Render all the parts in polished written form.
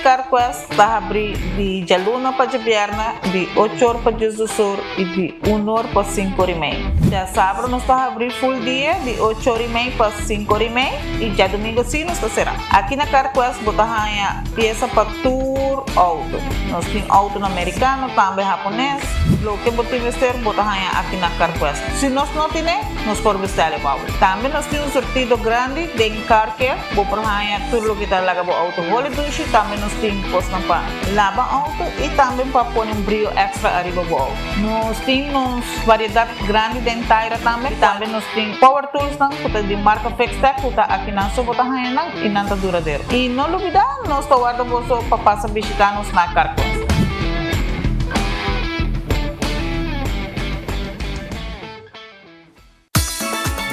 CarQuest ta habri di djaluna pa djabièrnè di ocho or pa 12 or i di un or pa sinku or i mei. Djasabra nos ta habri full dia di ocho or i mei pa sinku or i mei i djadumingu si nos ta será. Aki na CarQuest bo ta haña piesa pa tur outo. Nos tin outonan merikano, tambe hapones. Loke bo tin mester bo ta haña aki na CarQuest. Si nos no tine, nos por bestèl e pa bo. Tambe nos tin un surtido grandi den Car Care. Bo por haña tur loke ta laga bo outo holi dushi. Tambe nos tin kosnan pa laba outo i tambe pa pone un brio èkstra ariba bo outo. Nos tin nos variedat grandi den taira tambe. Tambe nos tin power toolsnan ku ta di marka Fixtech ku ta akinan so bo ta haña nan i nan ta duradero. I no lubidá, nos ta warda boso pa pasa bishitá nos na Carquest.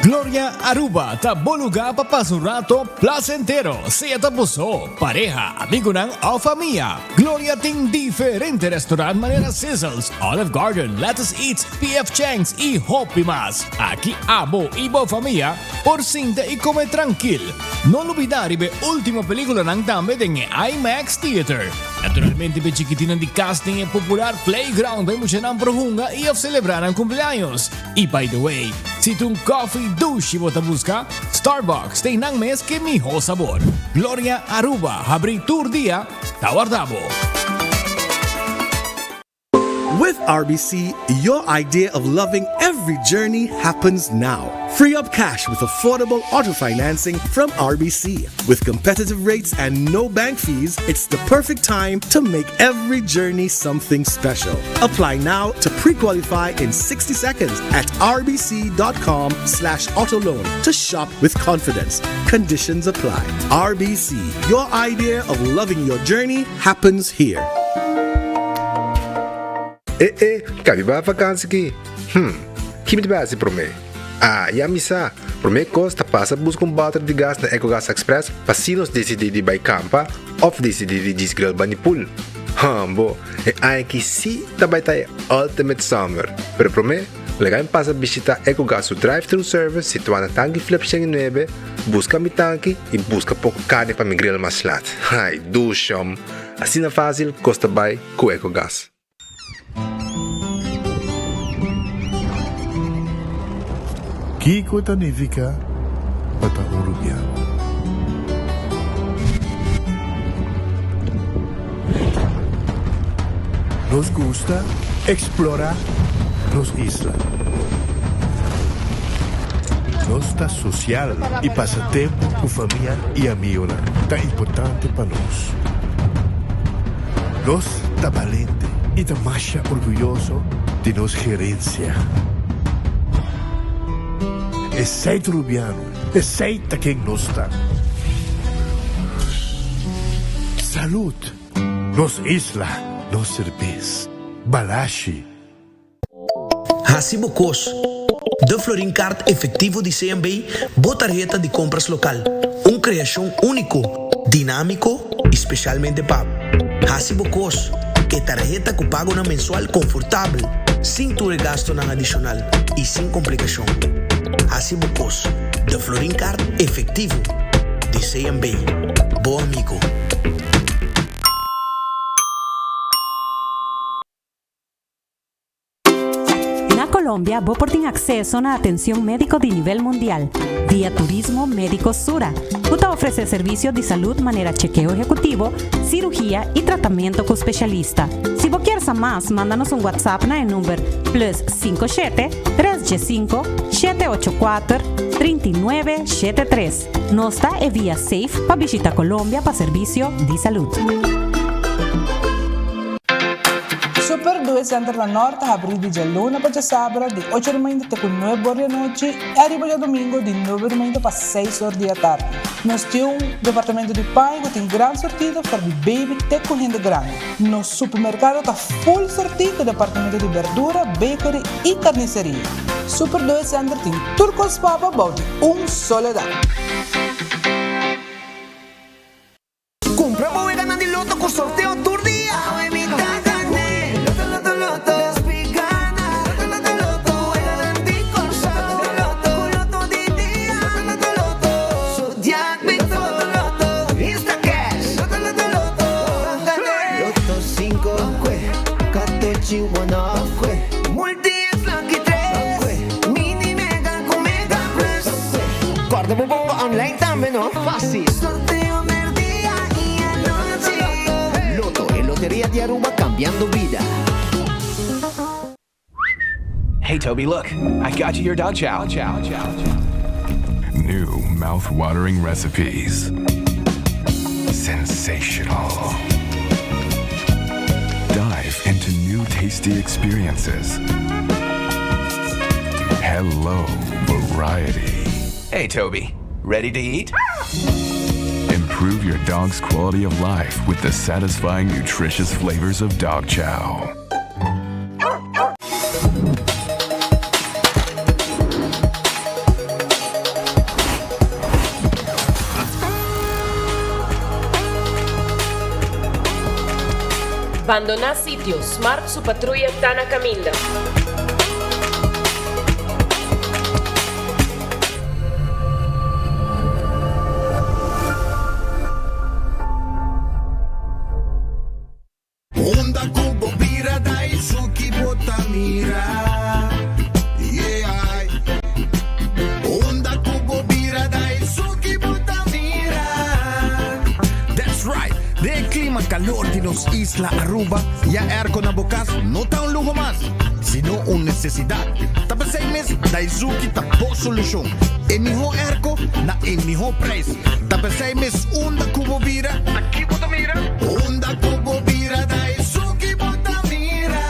Gloria Aruba ta bo lugar pa pasa un rato placentero, sea ta bo so, pareha, amigonan of famia. Gloria tin diferente restaurant manera Sizzles, Olive Garden, Lettuce Eats, PF Chang's y hopi mas. Aki abo y bo famia por sinta y come trankil. No lubida riba e ultimo peliculanan tambe den e IMAX Theater. Naturalmente p'e chikitinnan di cas tin e popular playground pa e muchanan por hunga y of celebra nan cumpleaños. Y by the way, si ta un coffee dushi bo ta busca, Starbucks ta einan mes ke miho sabor. Gloria Aruba habri tur dia, ta warda bo. With RBC, your idea of loving every journey happens now. Free up cash with affordable auto financing from RBC. With competitive rates and no bank fees, it's the perfect time to make every journey something special. Apply now to pre-qualify in 60 seconds at rbc.com slash autoloan to shop with confidence. Conditions apply. RBC, your idea of loving your journey happens here. Eh eh, kabi ba vakansi ki? Hmm, ki mi ta bai hasi promé? Ah, ya mi sa! Promé kos ta pasa buska un bòter di gas na Ecogas Express pa si nos disidí di bai kampa òf disidí di djis grill bani pool. Hambo, e aña aki sí ta bai ta e ultimate summer! Pero promé, laga mi pasa bishitá Ecogas su drive-thru service situá na Tanki Flip 109, buska mi tanki i buska poko karni pa mi grill mas lat. Ai, dushom! Asina fásil kos ta bai ku Ecogas. Kiko ta nifiká pa ta un rubiano? Nos gusta eksplorá nos isla. Nos ta sosial i pasa tempu ku famia i amigonan ta importante pa nos. Nos ta balente i ta masha orguyoso di nos gerensia. Esei ta Rubiano, esei ta ken nos ta. Salud! Nos isla, nos serbes. Balashi. Hasi bo kos. De Florin Card Efectivo di CMB, bo tarheta di kompras lokal. Un kreashon úniko, dinámiko i spesialmente pa bo. Hasi bo kos. E tarheta ku pagonan mensual konfortabel, sin tur e gastonan adishonal i sin komplikashon. Hasi bo kos. De Florin Card Efectivo di CMB. Bo amigo. Na Colombia bo por tin acceso na atencion medico di nivel mundial via Turismo Medico Sura, cu ta ofrece servicio di salud manera chekeo ehecutivo, cirugia y tratamento cu specialista. Si bo kier sa mas, manda nos un WhatsApp na e number plus 57 315 784 39 73. Nos ta e via safe pa bishita Colombia pa servicio di salud. Super Due Center na Nort ta habrí di djaluna pa djasabra di ocho di mainta te ku nuebe or di anochi i ariba djadumingu di nuebe di mainta pa seis or di atardi. Nos tin un departamento di paña ku tin gran sortido for di baby te ku hende grandi. Nos supermerkado ta full sortí ku departamento di berdura, bakery i karniseria. Super Due Center tin tur kos pa bo bou di un solo dak. Cumpra bo weganan di loto cu sorteo tur dia! Awe mi ta gane! Loto loto loto! Despi gana! Loto loto loto! Weganan di Corsou! Loto loto! Cu loto di dia! Loto loto loto! Zodiac Big Four! Loto loto! Instacash! Loto loto loto! no? Facil! Sorteo merdia y anochi. Lotto, e loteria di Aruba cambiando bida. Hey Toby, look, I got you your dog chow. Chow, chow, chow. New mouth-watering recipes. Sensational. Dive into new tasty experiences. Hello, variety. Hey Toby, ready to eat? Improve your dog's quality of life with the satisfying, nutritious flavors of dog chow. Bandoná sitio, Smart su patruya ta na kaminda. Unda ku bo bira Daisuki bo ta mira Yeah Unda ku bo bira Daisuki bo ta mira. That's right! Den e clima calor di nos isla Aruba, ya airco na bo cas no ta un luho mas, sino un necesidad. Ta p'esey mes Daizuki ta bo solucion. E miho airco na e miho prijs. Ta p'esey mes unda cu bo bira, ta ki bo ta mira? Unda cu bo bira Daisuki bo ta mira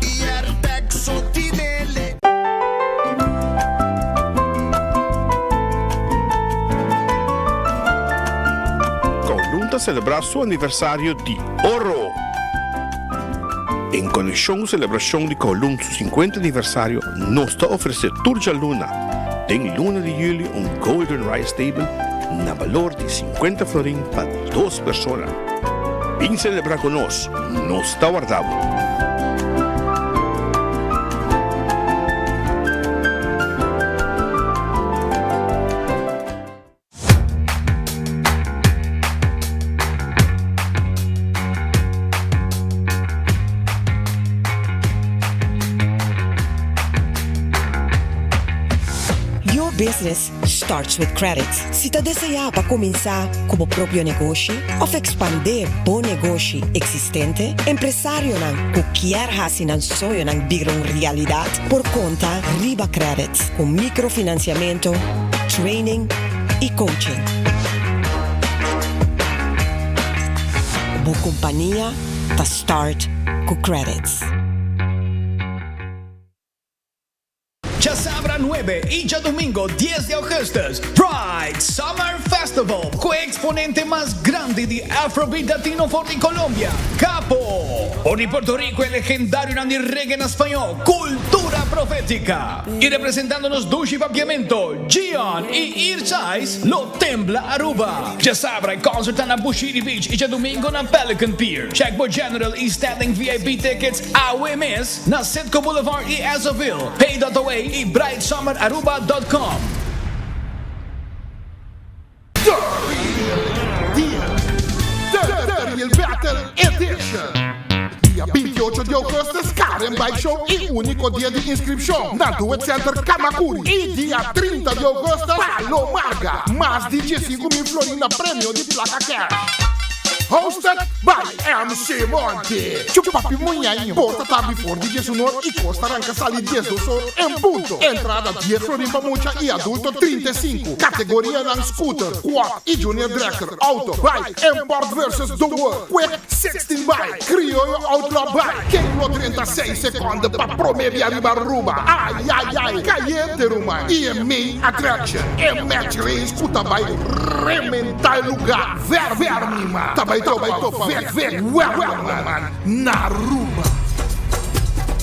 Y Airtec so tinele. Kowloon ta selebrá su aniversario di oro! En konekshon ku selebrashon di Kowloon su sinkuenta aniversario, nos ta ofresé tur djaluna den luna di yüli un Golden Rice Table na balor di sinkuenta florin pa dos persona. Bin selebrá ku nos, nos ta warda bo! Your business starts with credit. Si ta deseá pa kuminsá ku bo propio negoshi òf ekspandé bo negoshi eksistente, empresarionan ku kier hasi nan soñonan bira un realidat por konta riba credit ku mikrofinansiamentu, training i coaching. Bo kompania ta start ku credits. Djasabra nuebe i djadumingo dies di augustus, Pride Summer Festival ku e eksponente mas grandi di Afrobeat Latino for di Colombia, Capo. For di Puerto Rico e legendarionan di reggae na spañó, Cultura Profética. I representando nos dushi papiamento, Gion i Irchais lo tembla Aruba. Djasabra e concert ta na Bushiri Beach i djadumingo na Pelican Pier. Check bo general i standing VIP tickets awe mes. Na Citgo Boulevard y Esso-ville, Pay.away y brightsummeraruba.com. The Real Deal, The Real Battle Edition. Dia 28 di augustus Karen Bike Show y unico dia di inscripcion na Duet Center Camacuri y dia 30 di augustus Palo Marga. Mas di 15 mil florin na premio di placa cash. Hosted by MC Monty. Chupapi Muñaño. Porta ta before di diesunor y cos ta ranca sali diesdos or en punto. Entrada dies florin pa mucha y adulto 35. Categorianan scooter, quad y junior dragster, auto, bike, import versus the world, quick 16 bike, criollo outlaw bike. Ken lo drenta seis seconde pa prome bia riba Aruba? Ay ay ay, cayente ruman. Y e main attraction, e match race cu ta bay rementa e lugar. Ver ver mi man ta bai topa Vic Vic Werleman na Aruba.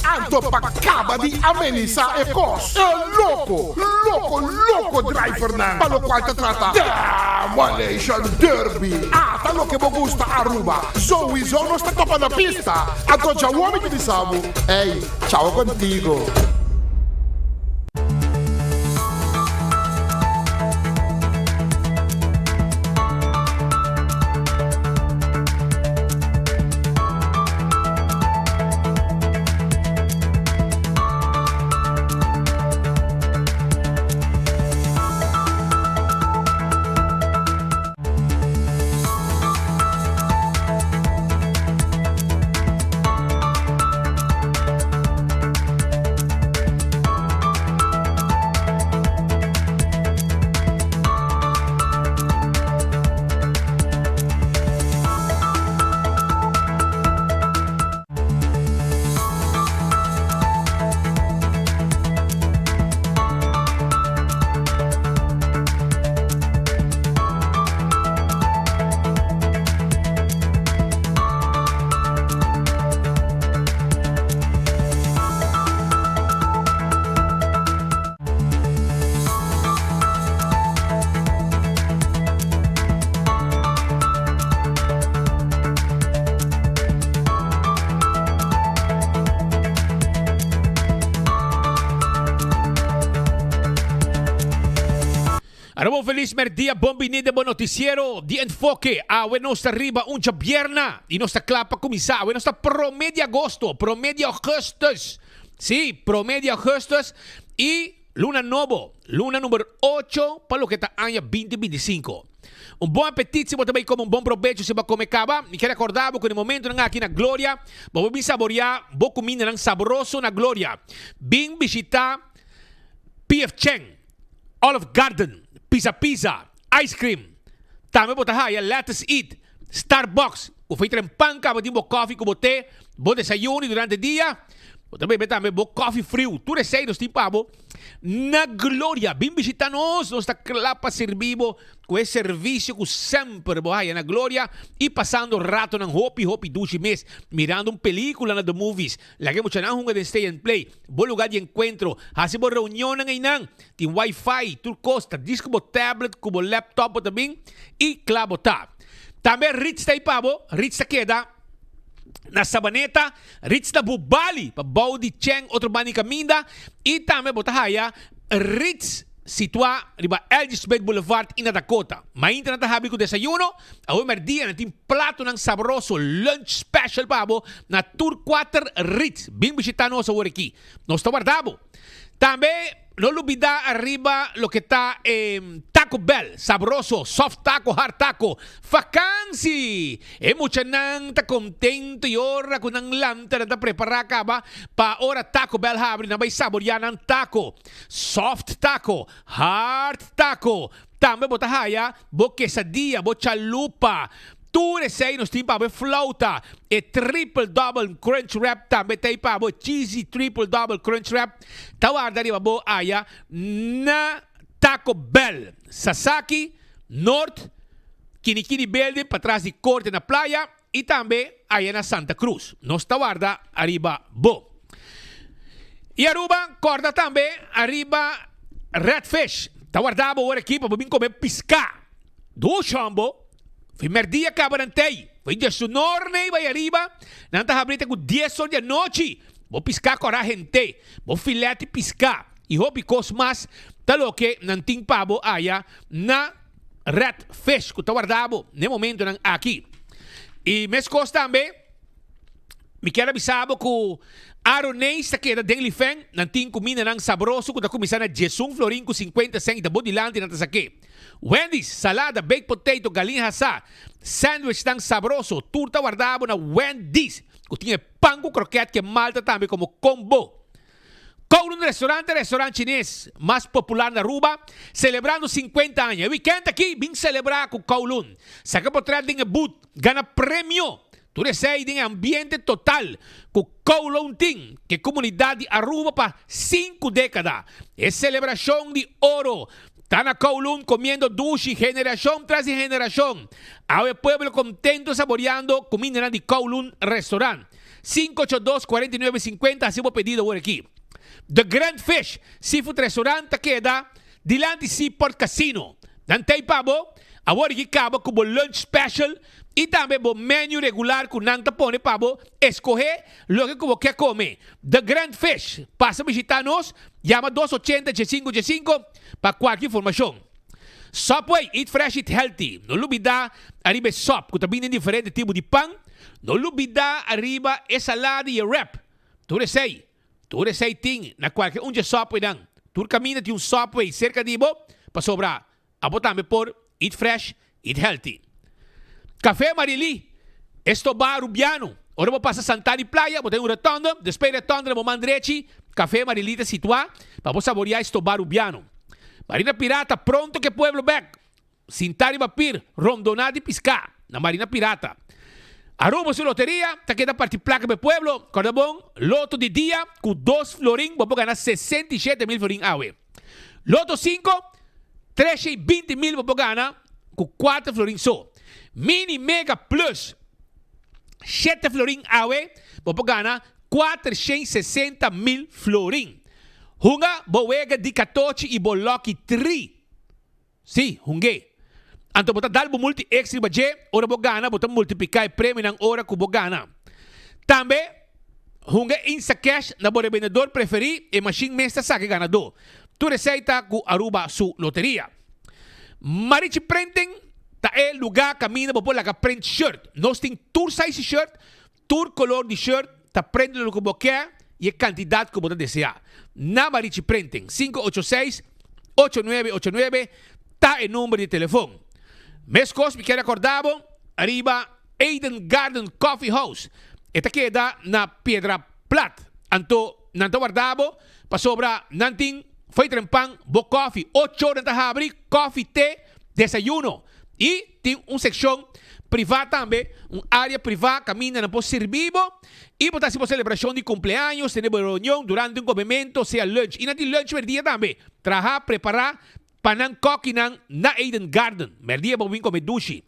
Anto pa caba di amenisa e cos, e loco, loco, loco drivernan pa locual ta trata Demolition Derby. Ah, ta loke bo gusta Aruba. Souiso nos ta topa na pista. Anto djawo mi ta bisa bo, ey, chao contigo. Aruba un felis merdia, bon bini den bo noticiero di Enfoke. Awe nos ta riba un djabièrna y nos ta kla pa kuminsá. Awe nos ta promé di agosto, promé di augustus. Sí, promé di augustus y luna nobo, luna number ocho pa loke ta aña binti 25. Un bon apetit si bo ta bai kome, un bon probecho si bo a kome kaba. Mi ker rekordá bo ku na e momentonan aki na Gloria bo por bin saboriá bo kumindanan sabroso na Gloria. Bin bishitá PF Chang, Olive Garden, Pizza Pizza, Ice Cream. Tambe bo ta haya Lettuce Eat, Starbucks, ku fei tren pan kaba tin bo kofi ku bo te, bo desayuno i durante dia bo ta bebe tambe bo kofi friu. Tur esei nos tin pa bo na Gloria. Bin bishita nos, nos ta kla pa sirbi bo ku e servisio ku semper bo haya na Gloria i pasando ratonan hopi hopi dushi mes mirando un pelikula na The Movies. Laga e muchanan hunga den Stay and Play, bo lugar di enkuentro. Hasi bo reunionnan einan. Tin wifi, tur kos. Ta dis ku bo tablet, ku bo laptop bo ta bin i kla bo ta. Tambe Ritz ta ei pa bo. Ritz ta keda na Sabaneta. Ritz ta Bubali, pa bou di Cheng otro banda di kaminda. I tambe bo ta haya Ritz situá riba LG Smith Boulevard i na Dakota. Mainta nan ta habri ku desayuno, awe mèrdia nan tin platonan sabroso, lunch special pa bo na tur kuater Ritz. Bin bishitá nos awor aki. Nos ta warda bo. Tambe no lubidá ariba loke ta e Taco Bell, sabroso, soft taco, hard taco. Fakansi! E muchanan ta contento y ora cu nan lanta nan ta prepara caba pa ora Taco Bell habri nan bay saboria nan taco. Soft taco, hard taco, tambe bo ta haya bo quesadilla, bo chalupa. Tur esey nos tin pa bo e flauta, e triple double crunch wrap tambe ta ey pa bo, cheesy triple double crunch wrap ta warda riba bo aya na Taco Bell. Sasaki, Noord, Kinikini Building patras di Corte na Playa y tambe aya na Santa Cruz. Nos ta warda ariba bo. Y Aruba corda tambe ariba Red Fish. Ta warda bo ora aki pa bo bin come pisca. Dush hombo. Fi merdia caba nan tey. Fi diesunor ney bay ariba. Nan ta habri te cu dies or di anochi. Bo pisca cora hente. Bo filet di pisca y hopi cos mas ta loke nan tin pa bo aya na Red Fish cu ta warda bo n'e momentonan aki. Y mescos tambe mi kier a bisa bo cu Aroneis ta keda den Lifen, nan tin cumindanan sabroso cu ta cuminsa na diesun florin cu cincuenta cent y ta bo dilanti nan ta sake. Wendy's, salada, baked potato, galin hasa, sandwichnan sabroso, tur ta warda bo na Wendy's cu tin e Pan ku kroket ke malta tambe komo kombo. Kowloon Restaurant ta e restaurant chines mas popular na Aruba, selebrando 50 aña. E weekend aki bin selebrá ku Kowloon. Saka potret den e booth, gana premio. Tur esei den e ambiente total ku Kowloon tin ku e komunidat di Aruba pa sinku dékada. E selebrashon di oro ta na Kowloon komiendo dushi generashon tras di generashon. Awe pueblo contento saboreando cumindanan di Kowloon Restaurant. 582 49 50 haci bo pedido awor aki. The Grand Fish Seafood Restaurant ta keda dilanti Seaport Casino. Nan ta ei pa bo awor aki caba cu bo lunch special y tambe bo menu regular cu nan ta pone pa bo escoge loke cu bo ke come. The Grand Fish pasa bishita nos yama 280 15 15 pa cualkier informacion. Subway, eat fresh, eat healthy. No lubida ariba e sop ku ta bini den diferente tipo di pan. No lubida ariba e salada i e wrap. Tur esei, tur esei tin na kualke un dje Subwaynan. Tur kaminda tin un Subway serka di bo, pasobra abo tambe por eat fresh, eat healthy. Café Marily, Esto ba Rubiano. Ora bo pasa Santana i Playa, bo ta den un rotonde. Despues di rotonde na bo man drechi, Café Marily ta situá pa bo saboreá esto ba Rubiano. Marina Pirata, pronto ke pueblo bek. Sintá riba pir, rondoná di piská na Marina Pirata. Aruba su loteria ta keda parti plaka pa e pueblo. Kòrda bon, loto di dia ku dos florin bo por gana 67 mil florin awe. Loto sinku, 320 mil bo por gana ku kuater florin so. Mini Mega Plus, shete florin awe bo por gana 460 mil florin. Hunga bo wega di katochi i bo lucky tri. Sí, hung'é. Anto bo ta dal bo multi ex riba dje, ora bo gana bo ta multipliká e premionan ora ku bo gana. Tambe, hunga Instacash na bo rebendedor preferí, e mashin mes ta saka e ganadó. Tur esei ta ku Aruba su loteria. Marichi Printing ta e lugá kaminda bo por laga print shirt. Nos tin tur size shirt, tur kolor di shirt, ta prende loke bo ke i e kantidat ku bo ta deseá. Na Marichi Printing, 586 8989 ta e number di telefon. Meskos mi kier rekordá bo ariba Eden Garden Coffee House. E ta keda na Piedra Plat. Anto nan ta warda bo pasobra nan tin fo'i trempan bo kofi. Ocho ora nan ta habri kofi, te, desayuno. I tin un sekshon privá tambe, un área privá kaminda nan por sirbi bo i bo ta hasi bo selebrashon di kumpleaños, tene bo reunion durante un komementu, sea lunch. I nan tin lunch merdia tambe. Traha, prepará pa nan kòkinan na Eden Garden. Merdia bo bin kome dushi.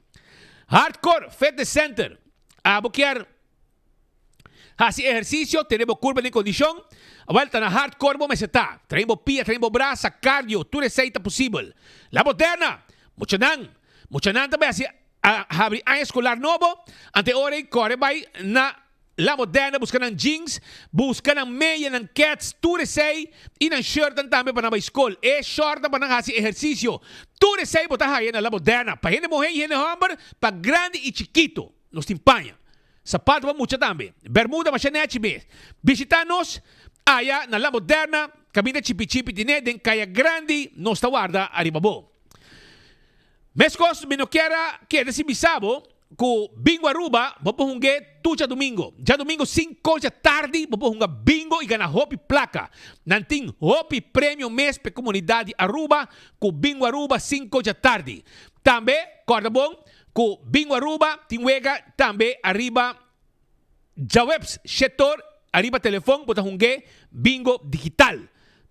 Hardcore Fitness Center. Abo kier hasi ehersisio, tene bo kurpa den kondishon? Awel ta na Hardcore bo mester ta. Train bo pia, train bo brasa, cardio, tur esei ta posibel. La Moderna! Muchanan, muchanan ta bai hasi habri aña eskolar nobo, ante ora ei kore bai na La Moderna buska nan jeans, buska nan meya, nan kets, tur esei i nan shirtnan tambe pa nan bai skol. E shortnan pa nan hasi ehersisio. Tur esei bo ta haya na La Moderna. Pa hende muhé i hende hòmber, pa grandi i chikitu. Nos tin paña. Sapato pa mucha tambe. Bermuda masha nechi mes. Bishita nos aya na La Moderna, kaminda Chipi Chipi tine den Kaya Grandi. Nos ta warda ariba bo. Meskos mi no kier a keda sin bisa bo ku Bingo Aruba bo por hung'é tur djadumingo. Djadumingo sinkor dja tardi bo por hunga bingo i gana hopi plaka. Nan tin hopi premio mes p'e komunidat di Aruba ku Bingo Aruba sinkor dja tardi. Tambe kòrda bon ku Bingo Aruba tin wega tambe ariba Djaweps shetor ariba telefon bo ta hung'é bingo digital.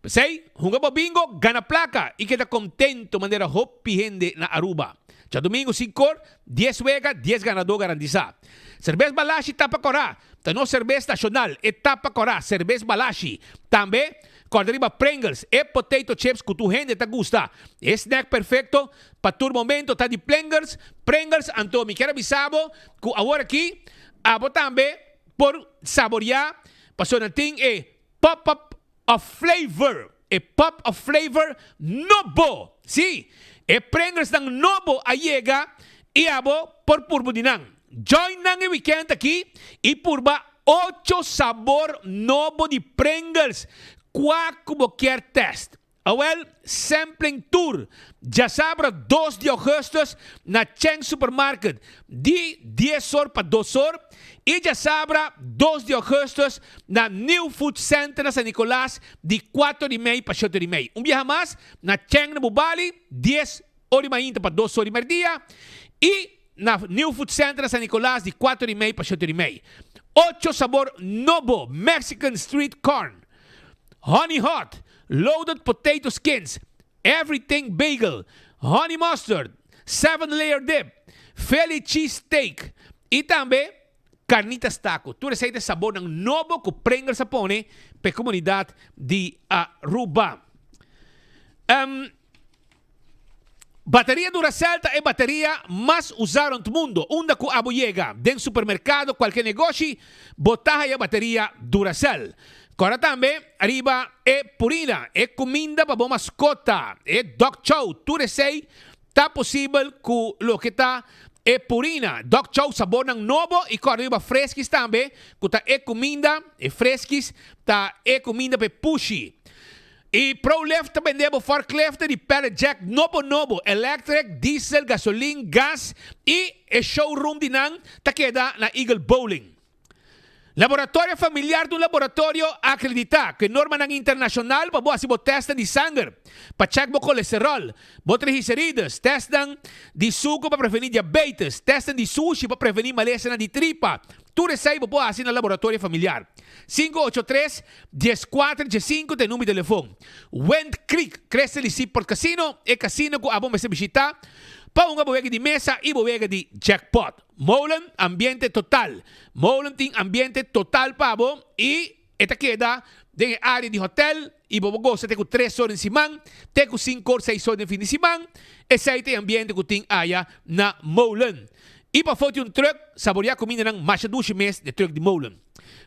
P'esei, hunga bo bingo, gana plaka i keda kontento manera hopi hende na Aruba. Djadumingu sinkor, dies wega, dies ganadó garantisa. Serbes Balashi tapa kòrá, ta nos serbes nashonal, e tapa kòrá, Serbes Balashi. Tambe, kòrda riba Pringles, e potato chips ku tur hende ta gusta. E snack perfekto pa tur momento ta di Plengers, Pringles, anto mi kier a bisa bo ku awor aki abo tambe por saboreá pasobra nan tin e pop up of flavor, e pop of flavor nobo. Sí, e Pringlesnan nobo a yega i abo por purba di nan. Join nan e weekend aki i purba ocho sabor nobo di Pringles, kua ku bo kier test. Awel, sampling tour djasabra dos di augustus na Cheng Supermarket di dies or pa dos or y djasabra dos di augustus na New Food Center na San Nicolas di cuater di mei pa shete di mei. Un biaha mas na Cheng na Bubali dies or di mainta pa dos or di merdia y na New Food Center na San Nicolas di cuater di mei pa shete di mei. Ocho sabor nobo Mexican Street Corn. Honey Hot, Loaded Potato Skins, Everything Bagel, Honey Mustard, Seven Layer Dip, Philly Cheese Steak y tambe Carnitas Taco. Tur esey ta sabornan nobo cu Pringles a pone pa e comunidad di Aruba. Bateria Duracell ta e bateria mas usá rond mundo. Unda ku abo yega, den supermerkado, kualke negoshi, bo ta haya bateria Duracell. Kòrda tambe riba e Purina, e kuminda pa bo maskota, e dog chow, tur esei ta posibel ku loke ta e Purina. Dog chow sabornan nobo i kòrda riba Friskies tambe ku ta e kuminda, e Friskies ta e kuminda pa e pushi. E ProLift ta bende bo forkliften di pallet jack nobo nobo, electric, diesel, gasolin, gas y e showroom di nan ta keda na Eagle Bowling. Laboratorio Familiar ta un laboratorio acredita cu e normanan internacional pa bo haci bo testnan di sanger pa check bo colesterol, bo triglicerides, testnan di sucu pa preveni diabetes, testnan di sushi pa preveni malesanan di tripa. Tur esey bo por haci na Laboratorio Familiar. Sinku ocho tres, dies kuater, dje sinku ta e number di telefon. Wind Creek, Crystal di Seaport Casino, e casino ku abo mester bishita pa hunga bo wega di mesa i bo wega di jackpot. Molen, ambiente total. Molen tin ambiente total pa bo i e ta keda den e área di hotel i bo por gosa te ku tres or den siman, te ku sinku or, seis or den fin di siman. Esei ta e ambiente ku tin aya na Molen. I pafó tin un truck, saboreá kumindanan masha dushi mes den truck di Molen.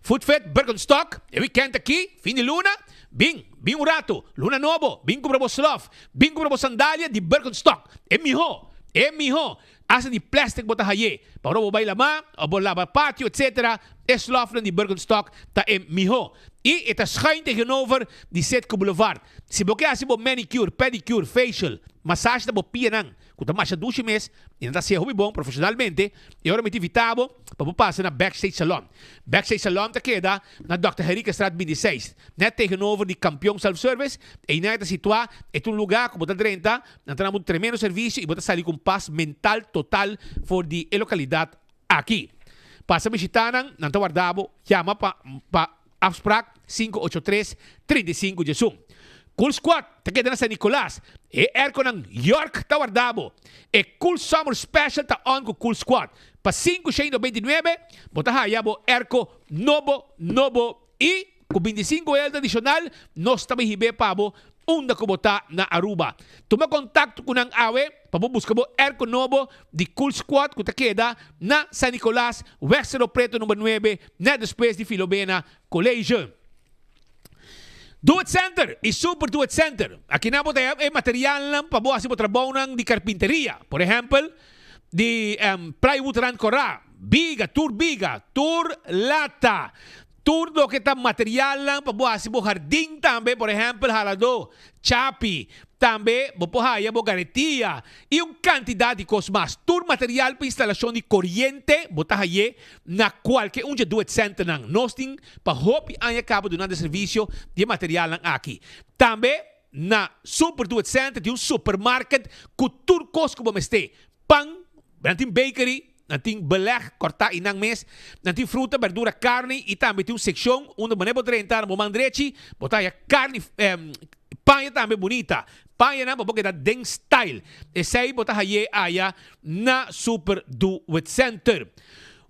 Footfit Birkenstock, e weekend aki, fin di luna, bin, bin un rato, luna nobo, bin cumpra bo slof, bin cumpra bo sandalia di Birkenstock, e miho, e miho, hasta di plastic bo ta haye, pa ora bo bay lama, of bo laba patio etc. E slofnan di Birkenstock ta e miho. Y e ta schuin tegenover di Citgo Boulevard. Si bo ke haci bo manicure, pedicure, facial, massage na bo pianan, ku ta masha dushi mes i nan ta hasié hopi bon profeshonalmente, e ora mi ta invitá bo pa bo pasa na Backstage Salon. Backstage Salon ta keda na Dòkter Henriquezstraat 26, nèt tegenover di Kampion Self Service. Einan e ta situá, e ta un lugá ku bo ta drenta, nan ta duna bo un tremendo servisio i bo ta sali ku un pas mental total for di e lokalidat aki. Pasa bishitá nan, nan ta warda bo, yama pa pa Afspraak 583 35 diesun. Cool Squad ta keda na San Nicolas. E airconan York ta warda bo. E Cool Summer Special ta on ku Cool Squad. Pa 599 bo ta haya bo airco nobo nobo i ku 25 eldo adicional nos ta bay hib'é pa bo unda ku bo ta na Aruba. Tuma kontakto ku nan awe pa bo buska bo airco nobo di Cool Squad ku ta keda na San Nicolas, Weg Cerro Preto number nuebe, net despues di Filomena College. Do It Center y Super Do It Center. Aki nan bo ta haya e materialnan pa bo hasi bo trabounan di carpinteria. Por ehempel, di plywood rand corá, biga, tur biga, tur lata, Tur loke ta materialnan pa bo hasi bo hardin tambe, por ehèmpel haladó, chapi, tambe bo por haya bo garetia i un kantidat di kos mas. Tur material pa instalashon di koriente bo ta hay'é na kualke un dje Do It Centernan. Nos tin pa hopi aña kaba dunando e servisio di e materialnan aki. Tambe na Super Do It Center tin un supermarket ku tur kos ku bo mester, pan, nan tin bakery, Nan tin beleg kòrtá i nan mes. Nan tin fruta, berdura, karni i tambe tin un sekshon unda manera bo drenta na bo man drechi bo ta haña karni, paña tambe bunita. Pañanan pa bo keda den style. Esei bo ta hañ'é aya na Super Do It Center.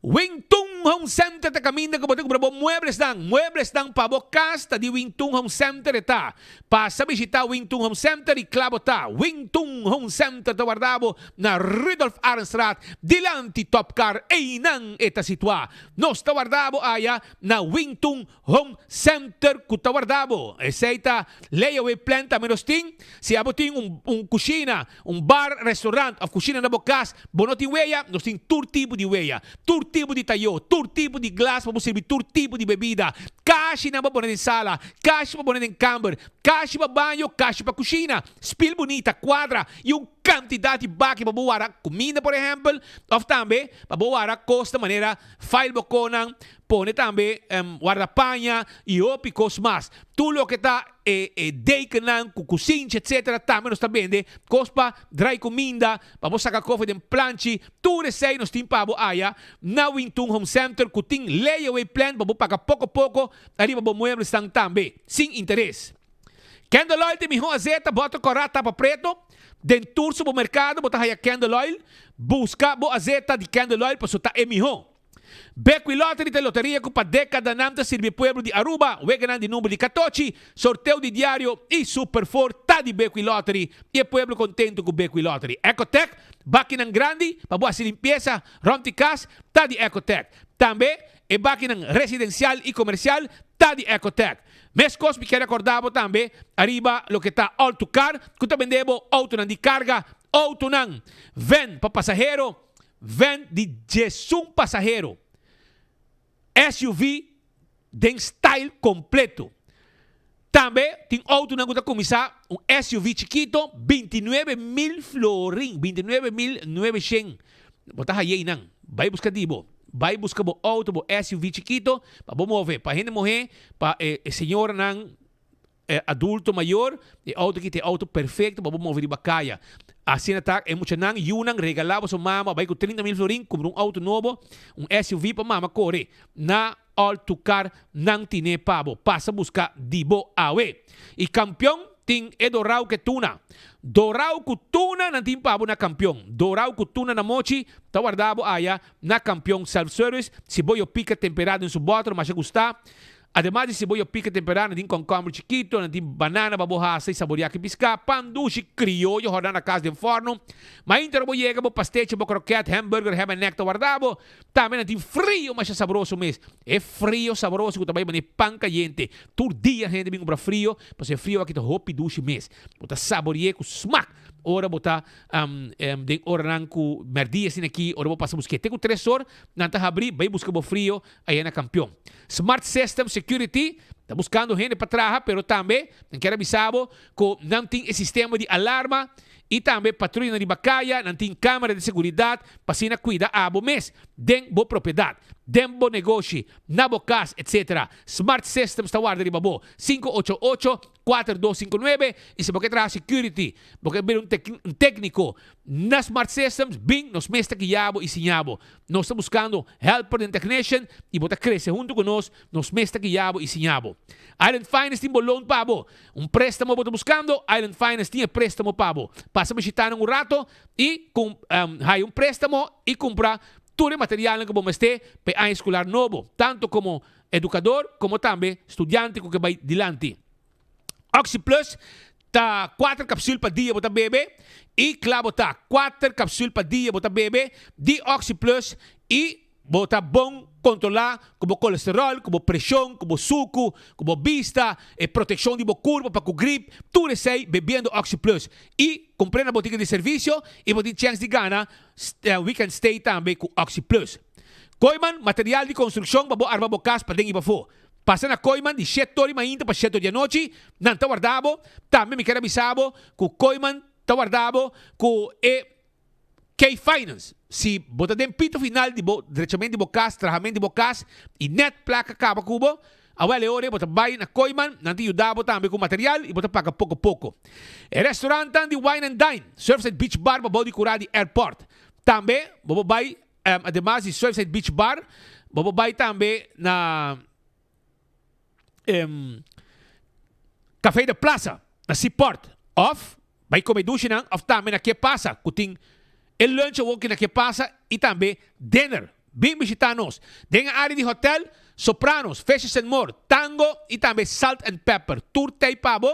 Wing Tun Home Center ta kaminda ku bo ta kumpra bo mueblesnan. Mueblesnan pa bo kas ta di Wing Tun Home Center e ta. Pasa bishita Wing Tun Home Center i kla bo ta. Wing Tun Home Center ta warda bo Na Rudolf Arendstraat, dilanti Top Car, einan e ta situá. Nos ta warda bo aya na Wingtun Home Center ku ta warda bo. Esei ta layaway plan tambe nos tin. Si abo tin un un kushina, un bar, restaurant òf kushina na bo kas, bo no tin weya, nos tin tur tipo di weya, tur tipo di tayó, tur tipo di glas pa bo sirbi tur tipo di bebida. Kashinan pa pone den sala, kashi pa pone den kamber, kashi pa baño, kashi pa kushina, spil bunita, kuadra i un Kantidat di baki pa bo wara kuminda por ehèmpel òf tambe pa bo wara kos ta manera fail bo konan, pone tambe warda paña i hopi kos mas. Tur loke ta e e dekennan ku kusinchi etsetera tambe nos ta bende kos pa drai kuminda, pa bo saka kofi den planchi, tur esei nos tin pa bo aya na Wingtun Home Center ku tin layaway plan pa bo paga poko poko ariba bo mueblesnan tambe sin interes. Candle oil ta e mihó azeta, bòter kòrá tapa preto. Den tur supermerkado bo ta haya candle oil. Buska bo azeta di candle oil pasobra ta e mihó. Bequi Lottery ta e loteria ku pa dékadanan ta sirbi e pueblo di Aruba. Weganan di number di katochi, sorteo di diario i Super Four ta di Bequi Lottery i e pueblo kontento ku Bequi Lottery. Ecotec, bakinan grandi pa bo hasi limpiesa rònt di kas ta di Ecotec. Tambe e bakinan residensial i komersial ta di Ecotec. Meskos mi kier rekorda bo tambe ariba loke ta All To Car ku ta bende bo outonan di karga, outonan ven pa pasahero, ven di diesun pasahero, SUV den style kompleto. Tambe tin outonan ku ta kuminsá un SUV chikito 29 mil florin, 29,900. Bo ta haye einan. Bai buska di bo. Bai buska bo auto, bo SUV chikito, pa bo move. Pa hende muhé, pa e señoranan adulto mayor, e auto aki ta e auto perfecto pa bo move riba kaya. Asina ta e muchanan, yunan, regalá boso mama, bai ku 30 mil florin, kumpra un auto nobo, un SUV pa mama kore na All To Car nan tine pa bo. Pasa buska di bo awe. I kampion tin e dorau ke tuna. Dorau ku tuna nan tin pa bo na kampion. Dorau ku tuna na mochi ta warda bo aya na kampion self service. Si bo yo pika tempera den su bòter masha gusta. Ademas di siboyo pika temperá, nan tin kònkòmber chikito, nan tin banana pa bo hasa i saboriá ki piská, pan dushi krioyo hòrná na kas den fòrnu. Mainta ora bo yega, bo pastechi, bo krokèt, hamburger, ham and egg ta warda bo. Tambe nan tin frio masha sabroso mes. E frio sabroso ku ta bai manera pan kayente. Tur dia hende bin kumpra frio, pasobra e frio aki ta hopi dushi mes. Bo ta sabori'é ku smak ora bo ta den oranan ku mèrdia asina aki, ora bo pasa busk'é. Te ku tres or nan ta habrí, bai buska bo frio aya na Kampion. Smart System Security ta buskando hende pa traha, pero tambe nan kier a bisa bo ku nan tin e sistema di alarma i tambe patruyanan riba kaya, nan tin kamera di seguridat pa asina kuida abo mes den bo propiedat, den bo negoshi, na bo kas, etc. Smart Systems ta warda riba bo. 588 4259 i si bo ke traha security, bo ke bira un tekniko na Smart Systems, bin nos mes ta guia bo i siña bo. Nos ta buskando helper den technician i bo ta krese huntu ku nos, nos mes ta guia bo i siña bo. Island Finance tin bo loan pa bo. Un préstamo bo ta buskando? Island Finance tin e préstamo pa bo. Pasa bishita nan un rato i haya un préstamo i kumpra tur e materialnan ku bo mester pa e aña escolar nobo, tanto komo edukador komo tambe studiante ku ke bai dilanti. OxyPlus ta kuater kapsul pa dia bo ta bebe i kla bo ta. Kuater kapsul pa dia bo ta bebe di OxyPlus i bo ta bon kontrolá ku bo kolesteròl, ku bo preshon, ku bo suku, ku bo bista, e protekshon di bo kurpa pa ku grip, tur esei bebiendo OxyPlus. I kumpr'é na botika di servisio i bo tin chèns di gana weekend stay tambe ku OxyPlus. Kooiman, material di konstrukshon pa bo arma bo kas paden i pafó. Pasa na Kooiman di shet tor di mainta pa shet tor di anochi, nan ta warda bo. Tambe mi ker a bisa bo ku Kooiman ta warda bo ku e K-Finance. Si bo ta den pito final di bo drechament di bo kas, trahament di bo kas i nèt plaka kaba ku bo, awel e ora ei bo ta bai na Kooiman, nan ta yuda bo tambe ku material i bo ta paga poko poko. E restaurantnan di Wine and Dine, Surfside Beach Bar pa bou di kurá di airport. Tambe bo por bai Ademas di Surfside Beach Bar, bo por bai tambe na Café de Plaza na Seaport of bai come dushinan of tambe na Ke Pasa cu tin e lunch awoki na Ke Pasa y tambe dinner. Bin bishita nos den e area di hotel, Sopranos, Fishes and More, Tango y tambe Salt and Pepper. Tur tey pa bo.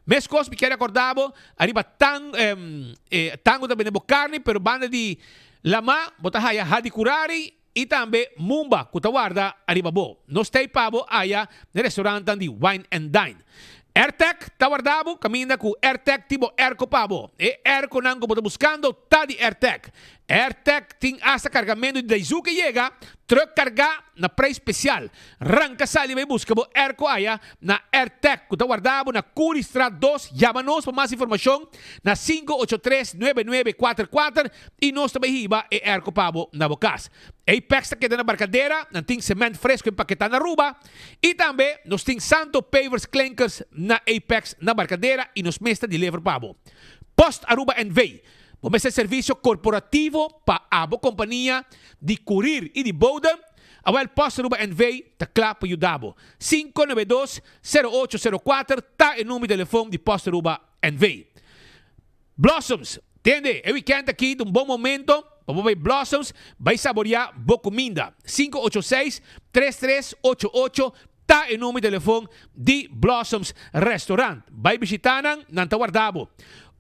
Mescos mi kier recorda bo ariba tang Tango ta bende bo carni pero banda di Lamá, bo ta haya Hadicurari i tambe Mumba ku ta warda ariba bo. Nos ta ei pa bo aya na e restaurantan di Wine and Dine. Airtec ta warda bo kaminda ku Airtec tin bo airco pa bo. E airconan ku bo ta buskando ta di Airtec. Airtec tin asta kargamentu di Daizuki yega, truck kargá na preis spesial. Ranka sali bai buska bo airco aya na Airtec ku ta warda bo na Curiestraat dos. Yama nos pa mas informashon na 583 9944 i nos ta bai hiba e airco pa bo na bo kas. Apex ta keda na Barcadera, nan tin cement fresco empaketá na Aruba i tambe nos tin Santo Pavers Klinkers na Apex na Barcadera i nos mes ta deliver pa bo. Post Aruba NV. Bo mester servisio korporativo pa abo kompania di kurir i di bode? Awel Post Aruba NV ta kla pa yuda bo. 592 0804 ta e number di telefon di Post Aruba NV. Blossoms, Tende, e weekend aki ta un bon momento pa bo bai Blossoms bai saborea bo cuminda. 586 3388 ta e numero di telefon di Blossoms Restaurant. Bai bishita nan, nan ta warda bo.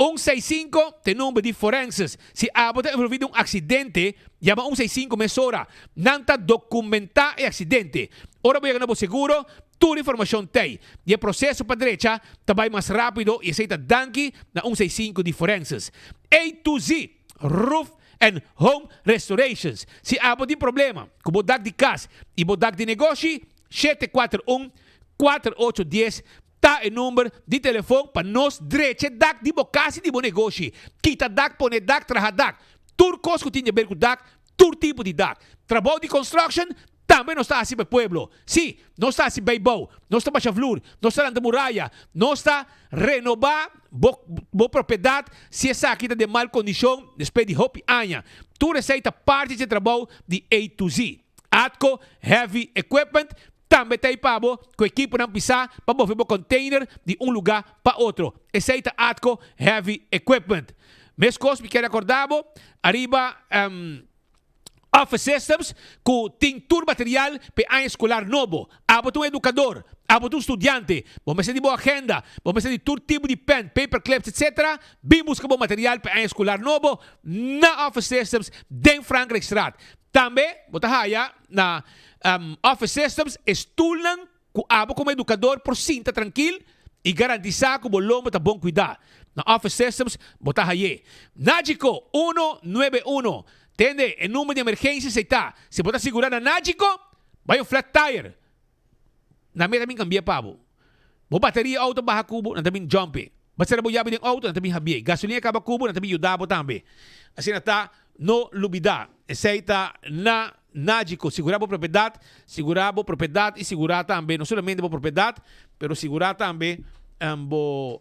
Un seis sinku ta e number di Forenses. Si abo ta envolvi den un accidente, yama un seis sinku mesora. Nan ta documenta e accidente. Ora bo yega na bo seguro, Tur informashon t'ei. Di e proseso pa drecha ta bai mas rápido i esei ta danki na un seisinku di Forenses. A to Z Roof and Home Restorations. Si abo tin problema ku bo dak di kas i bo dak di negoshi, 741 4810 ta e number di telefon pa nos drecha e dak di bo kas i di bo negoshi. Kita dak, pone dak, traha dak. Tur kos ku tin di aber ku dak, tur tipo di dak. Trabou di construction Tambe nos ta hasi pa e pueblo. Sí, nos ta hasi beibou, nos ta basha vlur, nos ta lanta muraya, nos ta renobá bo bo propiedat si esaki ta den mal kondishon despues di hopi aña. Tur esei ta parti dje trabou di A to Z. Atco Heavy Equipment tambe ta ei pa bo ku ekiponan pisá pa move bo container di un lugá pa otro. Esei ta Atco Heavy Equipment. Meskos mi kier rekordá bo ariba. Office Systems ku tin tur material pa e aña eskolar nobo. Abo ta un edukador, abo ta un studiante, bo mester di bo agenda, bo mester di tur tipo di pen, paper clips etc. Bin buska bo material pa e aña eskolar nobo na Office Systems den Frankrijkstraat. Tambe bo ta haya na Office Systems e stulnan ku abo komo edukador por sinta trankil i garantisá ku bo lomba ta bon kuidá. Na Office Systems bo ta hay'é. Nagico uno nuebe uno. Tende, e number di emergensia esei ta. Si bo ta sigurá na Nagico, bai un flat tire. Nan mester bin kambi'é pa bo. Bo bateria outo baha ku bo, nan ta bin jump'é. Bo sera bo yabi den outo, nan ta bin habi'é. Gasolina kaba ku bo, nan ta bin yuda bo tambe. Asina ta, no lubidá. Esei ta na Nagico, sigurá bo propiedat, sigurá bo propiedat i sigurá tambe no solamente bo propiedat, pero sigurá tambe bo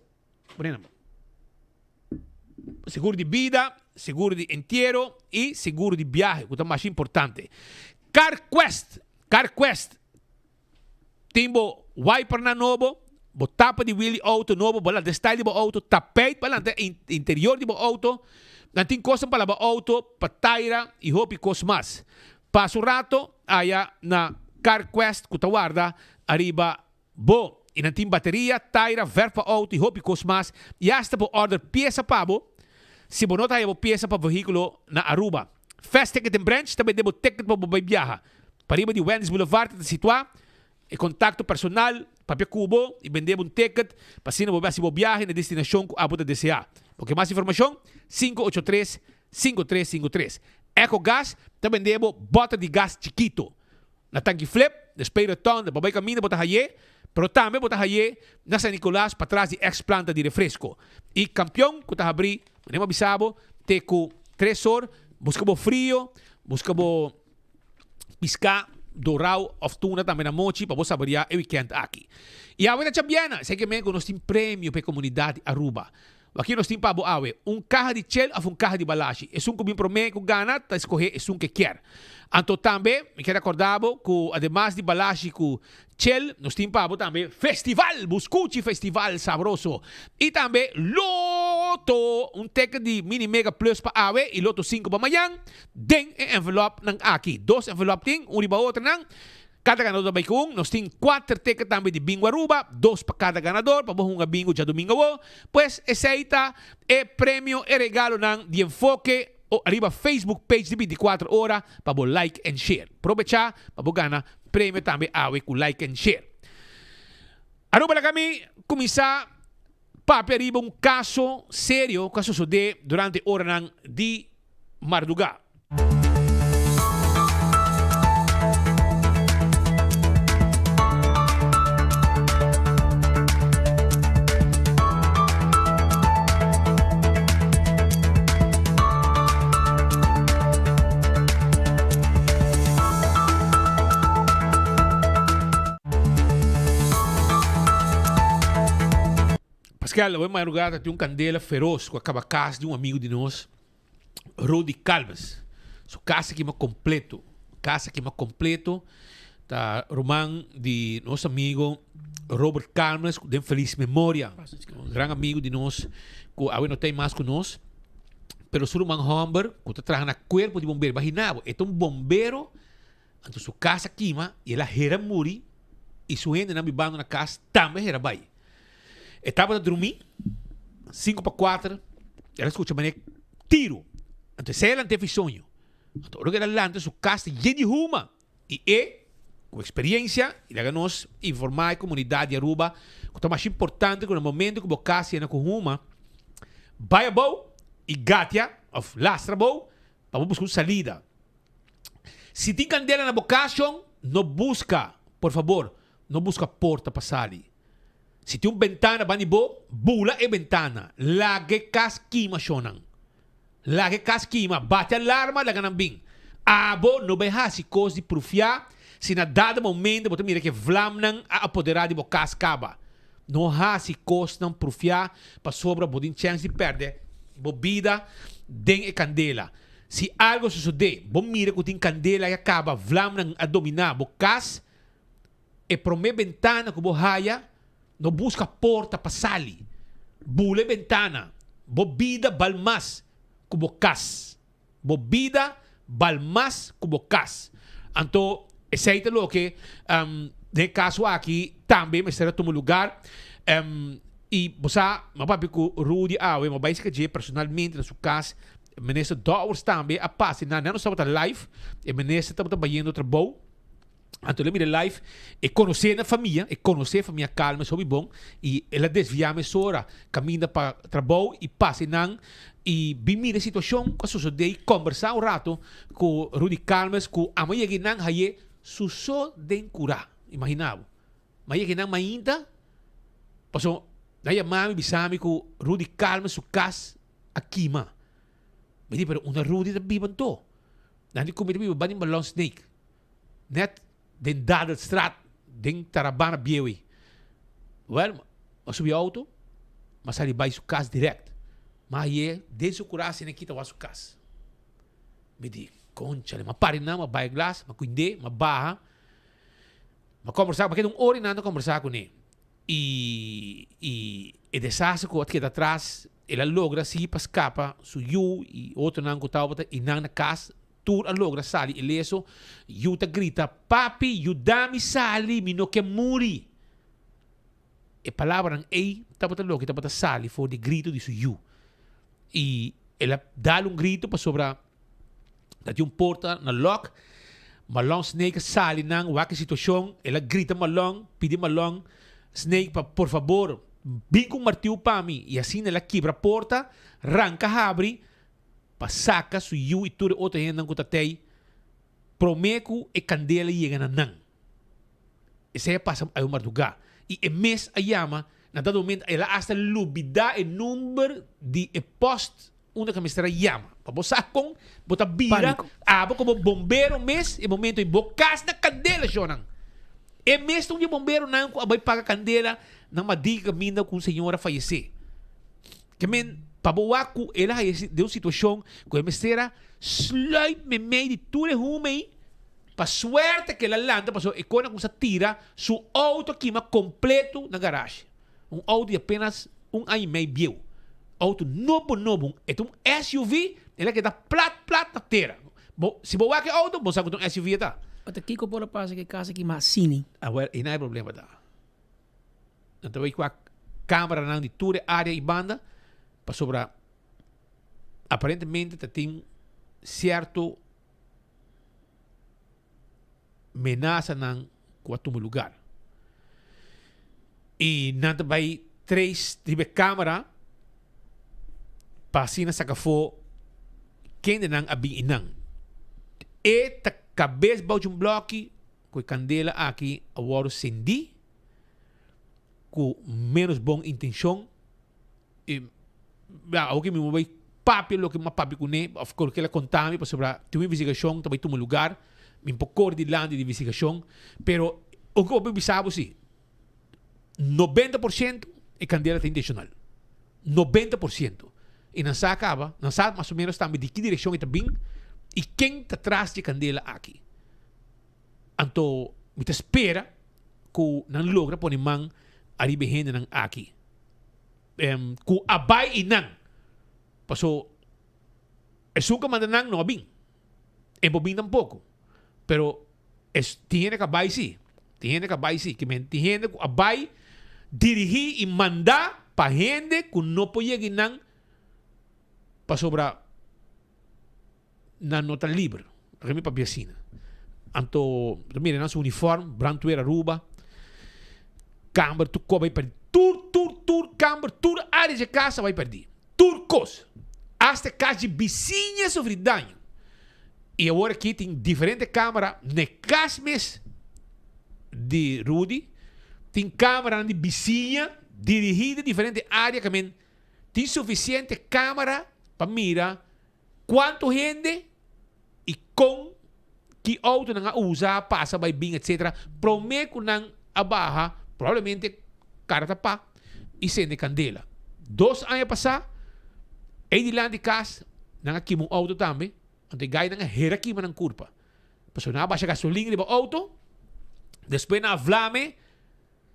seguro di bida, seguro di entiero i seguro di biahe ku ta masha importante. CarQuest, CarQuest tin bo wipernan nobo, bo tapa di wiel di auto nobo, bo lanta e style di bo auto, tapijt pa lanta e interior di bo auto, nan tin kosnan pa laba auto, pa taira y hopi kos mas. Pasa un rato aya na CarQuest ku ta warda ariba bo y nan tin bateria, taira, verf pa auto y hopi kos mas y hasta por order piesa pa bo si bo no ta haya bo piesa pa vehículo na Aruba. Fast Ticket and Branch ta bende bo ticket pa bo bai biaha. Pariba di Wendy's Boulevard ta situá e kontakto personal, papia ku bo i bende bo un ticket pa asina bo hasi bo biahe na e destinashon ku abo ta deseá. Bo ke mas informashon? 583 5353. Echo Gas ta bende bo bòter di gas chikito. Na Tanki Flip, na Speerotonde, pa bai kaminda bo ta hay'é, pero tambe bo ta hay'é na San Nicolas patras di ex planta di refresco. I Kampion ku ta habrí, manera mi a bisa bo, te ku tres or, buska bo frio, buska bo. Piská, dorau òf tuna tambe na mochi pa bo saboreá e wikènt aki. I awe ta djabièrnè, esei ke men ku nos tin premio pa e komunidat di Aruba. Waki nos tin pa bo awe, un kaha di chel òf un kaha di balashi. Esun ku bin promé ku gana ta eskohé esun ke kier. Anto tambe mi kier rekordá bo ku ademas di balashi ku chel, nos tin pa bo tambe festival, Buscuchi Festival sabroso. I tambe Loto, un teken di Mini Mega Plus pa awe i Loto sinku pa mañan. Den e envelopnan aki, dos envelop tin, un riba otronan. Kada ganador ta bai ku un. Nos tin kuater teken tambe di Bingo Aruba, dos pa kada ganador, pa bo hunga bingo djadumingo awo. Pues esei ta e premio, e regalonan di Enfoke riba Facebook page di 24 ora pa bo like en share. Probecha pa bo gana premio tambe awe ku like en share. Aruba laga mi kuminsá papia riba un kaso serio ku a sosodé durante oranan di mardugá. Pascal, awe madrugada tin un candela feroz cu a caba cas di un amigo di nos. Rudy Calmes. Su casa kima completo. Casa kima completo. Ta ruman di nos amigo Robert Calmes, den feliz memoria. Un gran amigo di nos, cu awe no ta mas cu nos. Pero su ruman homber, cu ta traha na cuerpo di bombero. Imagina bo, e ta un bombero, anto su casa kima y el a hera muri y su hendenan bibando na cas tambe hera bay. E tabata drumí, sinku pa kuater, el a skucha manera tiru. Anto esei a lant'é fi soño. Anto ora ku el a lanta su kas ta yen di huma. I e, ku eksperiensia, i laga nos informá e komunidat di Aruba ku ta masha importante ku na momento ku bo kas yena ku huma, bai abou i gatia òf lastra abou pa bo buska un salida. Si tin kandela na bo kas, shon, no buska, por fabor, no buska porta pa sali. Si tin un bentana banda di bo, bula e bentana. Laga e kas kima, shonnan. Laga e kas kima. Bati alarma, laga nan bin. Abo no bai hasi kos di prufiá si na dado momento bo ta mira ku e vlamnan a apoderá di bo kas kaba. No hasi kosnan prufiá pasobra bo tin chèns di pèrdè bo bida den e kandela. Si algo sosodé, bo mira ku tin kandela ya kaba, vlamnan a dominá bo kas, E prome bentana ku bo haya, no buska porta pa sali. Bula e bentana. Bo bida bal mas ku bo kas. Bo bida Bal mas ku bo kas. Anto esei ta loke den e kaso aki tambe mester a tuma lugar. I bo sa, mi a papia ku Rudy awe, mi a bai saka dje personalmente na su kas. Minister Dowers tambe a pasa einan. Nan no tabata live, e minister tabata bayendo trabou. Anto el a mira live, e konosé na famia, e konosé famia Calmes hopi bon i el a desviá mesora kaminda pa trabou i pasa einan i bin mira e situashon ku a sosodé i kòmbersá un rato ku Rudy Calmes ku amo yega einan haye su so den kurá. Imaginá bo. Mi a yega einan mainta pasobra nan a yama mi bisa mi ku Rudy Calmes su kas a kima. Mi di pero unda Rudy ta biba anto? Nan di ku mi ta biba banda di Malon Snake. Net den Dadelstraat, den Tarabana bieu ei. Wel, m'a subi auto, m'a sali bai su cas direct. M'a haye den su cura asina kita wak su cas. Mi di, Conchale, m'a para einan, m'a bai glas, m'a cuind'é, m'a baha, m'a combersa, m'a keda un ora einan ta combersa cun'é. I, i e desastre cu a keda atras, el a logra si pa scapa su yu i otronan cu tabata einan na cas. Tur a logra sali ileso. Yu ta grita, Papi, yuda mi sali, mi no ke muri! E palabranan ei tabata loke tabata sali for di grito di su yu. I el a dal un grito pasobra ta tin un porta na lòk. Malon Snake a sali nan wak e situashon. El a grita Malon, pidi Malon Snake pa por fabor bin ku un martiu pa mi. I asina el a kibra porta, ranka habri. pa saka su yu i tur e otro hendenan ku ta tei promé ku e kandela yega na nan. Esei a pasa awe mardugá. I e mes a yama, na dado momento el a asta lubidá e number di e pòst unda ku e mester a yama. Pa bo sa kon bo ta bira abo komo bombero mes e momento ei bo kas na kandela shonnan. E mes ta un di e bomberonan ku a bai paga kandela na Madiga kaminda ku un señora fayesé. Ke men, pa bo wak ku el a haña den un situashon ku e mester a sluip meimei di tur e huma ei, pa suerte ku el a lanta pasobra e kos a kuminsá tira su outo a kima kompleto na garashi. Un outo di apenas un aña i mei bieu. Outo nobo nobo, e ta un SUV, el a keda plat plat na tera. Bo, si bo wak e outo, bo sa ku ta un SUV e ta. Ota kiko por a pasa ku e kas a kima asina? Awor, einan e problema ta. Nan ta bai kua cameranan di tur e area y banda pasobra aparentemente ta tin cierto menasanan cu a tuma lugar. Y nan ta bai trace riba e camera pa asina saca afo kendenan a bin eynan. E ta cabes bao dje un bloki cu e candela aki a wordo cendi. ku menos bon intenshon i ya awo ke mi bai papia loke mi a papia kuné òf ku loke el a konta mi pasobra tin un investigashon ta bai tuma lugar mi por kore dilanti di investigashon pero un ke bo por bisa bo si nobenta por siento e kandela ta intenshonal nobenta por siento i nan sa kaba nan sa mas o menos tambe di ki direkshon e ta bin i ken ta tras di e kandela aki. Anto mi ta spera ku nan logra pone man ariba e hendenan aki ku a bai einan. Paso esun ku a manda nan no a bin. E por bin tampoko. Pero es tin hende ku a bai si. Tin hende ku a bai si. Ke men tin hende ku a bai dirigí i mandá pa hende ku no por yega einan pasobra. Nan no ta liber. Laga mi papia asina. Anto ta mira nan su uniform, brandweer Aruba, kamber tur kos bai perdi. Tur, tur, tur kamber, tur area dje kas a bai perdi. Tur kos. Asta e kas dje bisiña a sufri daño. I awor aki tin diferente kamera na e kas mes di Rudy. Tin kameranan di bisiña dirigí den diferente area kamen tin sufisiente kamera pa mira Cuanto hende y con ki auto nan a usa, pasa bay bin etc. Prome cu nan a baha probablemente cara tapa y cende candela. Dos aña pasa ey dilanti cas nan a kima un auto tambe, anto e gainan a hera kima nan curpa. Pasobra nan a basha gasolin riba auto, despues nan a vlame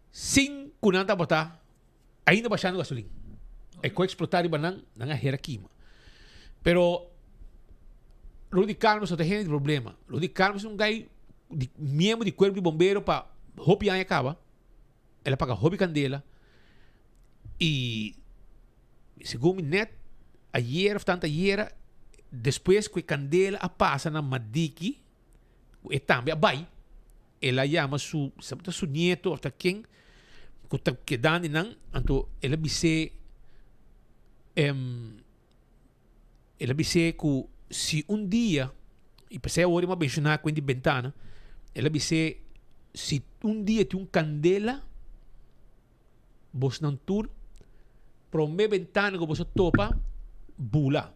sin cu nan tabata Ainda bashando gasolin. E ko explota riba nan, nan a hera kima. Pero Rudy Calmes no ta hende di problema. Rudy Calmes un guy di miembro di cuerpo di bombero pa hopi aña caba. El a paga hopi candela y segun mi net ayer of tanto ayera despues cu e candela a pasa na Madiki cu e tambe a bay el a yama su ta su nieto of ta ken cu ta kedando nan anto el a bis'é El a bis'é ku si un dia, i p'esei awor mi a menshoná ku e di bentana, el a bis'é si un dia tin un kandela, bosnan tur promé bentana ku boso topa, bula.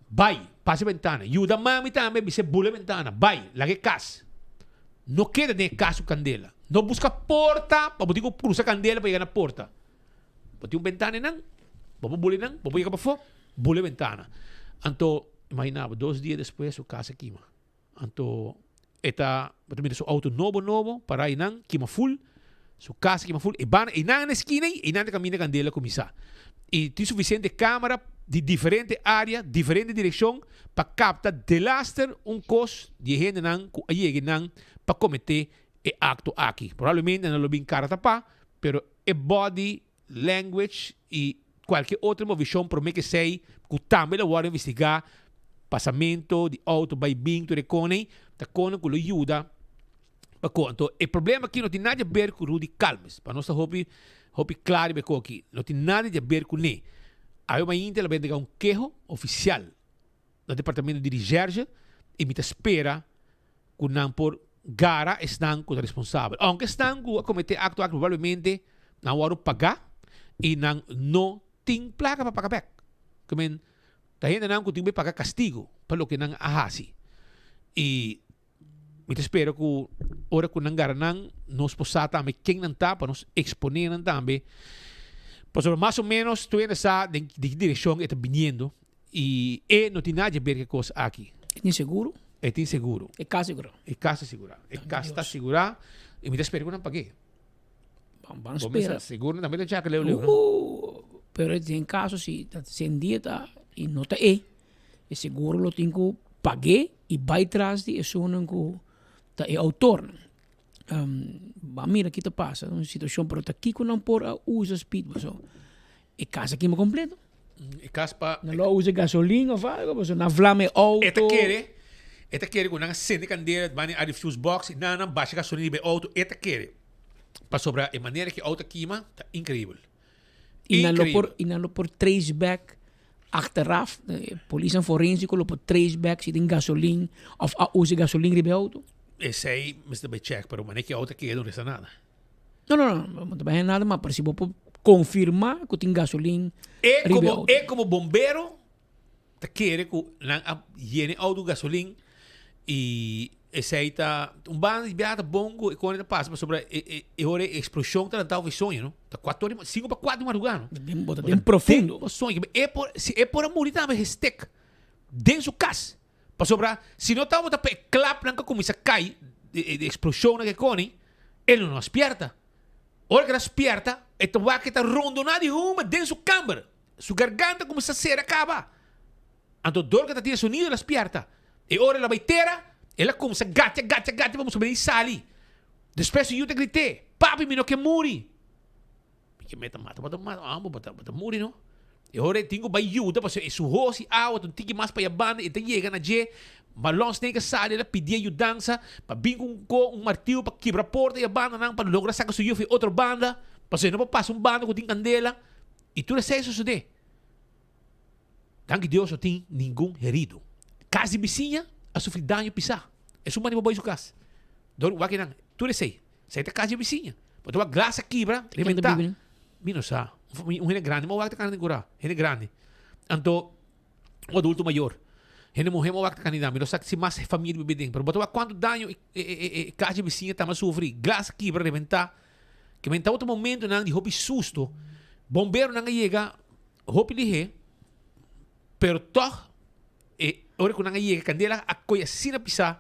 Bai, pasa e bentana. Yuda mami tambe, bis'é bula e bentana, bai, laga e kas. No keda den e kas ku kandela. No buska porta pa bo tin ku krusa kandela pa yega na porta. Bo tin un bentana einan, bo por bula einan, bo por yega pafó, bula e bentana. Anto, imagina bo, dos dia despues su kas a kima. Anto, e ta, bo ta mira su outo nobo nobo pará einan, kima ful, su kas a kima ful, e banda einan na e skina ei, einan ta kaminda kandela kuminsá. I tin sufisiente kamera di diferente área, diferente direkshon pa kapta delaster un kos di e hendenan ku a yega einan pa kometé e akto aki. Probablemente nan lo bin kara tapá, pero E body language y cualkier otro movicion prome ke esey cu tambe lo wordo investiga, pasamento di auto bay bin tur e coney, ta cono cu lo yuda pa co. Anto e problema aki no tin nada di haber cu Rudy Calmes, pa nos ta hopi hopi cla riba e co aki, no tin nada di haber cune. Awe mainta lo bay entrega un keho oficial na departamento di recherche y mi ta spera ku nan por gara esnan ku ta responsabel. Ounke esnan ku a kometé akto aki probablemente nan wòrdu pagá i nan no tin plaka pa paga bèk. Ke men ta hendenan ku tin bai paga kastigu pa loke nan a hasi. I mi ta spera ku ora ku nan gara nan nos por sa tambe ken nan ta pa nos eksponé nan tambe. Pasobra mas o ménos tur hende sa den ki direkshon e ta biniendo I e no tin nada di haber ku e kos aki. E tin seguro? E tin seguro. E kas segurá. E kas ta segurá. E kas ta segurá i mi ta spera ku nan pag'é. Ban ban spera. Seguro nan tambe ta chaka leu leu. Pero den kaso si ta sendí ta i no ta e, e seguro lo tin ku pag'é i bai tras di esunnan ku ta e outornan. Ban mira ki ta pasa, un situashon pero ta kiko nan por a usa speed pasobra e kas a kima kompleto. E kas pa. Nan lo a usa gasolin of algo pasobra nan vlam e outo. E ta kere, e ta kere ku nan a sende kandela banda di fuse box i nan nan basha gasolin riba e outo, e ta kere. Pasobra e manera ku e outo a kima ta inkreibel. I nan lo por, i nan lo por trace back achteraf, polisnan forensiko lo por trace back si tin gasolin of a usa gasolin riba e outo. Esei mester bai check, pero manera ku e outo a keda no resta nada. No, no, no, no ta bai nada, ma pero si bo por confirma cu tin gasolin E riba e como, auto. e como bombero ta kere cu nan a yena e auto cu gasolin y esey ta un banda di biaha ta bon cu e cone ta pasa pasobra e e e ora e explosion ta lanta over soño no ta cuatro ora cinco pa cuatro di madruga no. Den bo ta den profundo. Den soño e por si e por a muri tambe gestek den su cas Pasobra si no tabata pa e klapnan ku a kuminsá kai, e eksploshonnan ku e koni, e lo no a spièrta. Ora ku el a spièrta, e ta wak e ta rondoná di huma den su kamber. Su garganta a kuminsá sera kaba. Anto dor ku e ta tin e sonido el a spièrta. E ora el a bai tera, el a kuminsá gatia, gatia, gatia pa busca manera di sali. Despues su yu ta grit'é, Papi, mi no ke muri. Mi ke meta mata, bo ta mata, amo, bo ta, bo ta muri no. E ora e tin ku bai yuda pasobra e su hos i awa ta un tiki mas pa e banda, e ta yega na dje, Marlon Snake a sali, el a pidi e yudansa pa bin ku un ko, un martiu pa kibra porta i e bandanan pa logra saka su yu for e otro banda, pasobra e no por pasa un banda ku tin kandela, i tur esei a sosodé. Danki Dios no tin ningun herido. Kas di bisiña a sufri daño pisá. Esun manda pa bai su kas. Dor wak einan, tur esei. Esei ta kas di bisiña. Bo ta wak glas a kibra, rebentá. Mi no sa. Un hende grandi mo wak ta kana den kurá. Hende grandi. Anto, un adulto mayor. Hende muhé mo wak ta kana den. Mi no sa si mas famia di bibi den. Pero bo ta wak kuantu daño e kas di bisiña tamba sufri. Glas a kibra, rebentá. Ke men tabata momentonan di hopi susto. Bomberonan a yega hopi lihé, pero tòg e ora ku nan a yega kandela a kohe asina pisá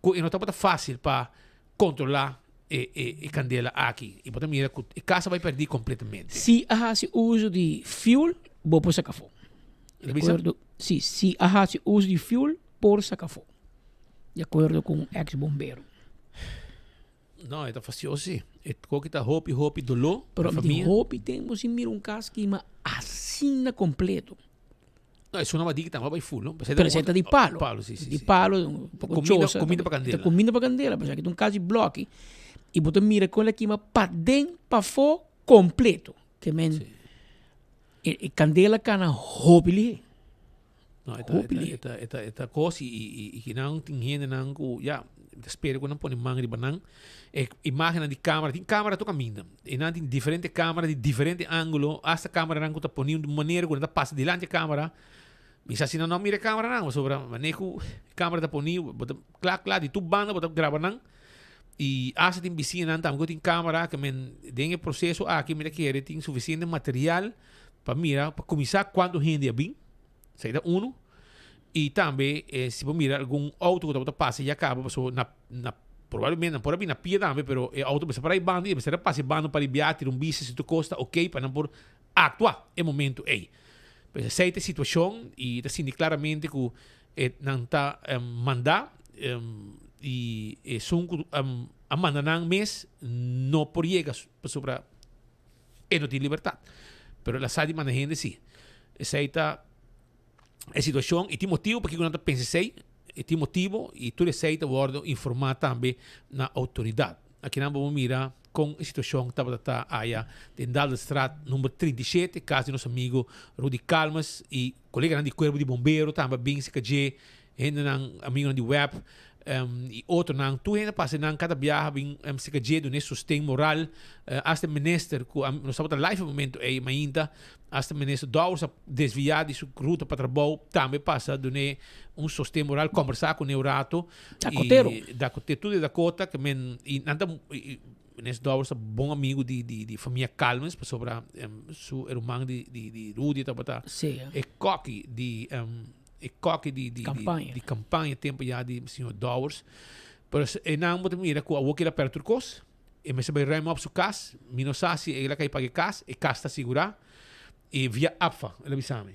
ku e no tabata fásil pa kontrolá e e kandela aki. I bo ta mira ku e kas a bai pèrdí kompletamente. Si a hasi uso di fuel, bo por saka afó. Di acuerdo, si, si a haci uso di fuel por saca afo. Di acuerdo cu un ex bombero. No, e ta fastioso si. E koki ta hopi, hopi doló Pero mi tin hopi tempo sin mira un cas kima asina completo. No, esun a diki tambe bai full, no? Pero esei ta di palo. Palo, si, si. Di palo, un poco Comida, chosa. comida pa candela. Ta comida pa candela, pero esaki ta un cas di bloki. Y bo ta mira con el a kima paden, pafó, completo. Ke men, e, e candela cana hopi lihe. No, e ta, e ta, e ta, e ta, e ta kos i, i, i kinan tin hendenan ku, ya, mi ta spera ku nan pone man riba nan. E imagennan di kamera, tin kamera tur kaminda. E nan tin diferente kamera di diferente angulo, asta kameranan ku ta poni di un manera ku nan ta pasa dilanti e kamera. Mi sa si nan no mira e kameranan, pasobra manera ku e kamera ta poni, bo ta kla kla di tur banda bo ta graba nan. I asta tin bisiñanan tambe ku tin kamera, ke men den e proseso aki mi ta kere tin sufisiente material pa mira, pa kuminsá kuantu hende a bin. Esei ta unu. I tambe si bo mira algun auto ku tabata pasa ya kaba pasobra na na probablemente nan por a bin na pia tambe pero e auto mester para e banda i e mester a pasa e banda pa ribiá tira un bista si tur kos ta oke pa nan por aktua e momento ei. Pues esei ta e situashon i ta sinti klaramente ku e nan ta manda i esun ku a manda nan mes no por yega pasobra E no tin libertad. Pero el a sa di manda hende si. Esei ta e situacion y tin motibo pakico nan ta pensa esei. E tin motibo y tur esei ta wordo informa tambe na autoridad. Akinan bo por mira con e situacion tabata ta aya den Daldestraat number 37, cas di nos amigo Rudy Calmes y coleganan di cuerpo di bombero tambe a bin cerca dje, hendenan, amigonan di web y otronan. Tur hende a pasa nan cada biaha bin cerca dje duna e sosten moral. Hasta e minister cu nos tabata live e momento ey mainta, hasta minister Dowers a desvia di su ruta pa trabou tambe pasa dun'e un sosten moral, combersa cune un rato. Dakotero. Y Dakotero, tur di Dakota ke men y nan ta Minister Dowers ta bon amigo di di di famia Calmes pasobra su ruman di di di Rudy tabata e koki di e koki di di Campaña. di campaña tempo ya di señor Dowers. Pero e nan bo ta mira cu awor kila perde tur cos. E mester bay ruim op su cas. Mi no sa si el a cay paga e cas. E cas ta sigura. Y via APFA, el a bisa mi.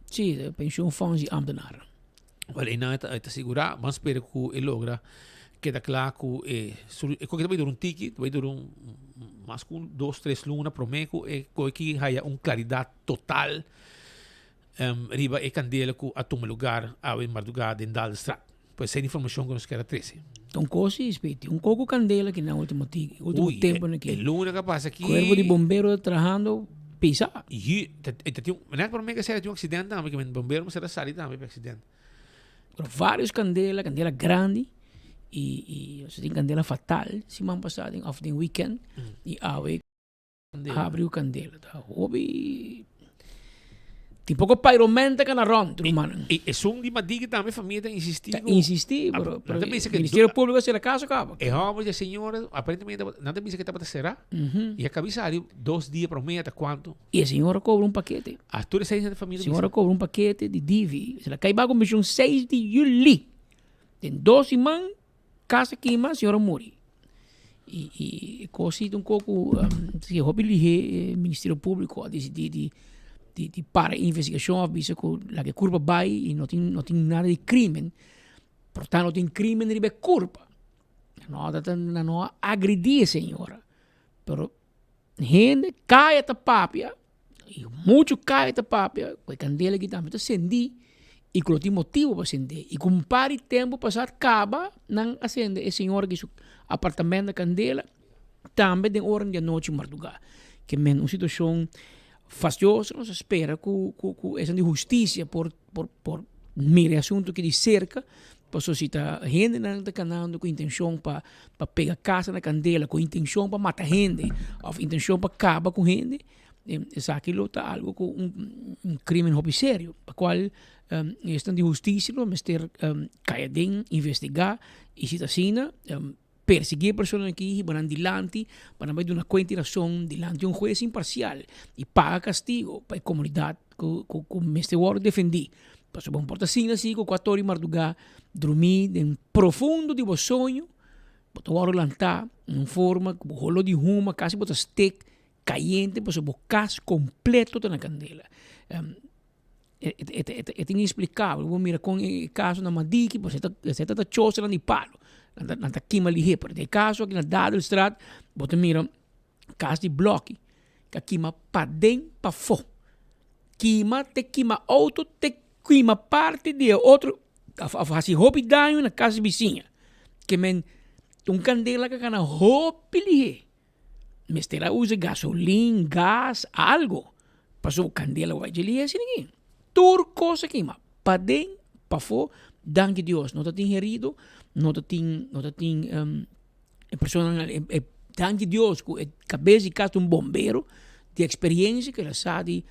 Sí, de pensioenfonds di ambtenaren. Wel, e nan ta, ta sigura. Ban spera cu e logra keda cla cu e e koki ta bay dura un tiki, ta bay dura un mas cu un dos, tres luna prome cu e koki haya un claridad total riba e candela cu a tuma lugar awe marduga den Daldestraat. Pues esei informacion cu nos kier a trece. Ta un cos si, Speedy. Un coco candela ki na ultimo ti, ultimo Uy, tempo na ki. E luna ka pasa aki. Cuerpo di bombero ta trahando pisa. Yi, ta, ta tin un, net prome ke sera tin un accidente tambe, ke men bombero mester a sali tambe pa accidente. Pero varios candela, candela grandi, y, y nos tin candela fatal siman pasa den, of den weekend, y awe. Habri u kandela ta hopi. Tin poko pyroman ta kana rònt, rumannan. I esun di Madigi tambe famia ta insistí Ta insistí, pero pero Ministerio Públiko a sera kaso kaba. E hòmber di e señora aparentemente nan ta bisa ke tabata será i a kabi sali dos dia promé ata kuantu. I e señora kobra un pakete. A tur esei hende famia ta bisa. Señora kobra un pakete di divi. Se la kai bago mishon seis di yüli. Den dos siman Casa kima, señor a muri. Y, y e cos si ta un poco, um, si hopi lihe e Ministerio Público a decidí di, di, di para e investigacion of bisa cu laga e curpa bay y no tin, no tin nada di crimen. Por tanto, no tin crimen riba e curpa. No, ta, nan no a agredí e señora. Pero Hende kaya ta papia, i muchu kaya ta papia, ku e kandela aki tambe ta sendí i ku lo tin motibu pa sendé. I ku un par di tempu pasá kaba nan a sende e señor aki su apartamento na kandela, tambe den ora di anochi mardugá. Ke men un situashon fastioso, nos a spera ku ku ku esnan di hustisia por por por mira e asuntu aki di serka. Pasobra si ta hendenan ta kanando ku intenshon pa pa pega kasa na kandela, ku intenshon pa mata hende òf intenshon pa kaba ku hende, esaki lo ta algu ku un un krimen hopi serio, pa kual esnan di hustisia lo mester kai aden, investigá i si ta asina Persiguí e personanan aki hiba nan dilanti pa nan bai duna kuenta i rason dilanti un hues imparsial i paga kastigo pa e komunidat ku ku mester wòrdu defendí. Pasobra bo no por ta asina si ku kuator di mardugá drumí den profundo di bo soño, bo ta wòrdu lantá den un forma ku bo holo di huma kasi bo ta stek kayente pasobra bo kas kompleto ta na kandela. E ta inexplicabel. Bo mira con e caso na Madiki, pues e ta e ta chosenan di palo. Nan ta nan ta kima lihé, pero den e caso aki na Dadelstraat bo ta mira cas di bloki ka kima paden pafó. Kima te kima auto te kima parti di e otro of hasi hopi daño na cas di bisiña. Ke men un candela ka cana hopi lihé. Mester a usa gasolin, gas, algo. Pasobra candela wak dje lihé asina aki. Tur cos a kima, paden, pafó. Danki Dios no ta tin herido, no ta tin, no ta tin e personanan, e danki Dios cu e cabes di cas ta un bombero di experiencia cu el a sa di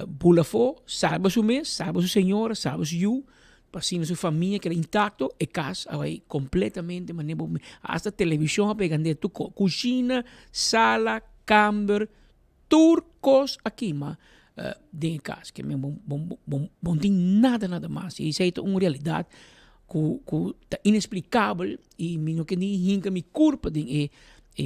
bula afó, salba su mes, salba su señora, salba su yu. Pa asina su famia keda intacto, e cas a bay completamente manera bo hasta television a pega ande tur cos, cushina, sala, camber, tur cos a kima den e cas. Ke men bo bo bo bo tin nada nada mas y esey ta un realidad cu cu ta inexplicabel y mi no ke ni hinca mi curpa den e e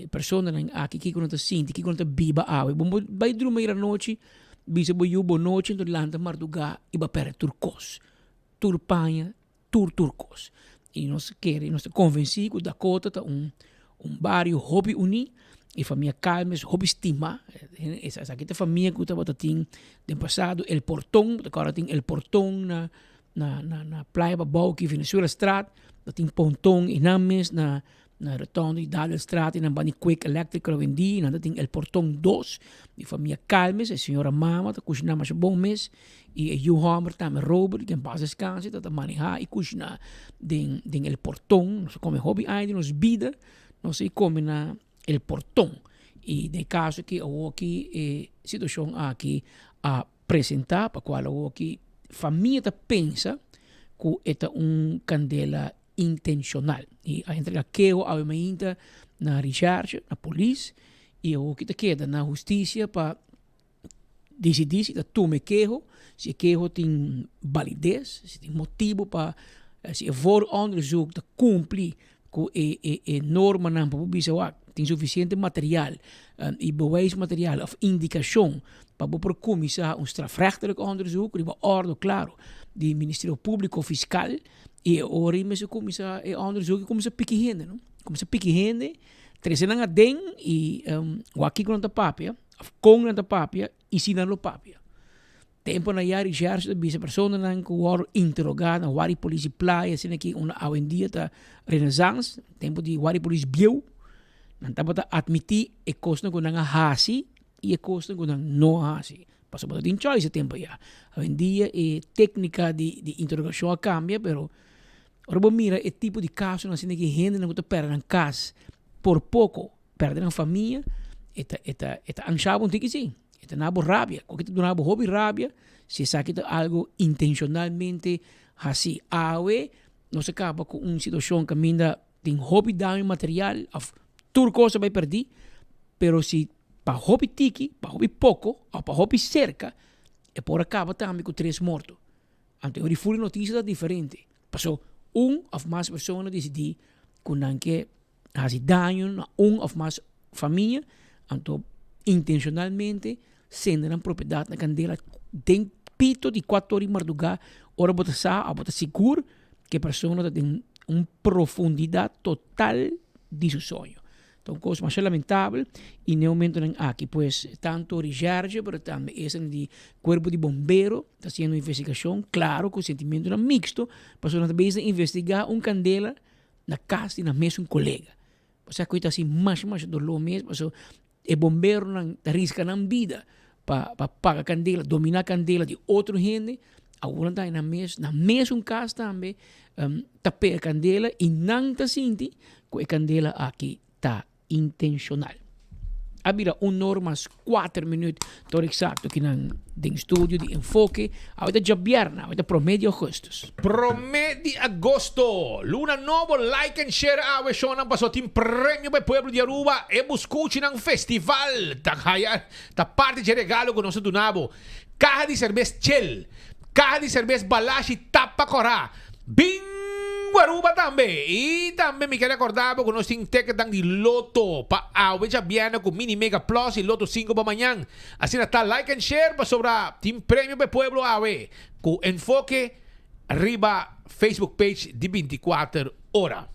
e personanan aki kico nan ta sinti, kico nan ta biba awe. Bo bay drumi ayer anochi. Bisa bo yu bonochi enton lanta mardugá i bo a pèrdè tur kos, tur paña, tur tur kos. I nos kere, nos ta konvensí ku Dakota ta un un bario hopi uní, e famia Calmes hopi stimá, esaki ta famia ku tabata tin den pasado El Porton, bo ta kòrda tin El Porton na na na Playa Pabou aki Venezuelastraat, ta tin ponton einan mes na Na rotonde di Dadelstraat y nan banda di Quick Electrical awendia nan ta tin El Porton dos di famia Calmes, e señora mama ta cushina masha bon mes y e yu homber tambe Robert ken pas descanse ta ta maneha y cushina den den El Porton. Nos a come hopi aña di nos bida nos a come na El Porton y den e caso aki awoki e situacion aki a presenta pa cual awoki famia ta pensa cu e ta un candela intencional. Y a entrega keho awe mainta na recherche, na polis, y awoki ta keda na husticia pa decidi si ta tuma e keho, si e keho tin validez, si tin motibo pa, si e vooronderzoek ta cumpli cu e e e normanan pa bo bisa wak tin suficiente material y bewijsmaterial of indicacion pa bo por cuminsa un strafrechtelijk onderzoek riba ordo claro di Ministerio Publico Fiscal. I e ora ei mester kuminsá e onderzoek i kuminsá piki hende, no? Kuminsá piki hende, trese nan aden i wak kiko nan ta papia, òf kon nan ta papia i si nan lo papia. Temponan ya Richard ta bisa personanan ku wòrdu interogá na Wari Polis di Playa, asina ki unda awendia ta Renaissance, tempu di Wari Polis bieu, nan tabata atmití e kosnan ku nan a hasi i e kosnan ku nan no a hasi. Pasobra bo ta tin choice e tempo ya. Awendia e tecnica di di interrogacion a cambia pero ora bo mira e tipo di casonan asina ki hendenan cu ta perde nan cas por poco, perde nan famia, e ta e ta e ta ansha bo un tiki si. E ta na bo rabia. Cu aki ta duna bo hopi rabia si esaki ta algo intencionalmente haci. Awe nos a caba cu un situacion caminda tin hopi daño material of tur cos a bay perdi pero si Pa hopi tiki, pa hopi poko òf pa hopi serka, e por a kaba tambe ku tres morto. Anto e riful di notisia ta diferente. Paso un òf mas persona disidí ku nan ke hasi daño na un òf mas famia, anto intenshonalmente sende nan propiedat na kandela den pito di kuater ora di mardugá, ora bo ta sa òf bo ta sigur ku e persona ta den un profundidat total di su soño. Ta un kos masha lamentabel y n'e momentonan aki pues tanto Recherche pero tambe esnan di Cuerpo di Bombero ta haciendo investigacion, claro cu sentimentonan mixto pasobra nan ta bezig investiga un candela na cas di nan mesun colega. Osea cu e ta haci masha masha dolor mes pasobra e bomberonan ta risca nan bida pa pa paga candela, domina candela di otro hende, awor nan ta haña nan mes nan mesun cas tambe ta pega candela y nan ta sinti cu e candela aki ta intencional. A bira un or mas cuater minuut tur exacto kinan den studio di Enfoke. Awe ta djabièrnè, awe ta promé di augustus. Promé di agosto, luna nobo, like and share awe shownan paso tin premio pa e pueblo di Aruba, e buscuchinan festival ta haya ta parti dje regalo cu nos ta duna bo, caha di cerbes Chel, caha di cerbes Balashi tapa cora, bin! Aruba tambe. Y tambe mi ker recorda bo cu nos tin ticketnan di Lotto pa awe djabièrnè cu Mini Mega Plus y Lotto 5 pa mañan. Asina ta like and share pasobra tin premio pa e pueblo awe cu Enfoke riba Facebook page di 24 ora.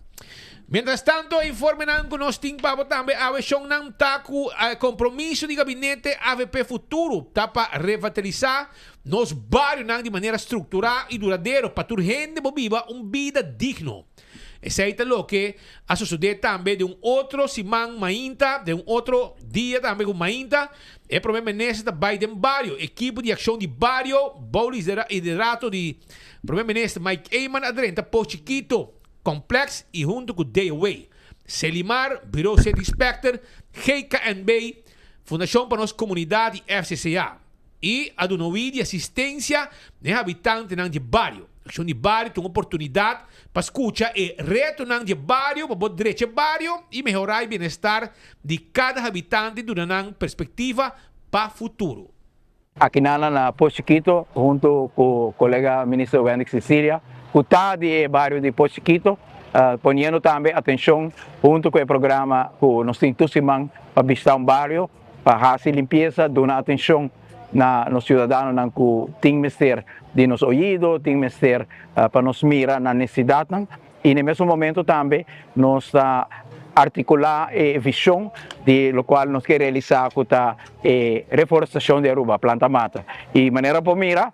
Mientras tanto e informenan cu nos tin pa bo tambe awe shonnan ta cu e compromiso di Gabinete avp Futuro ta pa revitalisa nos barionan di manera structura y duradero pa tur hende bo biba un bida digno. Esey ta loke a sosode tambe den un otro siman mainta, den un otro dia tambe cu mainta e Prome Minister ta bay den bario. Ekipo di accion di bario bou liderato di Prome Minister Mike Eman a drenta Pos Chikito Complex y hunto cu DOW, Selimar, Bureau City Inspector, GKNB, Fundacion pa Nos Comunidad y FCCA. Y a duna hui di asistencia na e habitantenan di e bario. Accion di Bario ta un oportunidad pa scucha e retonan di e bario pa bo drecha e bario y mehora e bienestar di cada habitante y duna nan perspectiva pa futuro. Akinan na Pos Chikito hunto cu colega Minister Wendrick Cecilia cu ta di e bario di Pos Chikito poniendo tambe atencion hunto cu e programa cu nos tin tur siman pa bishita un bario pa haci limpieza, duna atencion na nos ciudadanonan cu tin mester di nos oido, tin mester pa nos mira nan necesidadnan y na e mesun momento tambe nos ta articula e vision di locual nos ke realisa cu ta e reforestacion di Aruba, planta mata. Y manera por mira,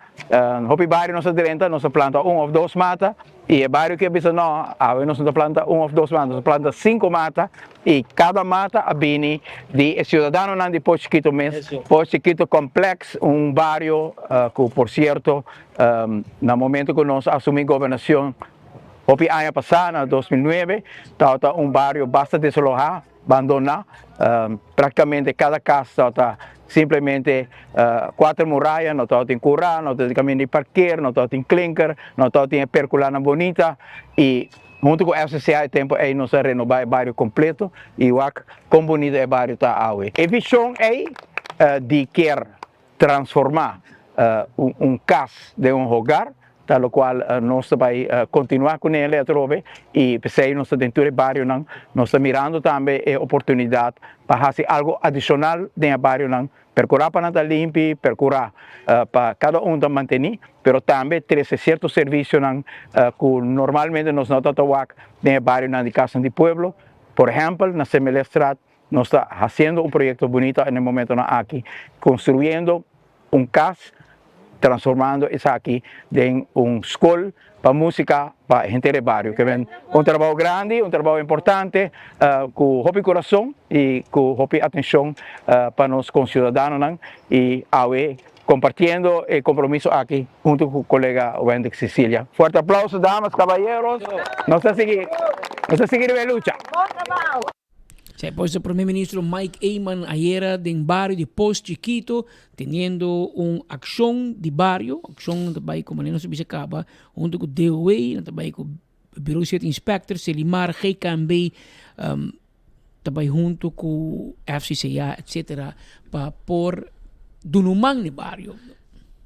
hopi bario nos a drenta, nos a planta un of dos mata. Y e bario ki a bisa no, awe nos no ta planta un of dos mata, nos ta planta cinco mata y cada mata a bini di e ciudadanonan di Pos Chikito mes. Pos Chikito Complex, un bario cu por cierto na momento cu nos a asumi gobernacion hopi aña pasa na 2009 tabata un bario basta desaloha. Bandoná. Práktikamente kada kas tabata simplemente kuater muraya, no tabatin kurá, no tabatin kaminda di parker, no tabatin klinker, no tabatin e perkulanan bonita i huntu ku FCCA e tempu ei nos a renobá e bario kompleto i wak kon bonita e bario ta awe. E vishon ei di kier transformá un kas den un hogar, ta lokual nos ta bai kontinuá kuné atrobe i p'esei nos ta den tur e barionan. Nos ta mirando tambe e oportunidat pa hasi algu adishonal den e barionan, perkurá pa nan ta limpi, perkurá pa kada un ta mantení, pero tambe trese sierto servisionan ku normalmente nos no ta ta wak den e barionan di kasnan di pueblo. Por ehèmpel, na Semelestraat Nos ta haciendo un proyecto bunita en e momentonan aki, construyendo un cas, transformando esaki den un scol pa musica pa henter e bario. Ke men un trabao grandi, un trabao importante, cu hopi corazon y cu hopi atencion pa nos conciudadanonan y awe compartiendo e compromiso aki hunto cu colega Wendrick Cecilia. Fuerte aplauso damas, caballeros, nos ta sigui, nos ta sigui riba e lucha. Esei pues e Prome Ministro Mike Eman ayera den bario di Pos Chikito teniendo un accion di bario, accion ta bay cu manera nos a bisa caba hunto cu DOW, nan ta bay cu Bureau City Inspector, Selimar, GKNB, ta bay hunto cu FCCA etcetera pa por duna un man den bario.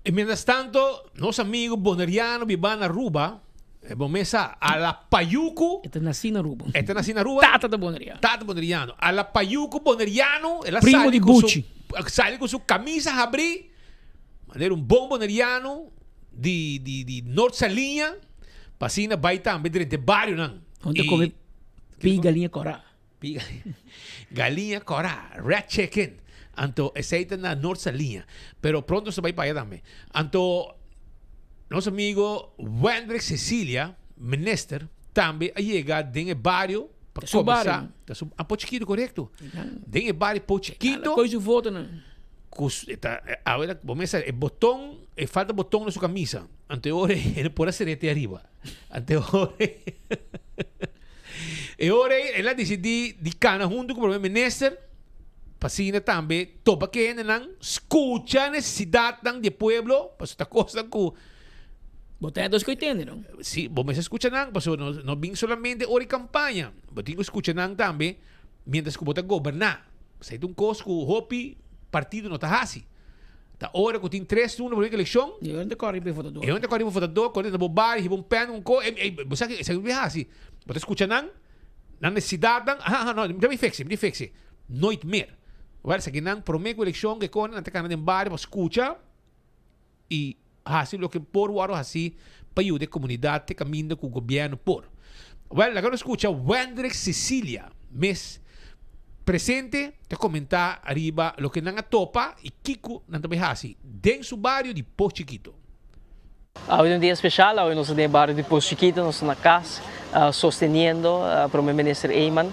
Y mientras tanto nos amigo Boneriano biba na Aruba, e bo mes sa, a la payucu. E ta naci na Aruba. E ta naci na Aruba. Tata ta Boneriano. Tata Boneriano. A la payucu Boneriano, el a Primo sali di cu su, Buchi. sali cu su camisa habri, manera un bon Boneriano di, di, di Noord Saliña, pa asina bay tambe drenta e barionan. Unda Y come pi galiña cora. Pi galiña cora, red chicken. Anto esey ta na Noord Saliña. Pero pronto nos ta bay pa aya tambe. Anto nos amigo Wendrick Cecilia, minister, tambe a yega den e bario pa Ta su combersa. bario. Ta su, ah, Poch Chiquito, corecto. Den e bario Poch Chiquito. Coy su votonan. Cu su, e ta, awor bo mester, e boton, e falta boton na su camisa. Anto e ora e no por a serete ariba. Anto e ora e ora ei el a disidí di kana huntu ku prome minister pa asina tambe topa ku e hendenan, skucha nesesidatnan di e pueblo, pasobra ta kosnan ku. Bo ta dos ku e tende no? Si, bo mester skucha nan pasobra no no bin solamente ora di kampaña, bo tin ku skucha nan tambe mientras ku bo ta goberná. Esei ta un kos ku hopi partido no ta hasi. Ta ora ku tin tres luna promé ku elekshon. E hende ta kòrda riba e votadó. E hende ta kòrda riba e votadó, kòrda na bo bario, hiba un pèn, un ko. Bo sa ke esaki bo hasi? Bo ta skucha nan, nan nesesidatnan, aha, aha, no, mi ta bin fiksi, mi ta bin fiksi. Nooit meer. Wèl, esaki nan promé ku elekshon ke kòrda nan ta kana den bario pa skucha i hasi loke por wòrdu hasi pa yuda e komunidat te kaminda ku gobièrnu por. Wèl, laga nos skucha Wendrick Cecilia mes presente ta komentá riba loke nan a topa i kiko nan ta bai hasi den su bario di Pos Chikito. Awe ta un dia special, awe nos ta den e bario di Pos Chikito, nos ta na cas sosteniendo Prome Minister Eman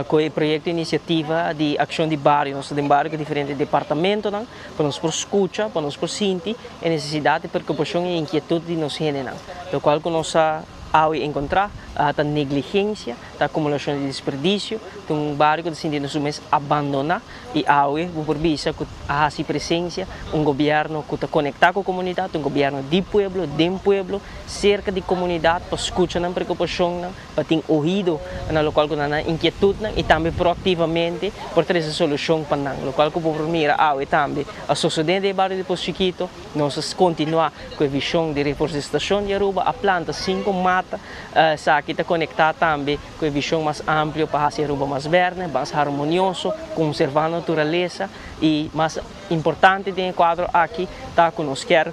cu e proyecto iniciativa di accion di bario. Nos ta den bario cu diferente departamentonan pa nos por scucha, pa nos por sinti e necesidad, e preocupacion y e inquietud di nos hendenan. Locual cu nos a awe encontra ta negligencia, ta acumulacion di desperdicio, ta un bario cu ta sinti su mes abandona y awe bo por bisa cu a haci presencia un gobierno cu ta conecta cu comunidad, un gobierno di pueblo, den pueblo, cerca di comunidad pa scucha nan preocupacionnan, pa tin oido na locual cu nan nan inquietudnan y tambe proactivamente por trece solucion pa nan. Locual cu bo por mira awe tambe a sosode den e bario di Pos Chikito. Nos a continua cu e vision di reforestacion di Aruba, a planta cinco mata, esaki ta conecta tambe cu e vision mas amplio pa haci Aruba mas berde, mas harmonioso, conserva naturalesa y mas importante den e cuadro aki ta cu nos kier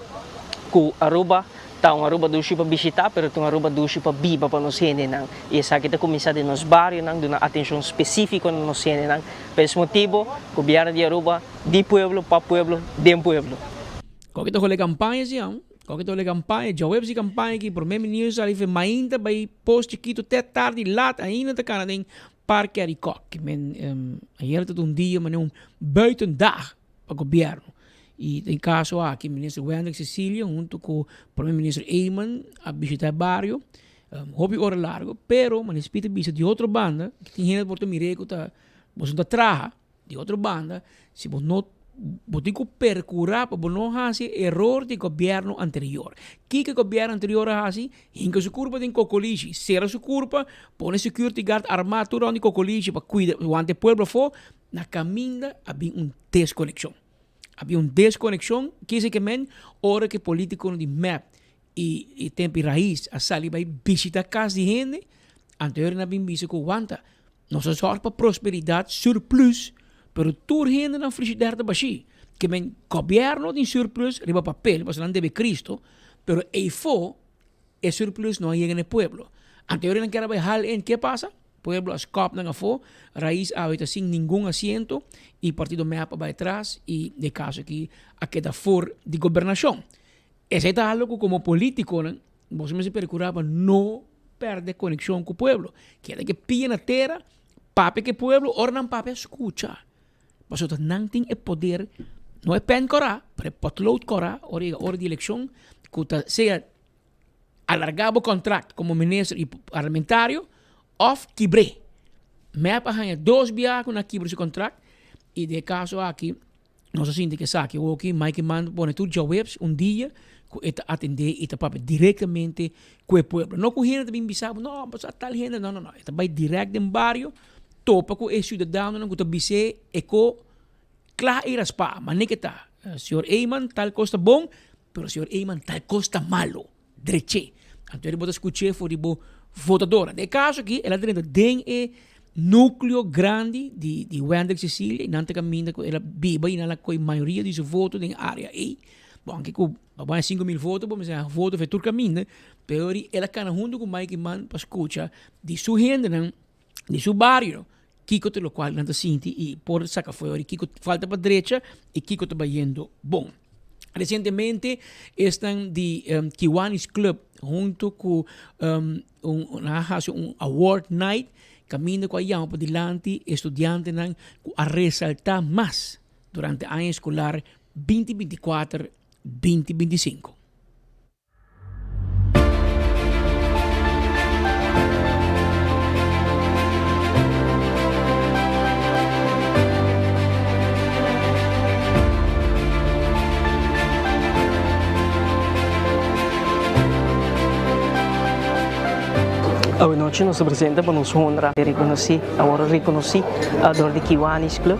cu Aruba ta un Aruba dushi pa bishita pero ta un Aruba dushi pa biba pa nos hendenan y esaki ta cuminsa den nos barionan, duna atencion specifico na nos hendenan. Pa es motibo Gobierno di Aruba di pueblo, pa pueblo, den pueblo. Koke ta hole kampaña si an? Koke ta hole kampaña? Djaweps di kampaña aki prome minister sali fe mainta bai Pos Chikito te tardi lat ainda ta kana den Parke Arikok. Men ayer ta un dia mane un buitendag pa gobierno. Y den caso aki minister Wendrick Cecilia hunto cu prome minister Eman a bishita e bario hopi ora largo pero mane spita bisa di otro banda tin hende por ta mire cu ta boso ta traha. Di otro banda, si bo no bo tin ku perkurá pa bo no hasi eror di gobièrnu anterior. Kiko e gobièrnu anterior a hasi? Hinka su kurpa den kokolishi, sera su kurpa, pone security guard armá tur rònt di kokolishi pa kuida wanta e pueblo afó. Na kaminda a bin un deskonekshon. A bin un deskonekshon, kise ke men ora ku e politikonan di mep i e tempu Raiz a sali bai bishita kas di hende, anterior nan a bin bisa ku wanta. Nos a zorg pa prosperidat, surplus, pero tur hende nan frigider ta bashí. Ke men gobièrnu tin surplus riba papel, pasobra nan debe Cristo, pero eifó e surplus no a yega na e pueblo. Anterior nan kier a bai hal in, ke pasa? Pueblo a skòp nan afó, Raiz awe ta sin ningun asiento i partido mep a bai atras i den e kaso aki a keda for di gobernashon. Esei ta algo ku komo politikonan boso mester perkurá pa no perde konekshon ku pueblo. Keda ke pia na tera, papia ku e pueblo, ora nan papia skucha. Pasobra nan tin e poder, no e pen kòrá, pero e potlood kòrá ora yega ora di elekshon ku ta sea alargá bo kontrakt komo minister i parlamentario òf kibr'é. Mep a haña dos biaha ku nan a kibra su kontrakt i den e kaso aki Nos a sinti ku esaki hoki Mike Eman pone tur djaweps un dia ku e ta atendé i ta papia direktamente ku e pueblo. No ku hende ta bin bisa bo, no, pasobra tal hende, no, no, no. E ta bai dirèkt den bario, topa ku e siudadanonan ku ta bis'é e ko kla i raspá. Manera ke ta, señor Eman tal kos ta bon, pero señor Eman tal kos ta malo. Drech'é. Anto bo ta skuch'é for di bo votadornan. Den e kaso aki el a drenta den e núkleo grandi di di Wendrick Cecilia i nan ta kaminda ku el a biba i nan a kohe mayoria di su voto den e área ei. Bo anke ku a bai 5000 voto bo mester haña voto for tur kaminda, pero el a kana huntu ku Mike Eman pa skucha di su hendenan, di su bario, kiko ta lokual nan ta sinti i por saka fuera di kiko falta pa drecha i kiko ta bayendo bon. Resientemente esnan di Kiwanis Club hunto ku un nan a hasi un award night kaminda ku a yama padilanti e studiantenan ku a resalta mas durante aña eskolar binti 24 2025. Awe nochi nos ta presente pa nos honra e reconoci, awor reconoci dor di Kiwanis Club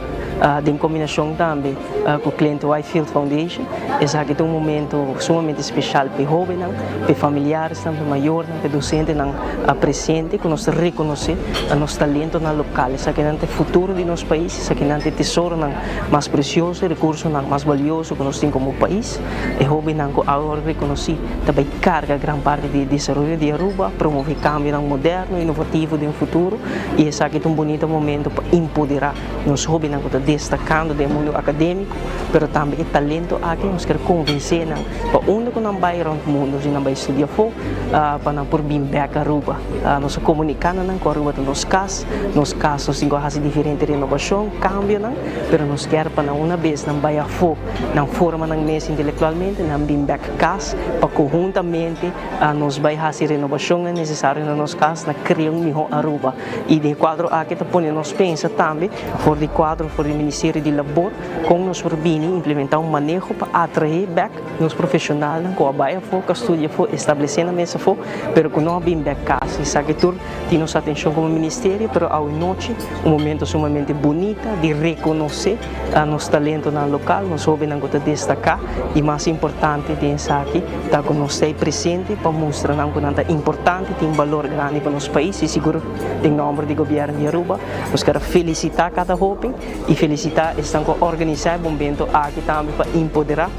den combinacion tambe cu Clint Whitefield Foundation. Esaki ta un momento sumamente special pa e hobennan, pa e familiaresnan, pa e mayornan, pa e docentenan presente cu nos ta reconoce nos talentonan local. Esakinan ta e futuro di nos pais, esakinan ta e tesoronan mas precioso, e recursonan mas balioso cu nos tin como pais. E hobennan cu awor reconoci ta bay carga gran parti di e desaroyo di Aruba, promove cambionan moderno, inovativo den futuro y esaki ta un bunita momento pa empodera nos hobennan cu ta destacando den e mundo academico, pero tambe e talento aki nos kier convence nan pa unda cu nan bay rond mundo, si nan bay studia afo, pa nan por bin bek Aruba. Nos a comunica na nan cu Aruba ta nos cas, nos cas nos tin cu haci diferente renovacion, cambionan, pero nos kier pa nan una bes nan bay afo, nan forma nan mes intelectualmente, nan bin bek cas pa conhuntamente nos bay haci renovacionnan necesario na nos cas na crea un miho Aruba. Y den e cuadro aki ta pone nos pensa tambe for di cuadro for di Ministerio di Labor con nos por bini implementa un maneho pa atrae bek nos profesionalnan cu a bay afo, cu a studia afo, establece nan mes afo, pero cu no a bin bek cas. Esaki tur tin nos atencion como ministerio, pero awe nochi un momento sumamente bunita di reconoce nos talentonan local, nos hobennan cu ta destaca y mas importante den esaki ta cu nos ta presente pa mustra nan cu nan ta importante, tin balor grandi pa nos pais y sigur den nomber di gobierno di Aruba nos kier a felicita cada hoben y felicita esnan cu a organisa e bon bento aki tambe pa empodera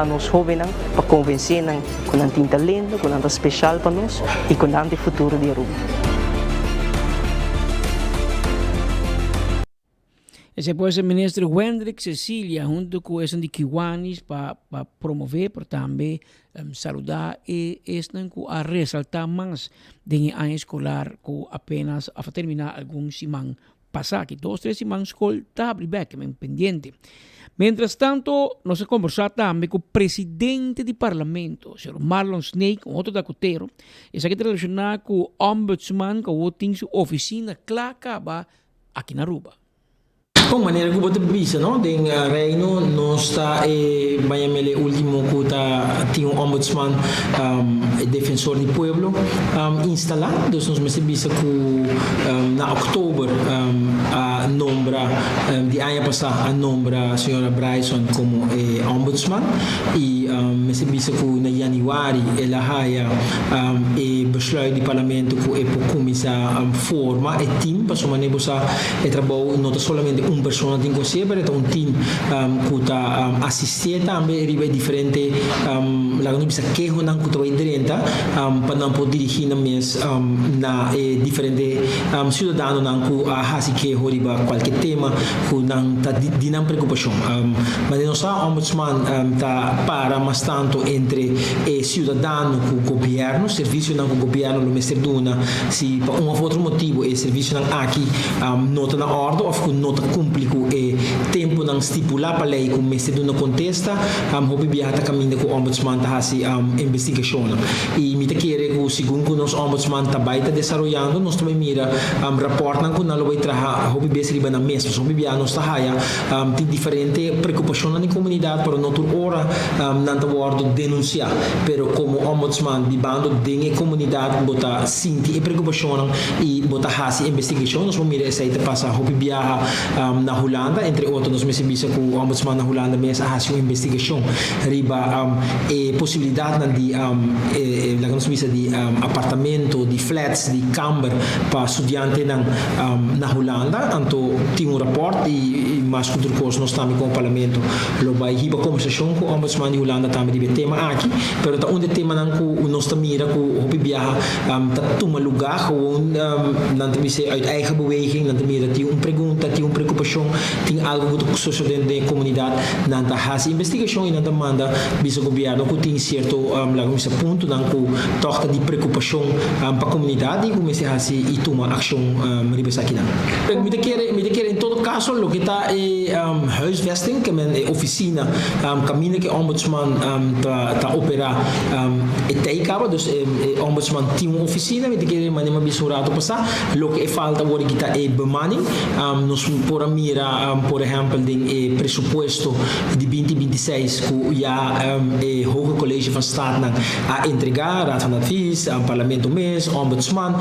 nos hobennan, pa convence nan cu nan tin talento, cu nan ta special pa nos y cu nan ta e futuro di Aruba. Esei por ser Minister Wendrick Cecilia hunto cu esun di Kiwanis pa pa promove pero tambe saluda e esnan cu a resalta mas den e aña escolar cu apenas a termina algun siman pasa. Aki dos tres siman scol ta habri bek, men pendiente. Mientras tanto nos a conversa tambe cu presidente di Parlamento, señor Marlon Sneek, un otro dakotero. Esaki ta relaciona cu Ombudsman cu awor tin su oficina cla caba aki na Aruba. Bon, manera ku bo ta bisa no, den Reino nos ta e baña mel e ultimo ku ta tin un ombudsman, e defensor di pueblo, instalá. Dus nos mester bisa ku na oktober a nombra, di aña pasá a nombra señora Bryson komo e ombudsman i mester bisa ku na yanüari el a haya e besluit di parlamento ku e por kuminsá forma e team pasobra manera bo sa e trabou no ta solamente un persona tin ku hasié pero e ta un team ku ta asistié tambe riba e diferente laga nos bisa kehonan ku ta bai drenta pa nan por dirigí nan mes na e diferente siudadanonan ku a hasi keho riba kualke tema ku nan ta di nan preokupashon. Manera nos sa ombudsman ta para mas tantu entre e siudadano ku gobièrnu, servisionan ku gobièrnu lo mester duna si pa un òf otro motibu e servisionan aki no ta na òrdu òf ku no ta kumpli ku e tempunan stipulá pa lei ku mester duna kontesta, hopi biaha ta kaminda ku ombudsman ta hasi investigashonnan. I mi ta kere ku segun ku nos ombudsman ta bai ta desaroyando nos ta bai mira rapòrtnan ku nan lo bai traha hopi bes riba nan mes. Pasobra hopi biaha nos ta haya tin diferente preokupashonnan den komunidat pero no tur ora nan ta wòrdu denunsiá. Pero komo ombudsman bibando den e komunidat bo ta sinti e preokupashonnan i bo ta hasi investigashon. Nos por mira esei ta pasa hopi biaha na Hulanda. Entre otro nos mester bisa ku ombudsman na Hulanda mes a hasi un investigashon riba e posibilidatnan di laga nos bisa di apartamento, di flats, di kamber pa studiantenan na Hulanda. Anto tin un rapòrt i mas ku tur kos nos tambe komo parlamento lo bai hiba kombersashon ku Ombudsman di Hulanda tambe riba e tema aki. Pero ta un di e temanan ku nos ta mira ku hopi biaha ta tuma lugá gewoon nan ta bisa uit eigen beweging, nan ta mira tin un pregunta, tin un preokupashon, tin algu ku ta sosodé den e komunidat, nan ta hasi investigashon i nan ta manda bisa gobièrnu ku tin sierto laga mi bisa puntonan ku tòg ta di preokupashon pa komunidat i ku mester hasi i tuma akshon riba esakinan. Mi ta kere mi ta kere en todo kaso loke ta e huisvesting ke men e ofisina kaminda ku e ombudsman ta ta operá e tei kaba dus e ombudsman tin un ofisina mi ta kere manera mi a bisa un rato pasá loke e falta awor aki ta e bemanning. Nos por a. mira por ehèmpel den e presupuesto di binti binti seis ku ya e Hoge College van Staatnan a entregá, Raad van Advies, Parlamento mes, Ombudsman,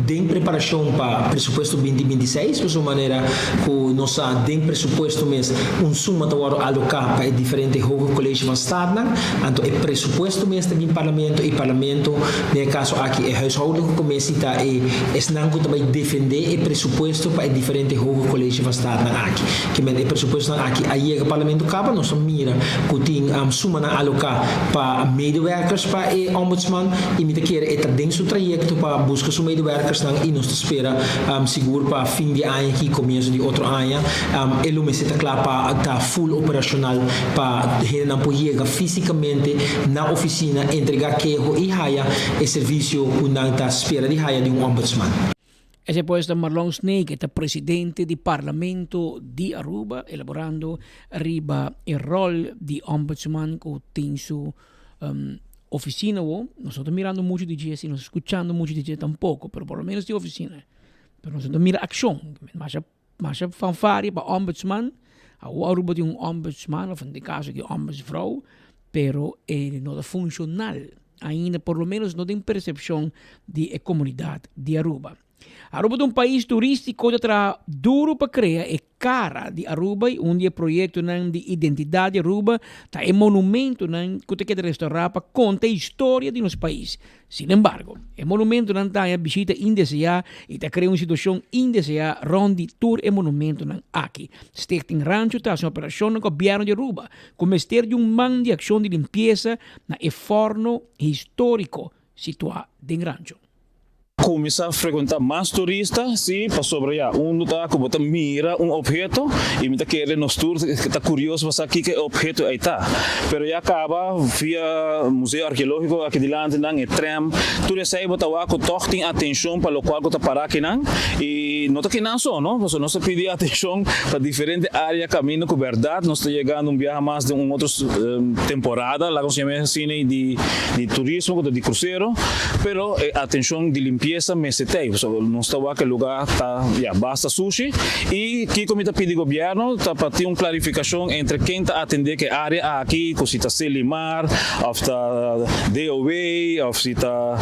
den preparashon pa presupuesto binti binti seis, pasobra manera ku nos sa den presupuesto mes un suma ta wòrdu aloká pa e diferente Hoge College van Staatnan, anto e presupuesto mes ta bin Parlamento i Parlamento den e kaso aki e Huishoudelijke Commissie ta e esnan ku ta bai defendé e presupuesto pa e diferente Hoge College van Staatnan aki. Ke men e presupuestonan aki a yega Parlamento kaba nos ta mira ku tin sumanan aloká pa medewerkers pa e Ombudsman i mi ta kere e ta den su trayekto pa buska su medewerkersnan i nos ta spera sigur pa fin di aña aki komienso di otro aña e lo mester ta kla pa ta full operashonal pa hendenan por yega físikamente na ofisina entregá keho i haya e servisio ku nan ta spera di haya di un Ombudsman. Esei pues ta Marlon Snake, e ta presidente di Parlamento di Aruba, elaborando riba e rol di Ombudsman ku tin su oficina awo. Nos no ta mirando mucho di dje, si nos scuchando mucho di dje tampoco, pero por lo menos tin oficina. Pero nos no ta mira accion. Masha masha fanfaria pa Ombudsman. Awo Aruba tin un Ombudsman, of en den caso aki Ombudsvrouw, pero e no ta funcional ainda, por lo menos no den percepcion di e comunidad di Aruba. Aruba ta un pais turistico ta traha duro pa crea e cara di Aruba y un di e proyectonan di identidad di Aruba ta e monumentonan cu ta keda restaura pa conta e historia di nos pais. Sin embargo, e monumentonan ta haña bishita indesea y ta crea un situacion indesea rond di tur e monumentonan aki. Stichting Rancho ta haci un operacion na gobierno di Aruba cu mester di un man di accion di limpieza na e forno historico situa den Rancho. Kuminsá frekuentá mas turista, sí, pasobra ya, unu ta ku bo ta mira un opheto i mi ta kere nos tur ta kurioso pa sa kiko e opheto ei ta. Pero ya kaba via Museo Arkeológiko aki dilanti nan, e trèm, tur esei bo ta wak ku tòg tin atenshon pa lokual ku ta pará akinan i no ta kinan so, no, pasobra nos ta pidi atenshon pa diferente área kaminda ku bèrdat nos ta yegando un biaha mas den un otro temporada, laga nos yama asina, di turismo ku ta di krusero. Pero e atencion di limpieza mester t'ey, pasobra nos ta wak e lugar ta ya basta sushi y kico mi ta pidi gobierno ta pa tin un clarificacion entre ken ta atende ke area aki, cu si ta Selimar of ta DOW of si ta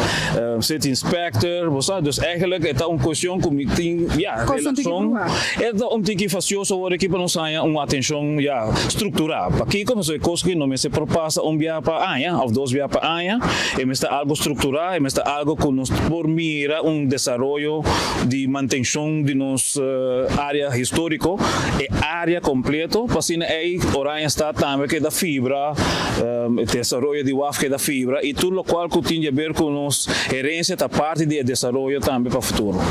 City Inspector, bo sa, dus eigenlijk e ta un cuestion cu mi tin ya relacion, e ta un tiki fastioso awor aki pa nos haya un atencion ya structura, pakico? Pasobra e cos aki no mester por pasa un biaha pa aña of dos biaha pa aña. E mester algo strukturá, e mester algo ku nos por mira un desaroyo di mantenshon di nos área históriko, e área kompleto, pa asina ei Oranjestad tambe keda fibra, e desaroyo di waf keda fibra i tur lokual ku tin di aber ku nos herensia ta parti di e desaroyo tambe pa futuro.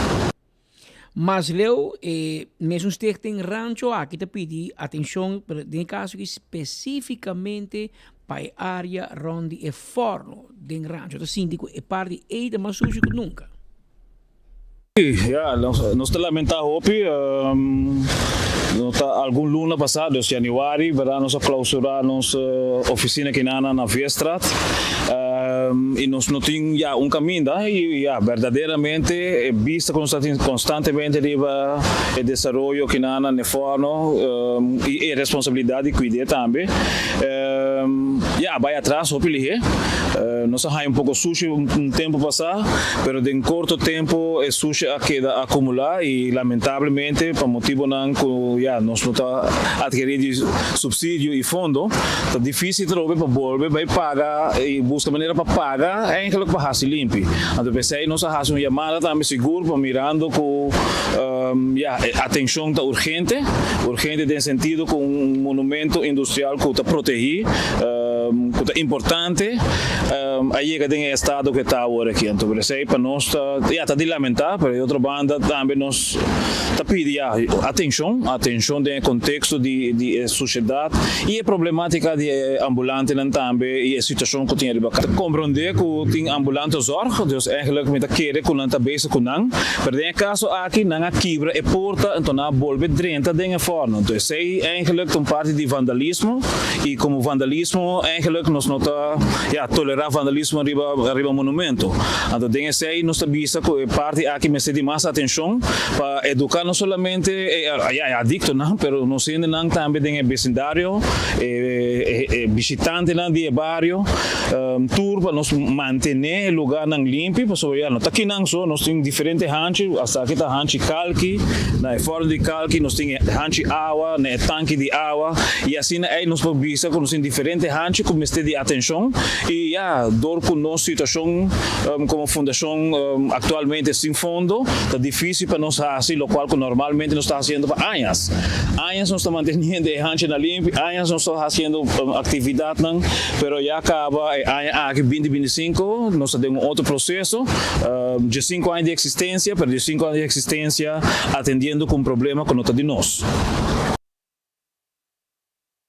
Mas leu e mesun stichting Rancho aki ta pidi atencion, pero den e caso aki specificamente pa e area rond di e forno den Rancho. Ta sinti cu e parti ey ta mas sushi cu nunca. Ya, nos ta lamenta hopi. No ta algun luna pasa, dus januari, berdad nos a clausura nos oficina kinan na Veerstraat. I nos no tin ya un kaminda i ya berdaderamente e bista ku nos ta tin konstantemente riba e desaroyo kinan na Neforno i e responsabilidat di kuid'é tambe ya a bai atras hopi lihé. Nos a haña un poko sushi un tempu pasá pero den korto tempu e sushi a keda akumulá i lamentablemente pa motibunan ku ya nos no ta atkerí di supsidio i fondo. Ta difícil trobe pa bolbe bai paga i buska manera pa paga eigenlijk pa hasi limpi. Anto p'esei nos a hasi un yamada tambe sigur pa mirando ku ya e atenshon ta urgente, urgente den sentido ku un monumento industrial ku ta protehí, ku ta importante a yega den e estado ku e ta awor aki. Anto p'esei pa nos ta ya ta di lamentá pero di otro banda tambe nos ta pidi ya atenshon, atenshon den e konteksto di di e sushedat i e problematika di e ambulantenan tambe i e situashon ku tin ariba. Ta komprondé ku tin ambulantezorg, dus eigenlijk mi ta kere ku nan ta bezig ku nan, pero den e kaso aki nan a kibra e porta enton nan a bolbe drenta den e fòrno. Enton esei eigenlijk ta un parti di vandalismo i komo vandalismo eigenlijk nos. no ta ya tolerá vandalismo riba riba monumento. Anto den esei nos ta bisa ku e parti aki mester di mas atenshon pa eduká no solamente e ya e adiktonan pero nos hendenan tambe den e besindario, e e bishitantenan di e bario tur pa nos mantené e lugánan limpi pasobra ya no ta kinan so nos tin diferente hanchi hasta aki ta hanchi kalki na e fòrno di kalki nos tin e hanchi awa na e tanki di awa y asina ey nos por bisa cu nos tin diferente hanchi cu mester di atencion y ya door cu nos situacion como fundacion actualmente sin fondo ta dificil pa nos haci locual cu normalmente nos ta haciendo pa añas. Añas nos ta manteniendo e hanchinan limpi, añas nos ta haciendo actividadnan pero ya caba e aña aki binti 25 nos ta den un otro proceso diescinco aña di existencia pero diescinco aña di existencia atendiendo cu un problema cu no ta di nos.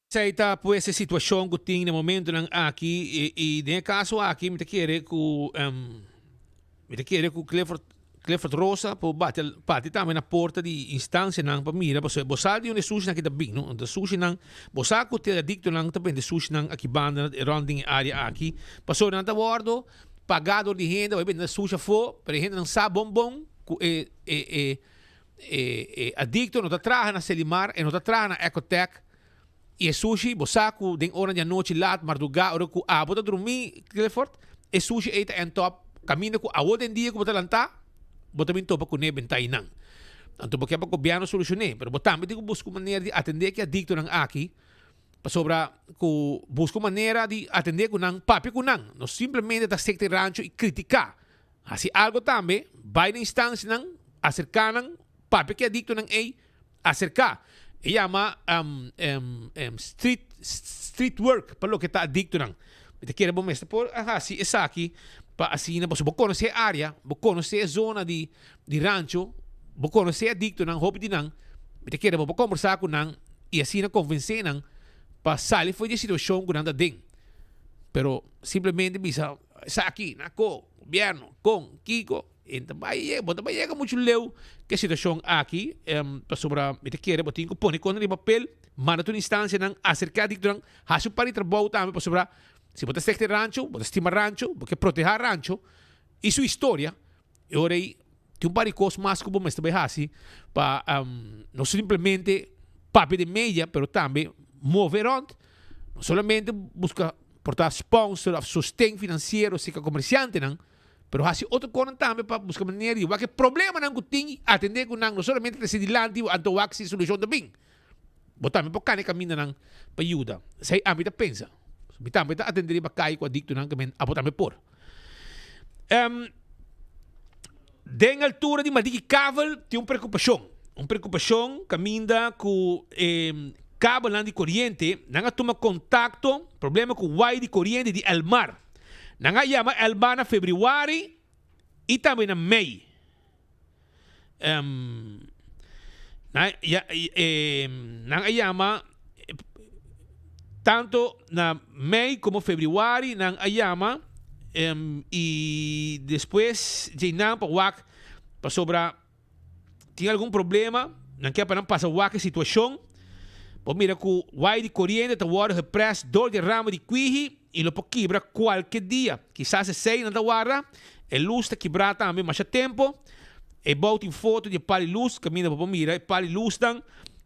Esei ta pues e situacion cu tin na momentonan aki y den e caso aki mi ta kere cu mi ta kere cu Clifford Clifford Rosa por bati bati tambe na porta di instancianan pa mira pasobra bo sa di unda e sushinan aki ta bin no e sushinan bo sa cu te adictonan ta bende sushinan aki banda rond den e area aki pasobra nan ta wordo paga door di hende pa bende sushi afo pero e hendenan sa bon bon cu e e e E adicto no ta traha na Selimar, e no ta traha na Ecotec. Y e sushi, bo sa cu den ora di anochi laat, marduga, ora cu abo ta drumi, Clifford, e sushi ey ta end up caminda cu awo den dia cu bo ta lanta, bo ta bin topa cu ne benta eynan. Anto bo ke pa gobierno solucione, pero bo tambe tin cu busca un manera di atende ki adictonan aki, pasobra cu busca un manera di atende cu nan, papia cu nan, no simplemente ta secta e rancho y critica. Hasi algo tambe, bai na instancianan, acerca nan, papia ki adictonan ey, acerca. E yama street, street work pa loke ta adictonan. Mi ta kere bo mester por a hasi esaki pa asina, pasobra bo conoce e area, bo conoce e zona di di rancho, bo conoce e adictonan, hopi di nan, mi ta kere bo por combersa cu nan y asina convence nan pa sali for di e situacion cu nan ta den. Pero simplemente bisa. Esaki na ko, gobierno, kon, kiko, e ta bai yega, bo ta bai yega muchu leu ku e situashon aki, pasobra mi ta kere bo tin ku pone kos riba papel, manda tur instansianan, aserká diktonan, hasi un par di trabou tambe pasobra si bo ta stekte rancho, bo ta stima rancho, bo ke protehá rancho i su historia, e ora ei tin un par di kos mas ku bo mester bai hasi pa no simplemente papia den media pero tambe move rònt, no solamente buska. Por ta sponsor of sosten financiero cerca comerciantenan, pero haci otro conan tambe pa busca manera di wak e problemanan cu tin y atende cu nan, no solamente trece dilanti anto wak si solucion ta bin. Bo tambe por cana e camindanan pa yuda. Esey ami ta pensa. Mi tambe ta atende riba cay cu adictonan que men abo tambe por. Den altura di Madiki Kavel tin un preocupacion. Un preocupacion caminda cu e kabelnan di coriente. Nan a tuma contacto, problema cu wai di coriente di Elmar. Nan a yama Elmar na februari y tambe na mei. Nan a yama tanto na mei como februari nan a yama y despues djei nan pa wak pasobra tin algun problema nan ke pa nan pasa wak e situacion bo mira cu wai di coriente ta wordo gepres door di ramo di kwihi. I lo por kibra kualke dia. Kisas esei nan ta warda. E lus ta kibrá tambe masha tempu. E bou tin foto di e pal di lus kaminda bo por mira e pal di lusnan.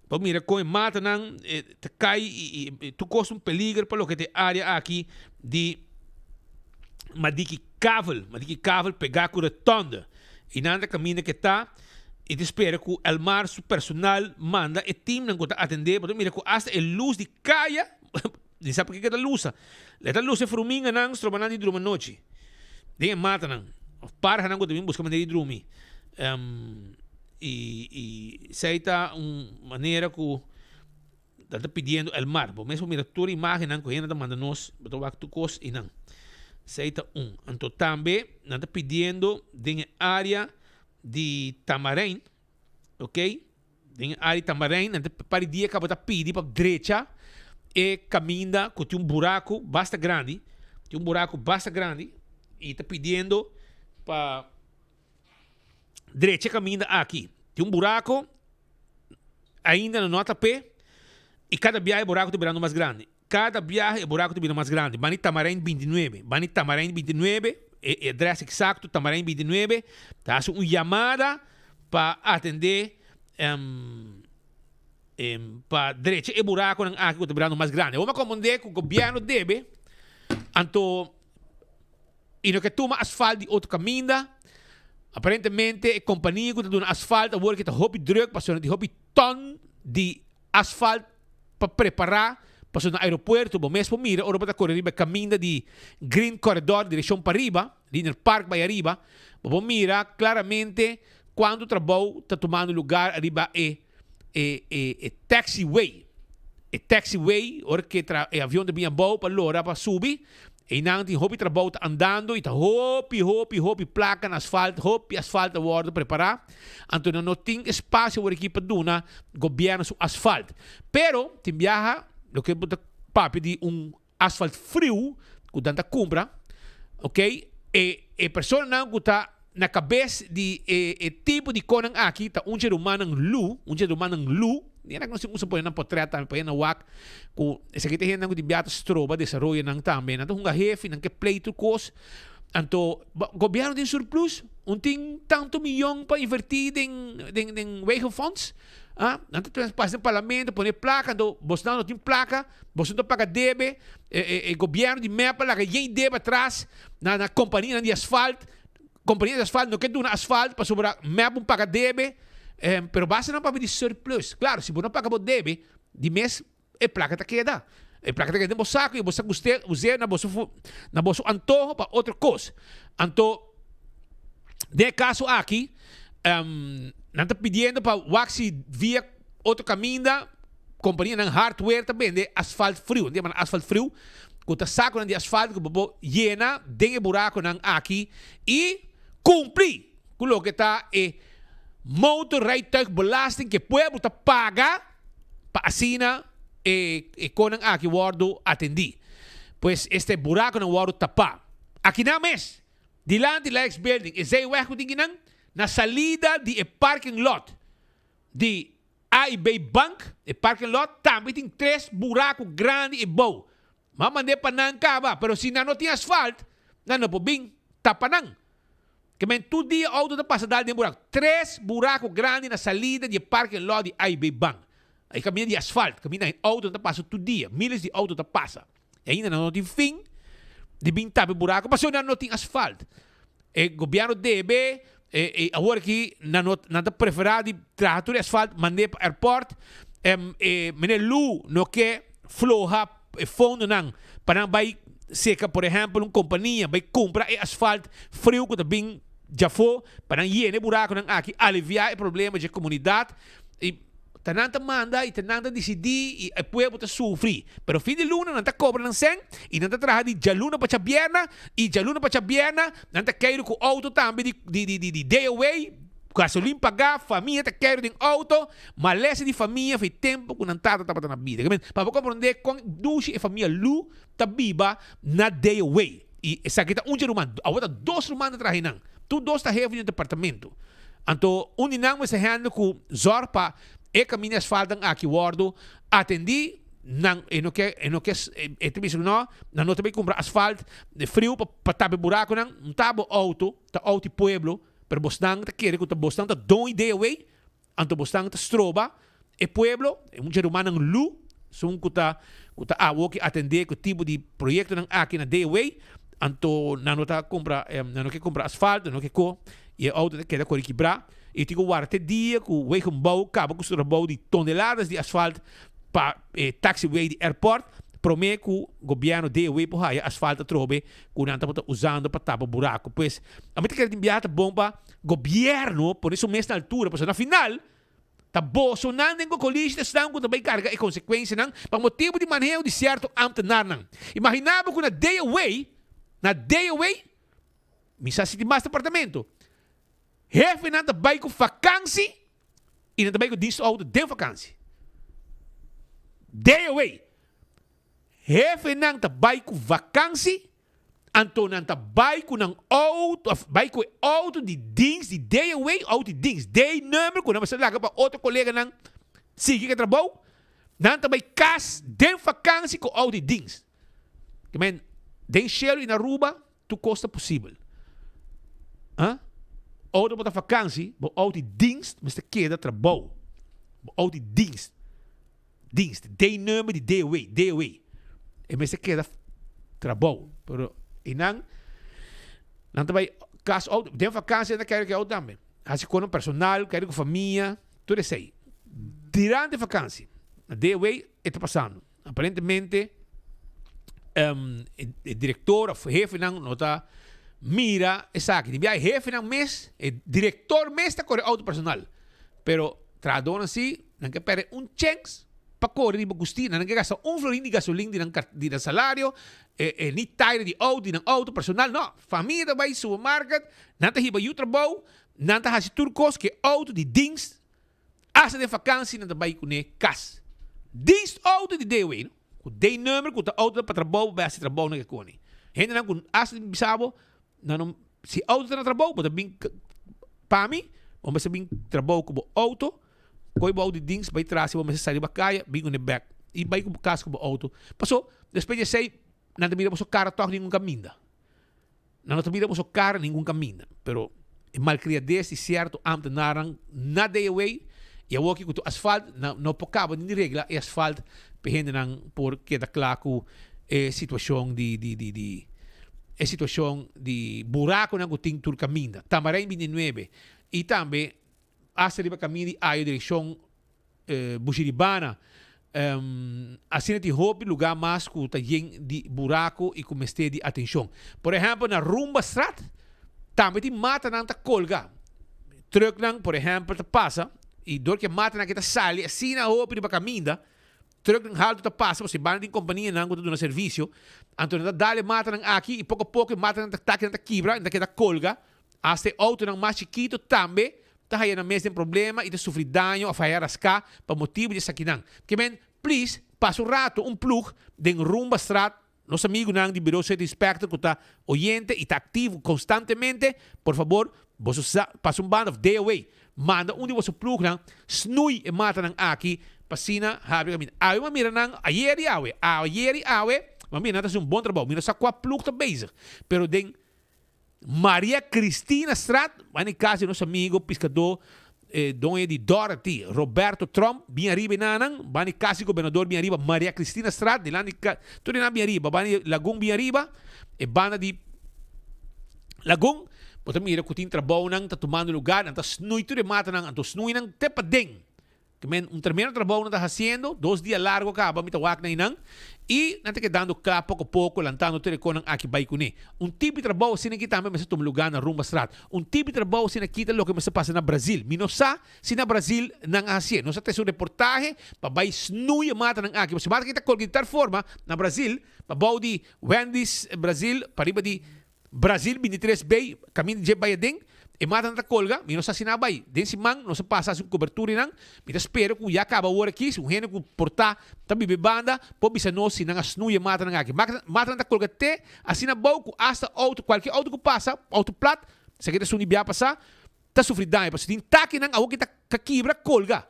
Bo por mira kon e matanan ta kai i tur kos un peliger pa loke ta e área aki di Madiki Kavel. Madiki Kavel pegá ku rotonde. I nan ta kaminda ke ta i ta spera ku Elmar su personal manda e timnan ku ta atendé. Bo ta mira ku asta e lus di kaya. Ni sa pakiko e ta lusa. E ta lusa e fruminganan, strobanan di drumi anochi. Den e matanan, of parhanan ku ta bin buska manera di drumi. I i esei ta un manera ku nan ta pidiendo el mar. Bo mes por mira tur imagennan ku hende ta manda nos, bo ta wak tur kos einan. Esei ta un. Anto tambe nan ta pidiendo den e area di Tamarijn, ok. Den e área di Tamarijn nan ta par di dia kaba ta pidi pa drecha e kaminda ku tin un buraku basta grandi, tin un buraku basta grandi i ta pidiendo pa drecha e kaminda aki. Tin un buraku ainda nan no a tap'é i kada biaha e buraku ta birando mas grandi. Kada biaha e buraku ta bira mas grandi. Bani Tamarijn 29. Bani Tamarijn 29, e adres eksakto Tamarijn 29, ta hasi un yamada pa atendé pa drecha e burakunan aki ku ta birando mas grandi. Awor mi a komprendé ku gobièrnu debe, anto i no ke tuma asfalt di otro kaminda. Aparentemente e kompania ku ta duna asfalt awor ke ta hopi drùk pasobra tin hopi tòn di asfalt pa prepará pasobra na aeropuerto bo mes por mira ora bo ta kore riba e kaminda di Green Corridor direkshon pariba, Linear Park bai ariba, bo por mira klaramente kuantu trabou ta tumando lugar ariba e e e e taxiway. E taxiway ora ke tra e avion ta bini abou pa lora pa subi Einan tin hopi trabou ta andando y ta hopi, hopi, hopi placa na asfalt, hopi asfalt a wordo prepara. Anto nan no tin espacio awor aki pa duna gobierno su asfalt. Pero tin biaha loke bo ta papia di un asfalt friu cu nan ta cumpra, ok, e e personanan cu ta na cabes di e e tipo di conan aki ta un dje rumannan Lu, un dje rumannan Lu, mi a conoci un pone nan potret tambe pa hende wak cu esaki ta hendenan cu tin bia ta stroba desaroyonan tambe, nan ta hunga hefi, nan ke play tur cos, anto gobierno tin surplus, un tin tanto miyon pa inverti den den den wegenfonds, ah, nan ta pasa den parlamento pone placa, anto bosnan no tin placa, bosnan ta paga debe, e e e gobierno di mep a laga yen debe atras na na companianan di asfalt, Kompania di asfalt no ke duna asfalt pasobra mep un paga debe, pero basta nan papia di surplus. Klaro, si bo no paga bo debe, di mes e plaka ta keda. E plaka ta keda den bo sako i bo sa gust'é, us'é na boso na boso antoho pa otro kos. Anto, den e kaso aki, nan ta pidiendo pa wak si via otro kaminda kompanianan hardware ta bende asfalt friu. Nan ta yama nan asfalt friu, ku ta sakunan di asfalt ku bo por yena den e burakunan aki i kumpli ku loke ta e motorrijtuigbelasting ku e pueblo ta paga pa asina e e konan aki wòrdu atendí. Pues este burakunan wòrdu tapá. Akinan mes, dilanti Lex Building, e zijweg ku tin kinan, na salida di e parking lot di AIB Bank, e parking lot, tambe tin tres buraku grandi e bou. M'a mand'é pa nan kaba, pero si nan no tin asfalt, nan no por bin tapa nan. Ke men tur dia outo ta pasa dal den buraku. Tres buraku grandi na salida di e parking lot di AIB Bank. E kaminda di asfalt, kaminda e outonan ta pasa tur dia, miles di outo ta pasa. I ainda nan no tin fin di bin tapa e buraku pasobra nan no tin asfalt. E gobierno debe e awor aki nan no nan ta prefera di traha tur e asfalt mand'e pa airport e meneer Lu no ke floha e fondonan pa nan bai seka por ehempel un kompania bai kumpra e asfalt friu ku ta bin djafo pa nan yena e burakunan aki alivia e problema dje komunidat i Ta nan ta manda y ta nan ta dicidi y e pueblo ta sufri. Pero fin di luna nan ta cobra nan cen y nan ta traha di djaluna pa djabierna y djaluna pa djabierna nan ta keiru cu auto tambe di di di di day away, gasolin paga, famia ta keiru den auto, malesa di famia for e tempo cu nan tata tabata na bida. Pa bo comprende con dushi e famia Lu ta biba na day away. Y esaki ta un dje ruman. Awor ta dos ruman ta traha einan. Tur dos ta hefe di un departamento. Anto un di nan mester handle ku zorg pa e kaminda asfaltnan aki wòrdu atendí. Nan e no ke e no ke e ta bisa ku no, nan no ta bai kumpra asfalt friu pa pa tapa e burakunan. No ta bo outo, ta outo di pueblo, pero bosnan ta kere ku ta bosnan ta don idea away. Anto bosnan ta stroba e pueblo, e mucha rumannan lu, esun ku ta ku ta awo ki atendé ku tipo di proyektonan aki na DOW, anto nan no ta kumpra nan no ke kumpra asfalto, nan no ke ko, i e outo ta keda kore kibrá, i tin ku warda te dia ku Wegenbouw kaba ku su trabou di toneladas di asfalt pa e taxiway di airport, promé ku gobièrnu DOW por haya asfalt atrobe ku nan tabata usando pa tapa buraku. Pues, ami ta kere tin biaha ta bon pa Gobierno pone su mes na altura pasobra na final ta bosonan den kokolishi ta esnan ku ta bai karga e konsekuensianan pa motibu di maneo di sierto ambtenarnan. Imagina bo ku na day away, na day away, mi sa si tin mas departamento, hefenan ta bai ku fakansi i nan ta bai ku dienst auto den fakansi. Day away. Hefenan ta bai ku vakansi Anto nan ta bai ku nan outo, of bai ku e outo di dins, di day away, outo di dins, day number ku nan mester laga pa otro koleganan sigui ku e trabou. Nan ta bai kas den vakansi ku outo di dienst. Ke men, den shelu i na Aruba tur kos ta posibel. Ha? Ora bo ta vakansi, bo outo di dienst mester keda trabou. Bo outo di dienst. Dienst, D-nummer di DOW, DOW. E mester keda trabou. Pero einan, nan ta bai kas outo. Den vakansi nan ta kere ku e outo tambe. Hasi konan personal, kere ku famia, tur esei. Durante vakansi, na DOW e ta pasando. Aparentemente e direktor of hefenan no ta mira esaki. Di bia e hefenan mes, e direktor mes ta kore outo personal. Pero trahadornan si, nan ke perde un chens pa kore riba gustina. Nan ke gasta un florin di gasolin di nan di nan salario, e e ni taire di outo, di nan outo personal. No, famia ta bai supermarket, nan ta hiba yu trabou, nan ta hasi tur kos ku e outo di dienst. Asta den vakansi nan ta bai kuné kas. Dienst auto di DOW no. Ku D-nummer ku ta auto pa trabou bo bai hasi trabou nan ke koni. Hendenan ku asta di bisa bo nan no si auto ta na trabou bo ta bin pa mi bo mester bin trabou ku bo auto koi bo auto di dienst bai tras si bo mester sali riba kaya bin kuné bek i bai ku bo kas ku bo auto. Paso despues di esei nan ta mira boso kara tòg ningun kaminda. Nan no ta mira boso kara ningun kaminda, pero e malkriades di sierto ambtenarnan na DOW i awoki ku tur asfalt nan no por kaba ni di regla e asfalt pa e hendenan por keda kla ku e situashon di di di di e situashon di burakonan ku tin tur kaminda. Tamarijn bintinuebe i tambe Hasta riba kaminda di Ayo direkshon Bushiribana. Asina tin hopi lugá mas ku ta yen di buraku i ku mester di atenshon. Por ehèmpel na Rumbastraat tambe tin matanan ta kolga. Trùknan por ehèmpel ta pasa i dor ku e matanan aki ta sali asina hopi riba kaminda, trùknan haltu ta pasa pasobra e banda tin kompanianan ku ta duna servisio, anto nan ta dal e matanan aki i poko a poko e matanan ta takinan ta kibra i nan ta keda kolga. Hasta e autonan mas chikito tambe ta haya nan mes den problema y ta sufri daño of haya rasca pa motibo di esakinan. Ke men, please, pasa un rato un ploeg den Rumbastraat, nos amigunan di Bureau City Inspector cu ta oyente y ta activo constantemente, por fabor, boso sa, pasa un banda of DOW, manda un di boso ploegnan snoei e matanan aki pa asina habri caminda. Awe mi a mira nan ayer y awe, ayer y awe, mi a mira nan ta haci un bon trabou. Mi no sa cua ploeg ta bezig, pero den Maria Cristina Straat, bai na cas di nos amigo piscador doño di Dorothy, Roberto Tromp, bin ariba e nanan, bai na cas di gobernador bin ariba, Maria Cristina Straat, dilanti di cas, tur e nan bin ariba, bai na Lagun bin ariba, e banda di Lagun, bo ta mira cu tin trabounan ta tumando lugar, nan ta snoei tur e matanan, anto snoei nan te paden. Te men un tremendo trabou nan ta hasiendo, dos dia largo kaba mi ta wak na einan i nan ta kedando kla poko poko lantando tur e konan aki bai kuné. Un tipo di trabou asina aki tambe mester tuma lugá na Rumbastraat. Un tipo di trabou asina aki ta loke mester pasa na Brazil. Mi no sa si na Brazil nan a hasié. Nos a trese un reportahe pa bai snui e matanan aki. Pasobra e mata aki ta kolga di tal forma na Brazil pa bou di Wendy's Brazil pariba di Brazil 23 bay, caminda dje bay aden, e matanan ta colga, mi no sa si nan a bay. Den siman nos a pasa haci un cobertura di nan, mi ta spera cu ya caba awor aki, si un hende cu por ta ta biba e banda por bisa nos si nan a snoei e matanan aki. Matanan ta colga te asina abou cu hasta auto, cualkier auto cu pasa, auto plat, esaki ta esun di bia pasa, ta sufri daño, pasobra tin takinan awor ki ta kibra colga.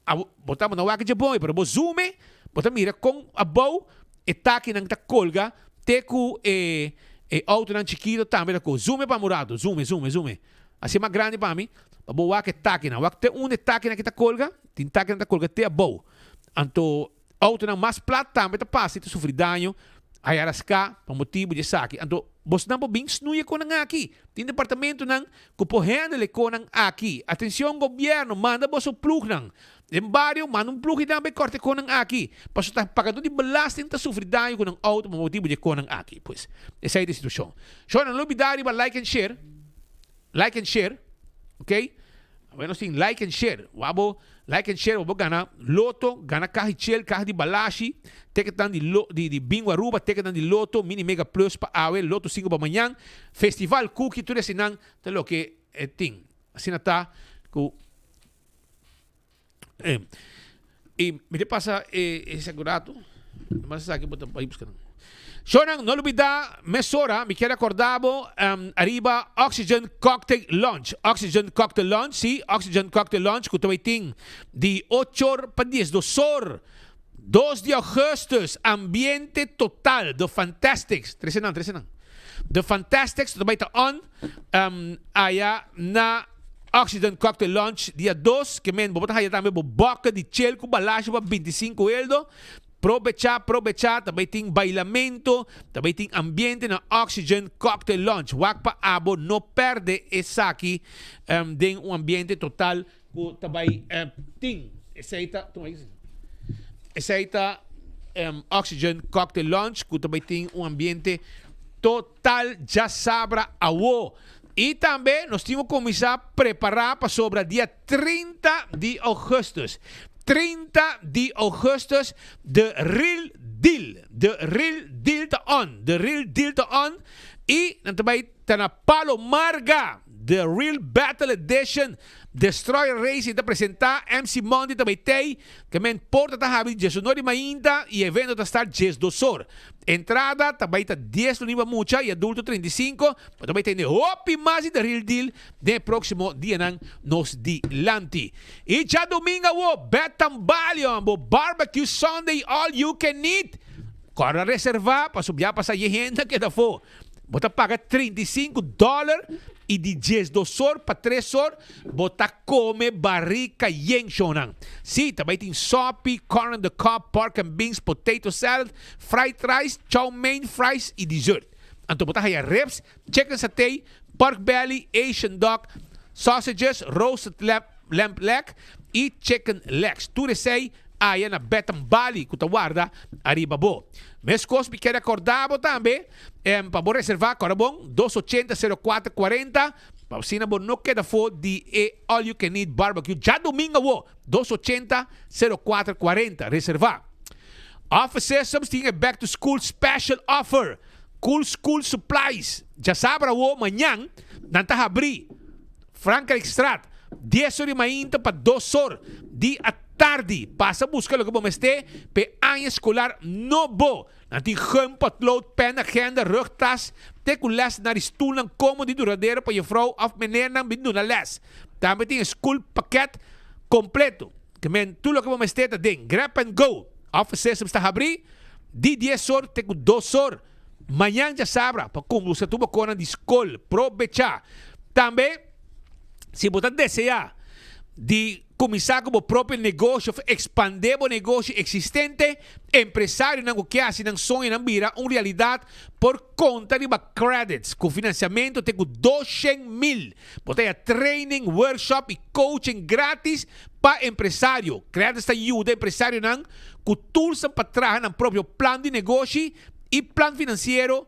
Abo, bo ta no wak dje bon, pero bo zoom e, bo ta mira kon abou e takinan ta kolga te ku e e outonan chikito tambe ta ko. Zoom e pa mi un rato, zoom e, zoom e, zoom e. Hasi mas grandi pa mi, pa bo wak e takinan. Wak te unda e takinan aki ta kolga, tin takinan ta kolga te abou. Anto outonan mas plat tambe ta pasa i ta sufri daño, haya raská pa motibu di esaki. Anto bosnan por bin snoei e konan aki. Tin departamentonan ku por handle e konan aki. Atencion gobierno, manda boso ploegnan. Den bario manda un ploeg i nan bai kòrta e konan aki. Pasobra ta pagadó di belasting ta sufri daño ku nan outo pa motibu di e konan aki. Pues, esei ta e situashon. Shornan, no lubidá riba like and share. Like and share. Ok. Awe nos tin like and share. Wak bo like and share, bo gana loto, gana kaha di chel, kaha di balashi, ticketnan di lo di di Bingo Aruba, ticketnan di loto, mini mega plus pa awe, loto sinku pa mañan, festival cookie, tur eseinan ta loke e tin. Asina ta ku e i mi ta pasa e esaki un rato, mas esaki bo ta bai buska nan. Shownan, no lubida mesora mi kier acorda bo ariba Oxygen Cocktail Lounge. Oxygen Cocktail Lounge, si, Oxygen Cocktail Lounge cu ta bay tin di ocho or pa diesdos or. 2 di augustus, ambiente total, The Fantastics, trese nan, trese nan. The Fantastics ta bai ta on um, aya na Oxygen Cocktail Lounge dia 2, ke men bo por ta haya tambe bo boka di chel ku balasha pa 25 eldo. Probecha, probecha, ta bai tin bailamento, ta bai tin ambiente na Oxygen Cocktail Lounge. Wak pa abo no perde esaki um, den un ambiente total ku ta bai tin. Esei ta, tuma ahí. Esei ta um, Oxygen Cocktail Lounge ku ta bai tin un ambiente total djasabra awo. I tambe nos tin ku kuminsá prepará pasobra dia 30 di augustus, 30 di augustus, The Real Deal, The Real Deal ta on, The Real Deal ta on i nan ta bai ta na Palo Marga. The Real Battle Edition, Destroyer Racing ta presenta, MC Monty ta bay tey, ke men porta ta habri diesunor di mainta y evento ta start diesdosor. Entrada ta bay ta dies luni pa mucha y adulto 35, bo ta bay tende hopi mas di The Real Deal den e proximo dianan nos dilanti. Y djadomingo awo, Bet Tambalion, bo Barbecue Sunday All You Can Eat! Corda reserva pasobra ya pasa ye hende a keda afo. Bo ta paga 35 dollar y di 12 or pa 3 or bo ta come barrica yen shownan. Si, ta bay tin sopi, corn on the cob, pork and beans, potato salad, fried rice, chow mein, fries y dessert. Anto bo ta haya ribs, chicken satay, pork belly, Asian dog, sausages, roasted lamb leg y chicken legs. Tur esey aya na Betam Bali cu ta warda ariba bo. Mescos mi kier acorda bo tambe pa bo reserva cora bon dos ochenta sero cuater cuarenta pa asina bo no keda for di e all you can eat barbecue djadomingo awo dos ochenta sero cuater cuarenta reserva. Office Systems tin e back to school special offer cool school supplies djasabra awo mañan nan ta habri. Frankrijkstraat, dies or di mainta pa dos or di atardi. Pasa buska loke bo mester p'e aña eskolar nobo. Nan tin gum, potlood, pen, agenda, rugtas, te ku les na di stulnan komo di duradero pa jefrou òf menernan bin duna les. Tambe tin e school pakket kompleto. Ke men tur loke bo mester ta den Grab and Go. Office Systems ta habrí di dies or te ku dos or. Mañan djasabra pa kumbusa tur bo konan di skol. Probechá! Tambe, si bo ta deseá di kuminsá ku bo propio negoshi òf ekspandé bo negoshi eksistente, empresarionan ku ke hasi nan soñonan bira un realidat por konta riba Credits ku finansiamentu te ku 200,000. Bo ta haya training, workshop i coaching gratis pa empresario. Credits ta yuda empresarionan ku toolsnan pa traha nan propio plan di negoshi i plan finansiero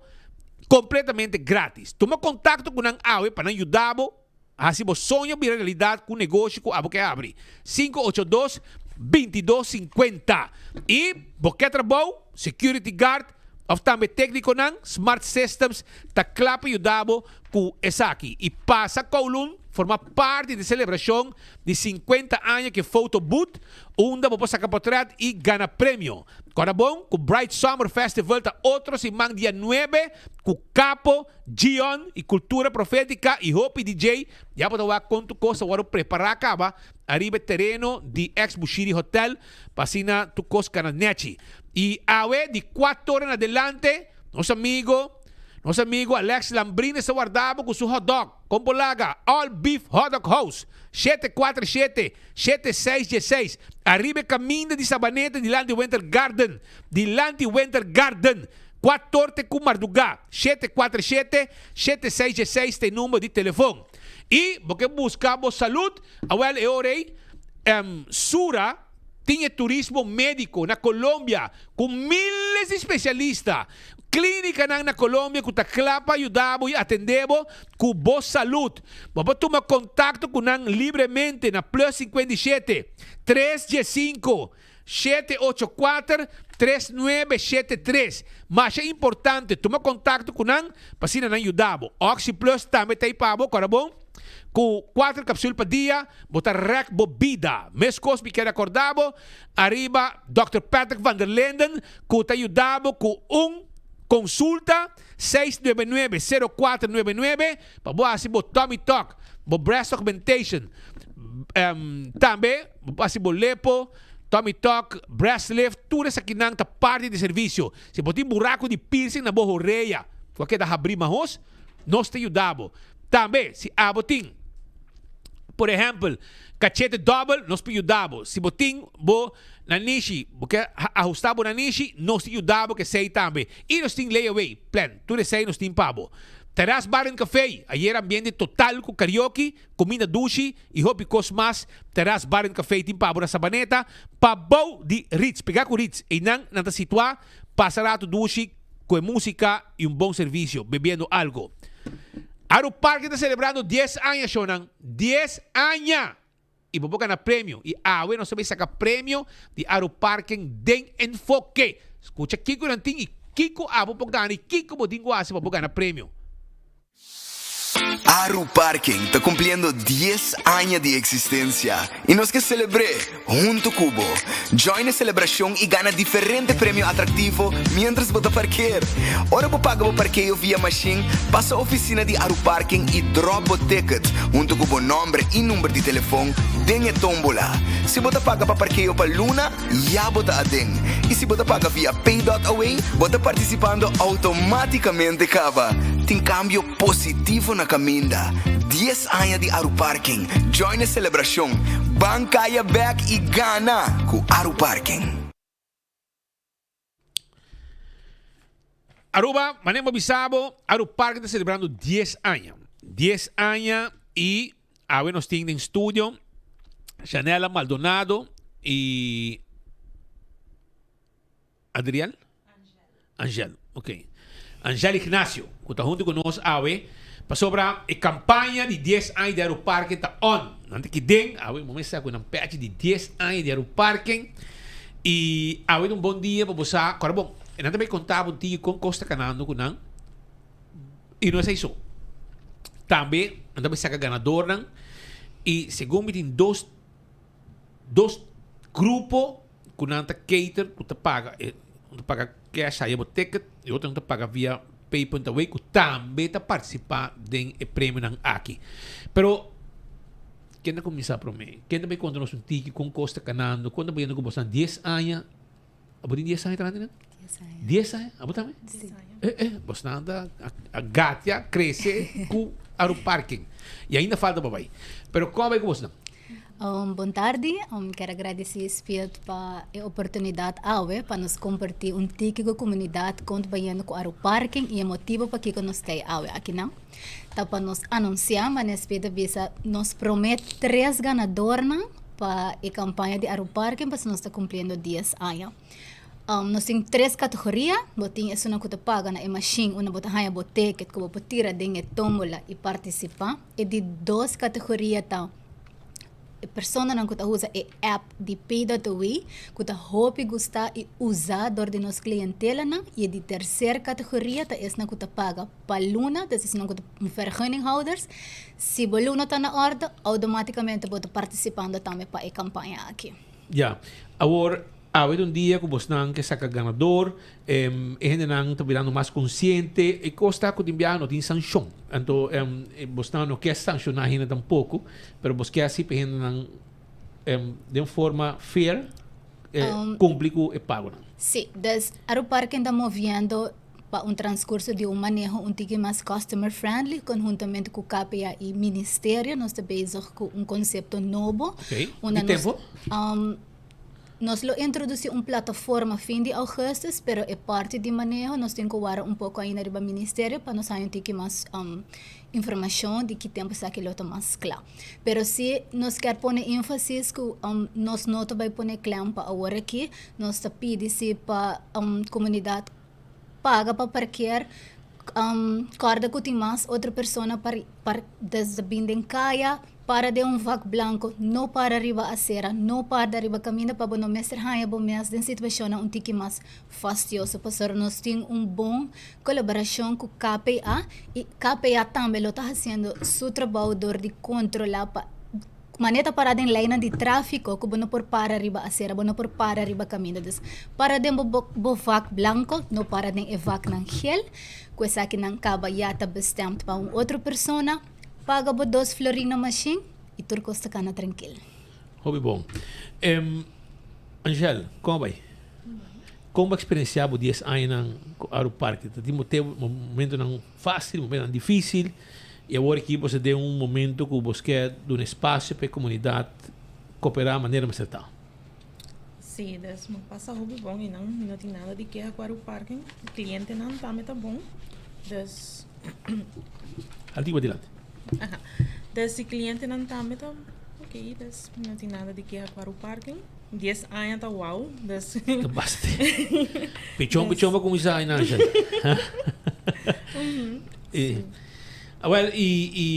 kompletamente gratis. Tuma kontakto ku nan awe pa nan yuda bo hasi bo soño bira realidat ku negoshi ku abo ke habri. 582 22 50. I bo ke trabou, security guard òf tambe téknikonan, Smart Systems ta kla pa yuda bo ku esaki. I pasa Kowloon forma parti di selebrashon di 50 aña ku e photo booth unda bo por saka potrèt i gana premio. Kòrda bon ku Bright Summer Festival ta otro siman dia nuebe ku Capo, Gion y Cultura Profética y hopi DJ ya bo ta wak kon tur kos ta wòrdu prepará kaba ariba e tereno di ex Bushiri Hotel pa asina tur kos kana nèchi. Y awe di kuater ora en adelante nos amigo nos amigo Alex Lambrines ta warda bo ku su hotdog. Kon bo laga All Beef Hotdog House, 747 7616, ariba e kaminda di Sabaneta dilanti Winter Garden, dilanti Winter Garden, kua torte ku mardugá, 747 7616 ta e number di telefon. I bo ke buska bo salud? Awel e ora ei, Sura tin e turismo médiko na Colombia ku miles di spesialista. Klínikanan na Colombia ku ta kla pa yuda bo i atendé bo ku bo salud. Bo por tuma kontakto ku nan libremente na plus 57 3 15 784 3973. Masha importante, tuma kontakto ku nan pa asina nan yuda bo. OxyPlus tambe ta ei pa bo, kòrda bon. Ku kuater kapsul pa dia, bo ta rèk bo bida. Meskos mi kere akordá bo ariba Dòkter Patrick van der Linden ku ta yuda bo ku un konsulta, seis nuebe nuebe, sero kuater nuebe nuebe, pa bo hasi bo tummy tuck, bo breast augmentation, tambe bo por hasi bo lepo. Tummy tuck, breast lift, tur esakinan ta parti di servisio. Si bo tin buraku di piercing na bo horea ku a keda habrí mahos, nos ta yuda bo. Tambe, si abo tin, por ehèmpel, kachete dòbel, nos por yuda bo. Si bo tin bo nanishi, bo ke ahustá bo nanishi, nos ta yuda bo ku esei tambe. I nos tin layaway plan, tur esei nos tin pa bo. Terras Bar and Café, ayera ambiente total ku karaoke, kuminda dushi i hopi kos mas. Terras Bar and Café tin pa bo na Sabaneta, pa bou di Ritz, pegá ku Ritz. Einan nan ta situá, pasa ratu dushi ku e músika i un bon servisio, bebiendo algo. Aru Parke ta selebrando dies aña, shownan, dies aña! I bo por gana premio. I awe nos ta bay saca premio di Aru Parken den Enfoke. Scucha kico nan tin i kico abo por gana i kico bo tin cu haci pa bo gana premio. Aru Parken ta cumpliendo dies aña di existencia y nos ke celebr'é hunto cu bo. Join e celebracion y gana diferente premio atractivo mientras bo ta parkeer. Ora bo paga bo parkeo via machine, pasa oficina di Aru Parken y drop bo ticket hunto cu bo nomber y number di telefon den e tombola. Si bo ta paga pa parkeo pa luna, ya bo ta aden. Y si bo ta paga via Pay.away, bo ta participando automaticamente caba. Tin cambio positivo na caminda. Dies aña di Aruparking. Join e celebracion. Ban caya bek y gana cu Aruparking. Aruba, manera bo bisa bo, Aruparking ta celebrando dies aña. Dies aña y awe nos tin den studio Shanella Maldonado y Adriel? Angel. Ok. Angel Ignacio, cu ta hunto cu nos awe, pasobra e campaña di dies aña di Aruparken ta on. Nan ta kiden, awe bo mester sa cu nan pechi di dies aña di Aruparken. Y awe ta un bon dia pa bo sa, cora bon, nan ta bay conta bo un tiki con cos ta canando cu nan. Y no esey so. Tambe nan ta bay saca ganadornan. Y segun mi tin dos, dos grupo ku nan ta cater ku ta paga e un ta paga cash haya bo ticket y otro nan ta paga via pay.away ku tambe ta participa den e premionan aki. Pero ken ta kuminsa prome? Ken ta bay konta nos un tiki kon kos ta kanando? Kon ta bayendo ku boso? Dies aña? Abo tin dies aña trahando nan? Dies aña. Dies aña? Abo tambe? Dies aña. Eh eh, bosnan ta a gatia krese ku Aruparking. Y ainda falta pa bay. Pero kon a bay ku bosnan? Um, bon tardi. Um, kier a gradisí Spirit pa e oportunidat awe pa nos kompartí un tiki ku komunidat kon ta bayendo ku Aruparking i e motibu pakiko nos ta ei awe akinan. Ta pa nos anunsiá, manera Spirit a bisa, nos promé tres ganadornan pa e kampaña di Aruparking pasobra nos ta kumpliendo dies aña. Um, nos tin tres kategoria, bo tin esunnan ku ta paga na e mashin unda bo ta haña bo teket ku bo por tira den e tómbola i partisipá. E di dos kategoria ta e personanan ku ta usa e app di Pay.away ku ta hopi gustá i usá dor di nos klientelanan. I e di terser kategoria ta esnan ku ta paga pa luna, dus esnan ku ta vergunninghouders. Si bo luna ta na orde, outomátikamente bo ta partisipando tambe pa e kampaña aki. Ya. Awor, awe ta un dia ku bosnan ke saka ganador. E hendenan ta birando mas konsiente. E kos ta ku tin biaha no tin sanshon. Anto bosnan no ke sanshoná hende tampoko, pero bos ke hasi pa e hendenan den forma fair kumpli ku e pagonan. Sí, dus Aruparken ta moviendo pa un transkurso di un maneho un tiki mas customer friendly konhuntamente ku KPA i ministerio nos ta bezig ku un konsepto nobo. Oké, di tempo? Nos lo introduci un plataforma fin di augustus, pero e parti di maneho nos tin cu wara un poco ainda riba ministerio pa nos haña un tiki mas informacion di ki tempo esaki lo ta mas cla. Pero si nos kier pone enfasis cu nos no ta bay pone klem pa awor aki, nos ta pidi si pa comunidad paga pa parkeer, corda cu tin mas otro persona pa desde bin den caya. Para den un vak blanco, no para riba acera, no parda riba caminda pa bo no mester haña bo mes den situacionnan un tiki mas fastioso pasobra nos tin un bon colaboracion cu KPA y KPA tambe lo ta haciendo su trabao door di controla pa manera ta para den leynan di trafico cu bo no por para riba acera, bo no por para riba caminda. Dus para den bo bo vak blanco, no para den e vaknan gel cu esakinan caba ya ta bestemd pa un otro persona. Paga bo dos florin na mashin y tur cos ta cana trankil. Hopi bon. Angel, kon a bai? Kon bo a eksperensiá bo dies añanan ku Aruparking? Ta tin momentonan fásil, momentonan difísil, i awor aki bo ta den un momento ku bo ke duna espasio pa e komunidat koperá manera mester ta. Sí, des mi pasa hopi bon i nan mi no tin nada di keha ku Aruparking. Klientenan tambe ta bon. Des. Al tin dilanti. Aha. Des di klientenan tambe ta ok, des mi no tin nada di keha ku Aruparking. Dies aña ta wow, des. Ta basta. Pichon pichon pa kuminsá ai Nigel. E, awel i i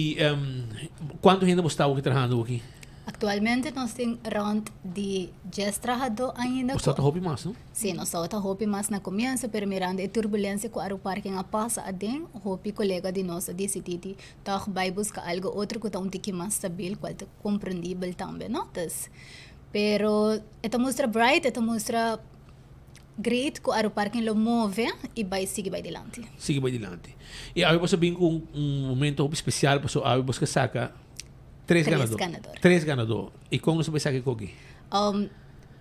kuantu hende bo sta awor trahando aki? Aktualmente nos tin rònt di dies trahadó ainda. Bo sta ta hopi mas, no? Sí, nos tabata hopi mas na komienso, pero mirando e turbulensia ku Aruparking a pasa aden, hopi kolega di nos a disidí di tòg bai buska algu otro ku ta un tiki mas stabil, kual ta komprendibel tambe, no? Dus, pero e ta mustra bright, e ta mustra great ku Aruparking lo move i bai sigui bai dilanti. Sigui bai dilanti. I awe boso a bin ku un momento hopi spesial pasobra awe boso ke saka tres ganadó. Tres ganador. Tres ganadó. I kon nos a bai saka e koki?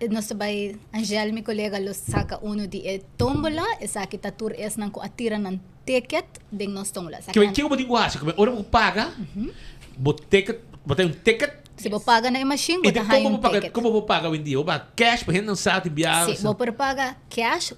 Nos ta bai, Angel mi colega lo saca uno di e tombola, esaki ta tur esnan cu a tira nan ticket den nos tombola. Esaki nan. Kico bo tin cu haci? Ora bo paga, bo ticket, bo ta un ticket. Si bo paga na e machine, bo ta haya un ticket. Como bo paga hoy-en-dia? Bo paga cash, pa hende nan sa tin biaha. Si, bo por paga cash,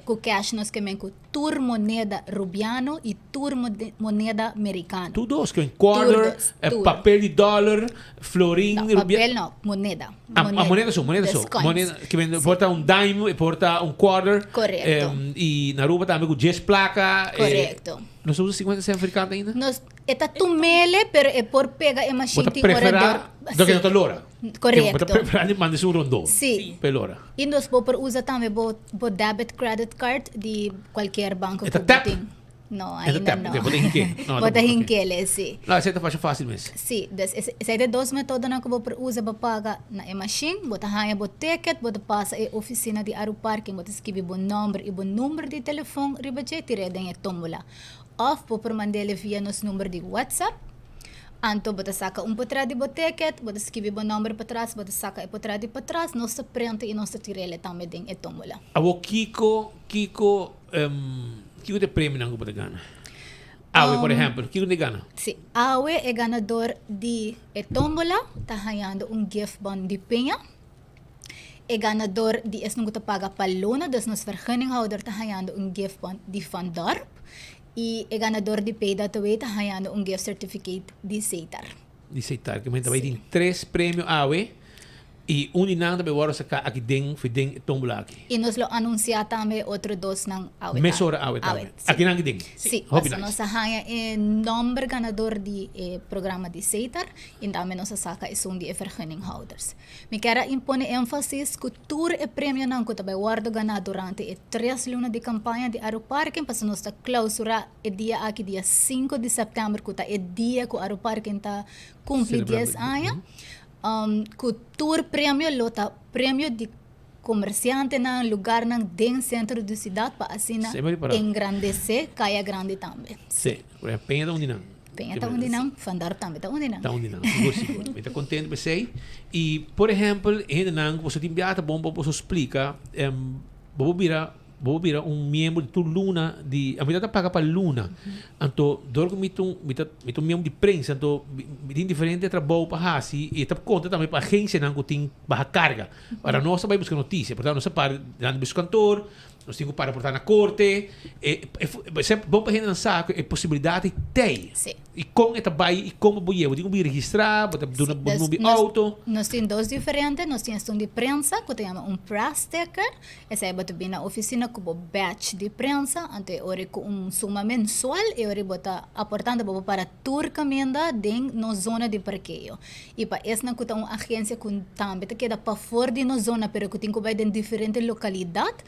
cu cash nos ke men cu Tur moneda Rubiano y tur moneda Mericano. Tur dos, ke quarter, papel di dollar, florin, No, papel no, moneda. Ah, moneda so, moneda so. Moneda, ke men por ta un dime, por ta un quarter. Correcto. Y na Aruba tambe cu dies placa. Correcto. Nos ta usa 50 cent africano ainda? Nos, e ta tumele, pero e por pega e machine tin ora dor. Bo ta prefera, do ke no ta lora. Correcto. Bo ta prefera di manda esun rondó. Sí. P'e lora. Y nos bo por usa tambe bo bo debit credit card di cualkier banco E ta cu bo tap? tin. No, E ta ainda tap, no. ok, bo ta hinke. No, Bo ta ok. hinkele, sí. No, esei ta fasha fácil mes. Sí, dus esei ta e dos metodonan cu bo por usa pa paga na e machine. Bo ta haña bo ticket, bo ta pasa e oficina di Aruparking, bo ta skibi bo nomber y bo number di telefon riba dje, tir'é den e tómbola. Of bo por mand'é via nos number di WhatsApp. Anto bo ta saka un potret di bo ticket, bo ta skibi bo nomber patras, bo ta saka e potret di patras, nos ta prenta i nos ta tir'el tambe den e tómbola. Awor kiko, kiko, kiko ta e premionan ku bo ta gana? Awe, por ehèmpel, kiko ta gana? Si, awe e ganador di e tómbola ta hañando un gift bon di Peña. E ganador di esnan ku ta paga pa luna, dus nos vergunninghouder ta hañando un gift bon di Van Dorp. I e ganador di Pay That Away ta hañando un gift certificate di Seitar. Di Seitar. Ke men ta bai tin tres premio awe i un di nan ta bai wòrdu saká aki den for den e tómbola aki. I nos lo anunsiá tambe e otro dosnan awe tardi. Mesora awe tambe. Awe, si. Aki nan aki den? Si. Hopi Pasobra nice. nos a haña e nòmber ganador di e programa di Seitar i tambe nos a saka esun di e vergunninghouders. Mi kier a impone énfasis ku tur e premionan ku ta bai wòrdu ganá durante e tres luna di kampaña di Aruparking pasobra nos ta klousurá e dia aki dia sinku di sèptèmber ku ta e dia ku Aruparking ta kumpli dies aña ku tur premio lo ta premio di komersiantenan, lugarnan den sentro di siudat pa asina engrandesé Kaya Grandi tambe. Sí, Peña ta un di nan. Peña ta un di nan, Van Dorp tambe ta un di nan. Ta un di nan, sigur, sigur. Mi ta contento p'esei. I, por ehempel, e hendenan ku boso tin biaha ta bon pa boso splika, bo por bira, bo por bira un miembro di tur luna di, a mi ta paga pa luna. Anto, dor ku mi ta un, mi ta, mi ta un miembro di prensa, anto mi tin diferente trabou pa hasi i ta konta tambe pa agensianan ku tin baha karga. Ora nos ta bai buska notisia, por tanto nos ta para dilanti di kantoor, Nos tin ku para portá na korte. E, e, e, bon pa hendenan sa ku e posibilidat ei tei. Sí. I kon e ta bai i kon bo yega. Bo tin ku bin registrá, bo ta duna bo number di outo. Nos tin dos diferente. Nos tin esun di prensa ku ta yama un press sticker. Esei bo ta bin na ofisina ku bo badge di prensa. Anto e ora ku un suma mensual e ora bo ta aportando bo por para tur kaminda den nos zona di parkeo. I pa esnan ku ta un agensia ku tambe ta keda pafor di nos zona pero ku tin ku bai den diferente lokalidat,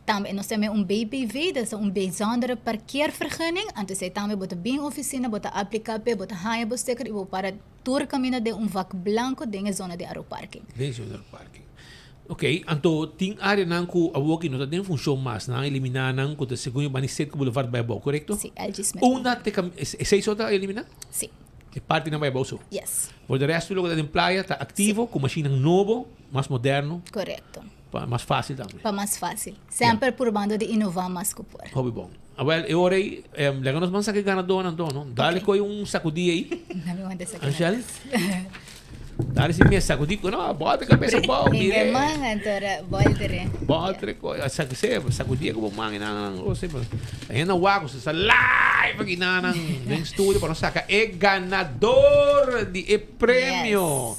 tambe nos ta un BPV, dat is un bijzondere parkeervergunning, anto esei tambe bo ta bin ofisina, bo ta apliká p'e, bo ta haña bo sticker i bo para tur kaminda den un vak blanko den e zona di Aruparking. Den e zona di Aruparking. Ok, anto tin areanan ku awor ki no ta den funshon mas, nan a eliminá nan ku ta segun e bani Setco Boulevard bai abou, korekto? Sí, LG Smith. Unda te kam, esei so ta eliminá? Sí. E partinan bai abou so. Yes. Por de resto loke ta den playa ta aktivo ku mashinnan nobo, mas moderno. Korekto. Pa mas fácil tambe. Pa mas fácil. Semper purbando di innová mas ku por. Hopi bon. Awel, e ora ei, laga nos ban saka e ganadónan anto, no? Dale koe un sakudí ei. Dame wanta saka Angel. Dale si mes sakudí ku, no, bòlta kabesa abou, mire. Hinga man anto ora bòlta. Bòlta koe, sakudí ku bo man nan nan oh si. Hende wak ku sa live aki nan nan den studio pa nos saka e ganador di e premio.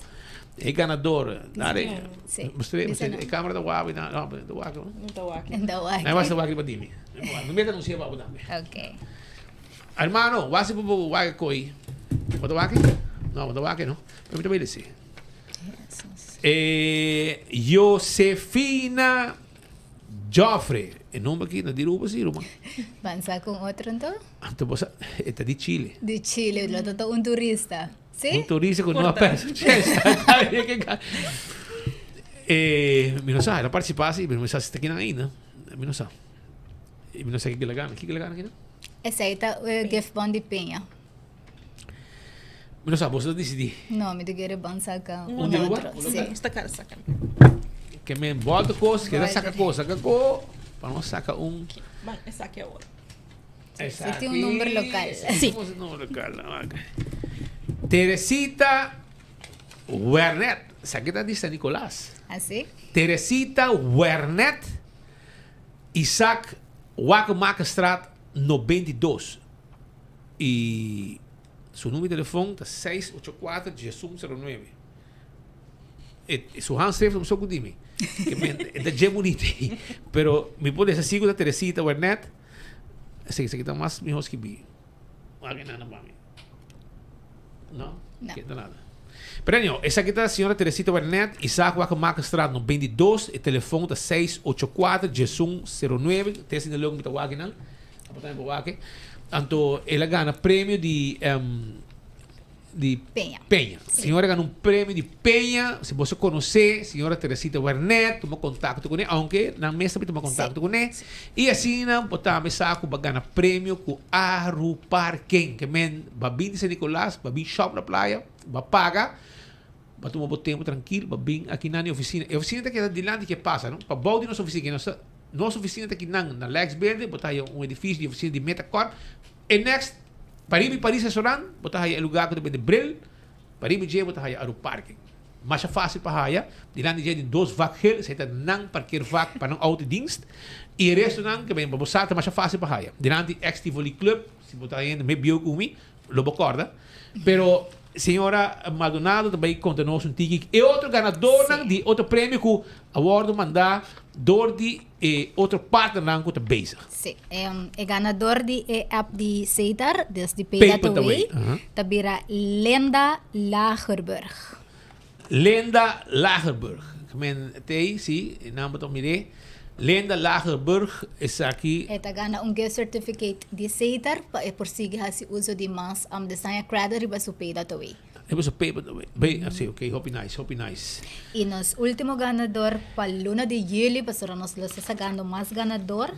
E ganador. Dale. Sí. Mustr'é, mustr'é. E camera ta wak, no, no, ta wak. No ta wak. Ta wak. Nai wak riba dimi. No meta anuncia pa bo tambe. Ok. Hermano, wak si bo wak koi. Bo ta wak? No, bo ta wak no. Pero mi ta bai lesi. Eh, Josefina Joffre. E nomber aki na di Aruba si, ruman. Ban sa con otro anto? Anto bo sa, e ta di Chile. Di Chile, lo ta un turista. Sí? Un turista ku no a perso Eh, mi no sa, el a participa si, pero mi no sa si ta kinan ainda. Mi no sa. Mi no sa kiko el a gana. Kiko el a gana kinan? Esei ta e gift bon di Peña. Mi no sa, boso ta disidí. No, mi ta kere ban saka Un di Aruba? otro. Sí. Nos ta kara saka. Ke men bòlta kos, keda saka kos, saka ko, pa nos saka un. Ban, esaki awor. Esaki. Si tin un nomber local. Sí. Un nomber local. Teresita Wernet. Esaki ta di San Nicolas. Así? Teresita Wernet, Isaac Wakemakerstraat 92. Y su numero di telefon ta 684 1109. E, su handschrift no so ku dimi. Ke men, e ta dje bunita. Pero mi por desa sigu ta Teresita Wernet. Esaki, esaki ta mas mihó skibí. Wak nada pa mi. No? No. Ke ta nada. Pero anyhow, esaki ta señora Teresita Wernet, Isaac Wakemakerstraat no 22. E telefon ta 684 1109. Te asina luego mi ta wak nan. Apo tambe por wak. Anto el a gana premio di um, di Peña. Peña. Señora gana un premio di Peña. Si boso conoce señora Teresita Wernet, tuma contacto con e, aunque nan mes tambe tuma contacto con e. Y asina bo tambe sa cu bo a gana premio cu Aruparking. Ke men ba bin di San Nicolas, ba bin shop na playa, ba paga, ba tuma bo tempo trankil, ba bin aki nan e oficina. E oficina ta keda dilanti ke pasa, no? Pa bou di nos oficina, ke nos ta, nos oficina ta kinan na Lex Building, bo ta haya un edificio di oficina di Metacorp. E next, pariba di Paris Restaurant, bo ta haya e lugar ku ta bende bril, pariba dje bo ta haya Aruparking. Masha fácil pa haya, dilanti dje tin dos vak gel, esei ta nan parkeervak pa nan autodienst, i e restonan ke ben pa bo sa ta masha fácil pa haya. Dilanti ex Tivoli Club, si bo ta hende me bieu ku mi, lo bo kòrda. Pero señora Maldonado ta bai konta nos un tiki e otro ganadornan di otro premio ku a wòrdu mandá dor di e otro partnernan ku ta bezig. Sí, e ganador di e app di Setar, dus di Pay That Away, ta bira Lenda Lagerburg. Lenda Lagerburg. Men tei, sí, e nomber ta mir'é. Lenda Lagerburg, esaki. E ta gana un gift certificate di Setar pa e por sigui hasi uso di mas desaña credit riba su Pay That Away. Riba su Pay That Away. Bay, así, ok, hopi nice, hopi nice. Y nos ultimo ganador pa luna di juli, pasobra nos lo sta sacando mas ganador,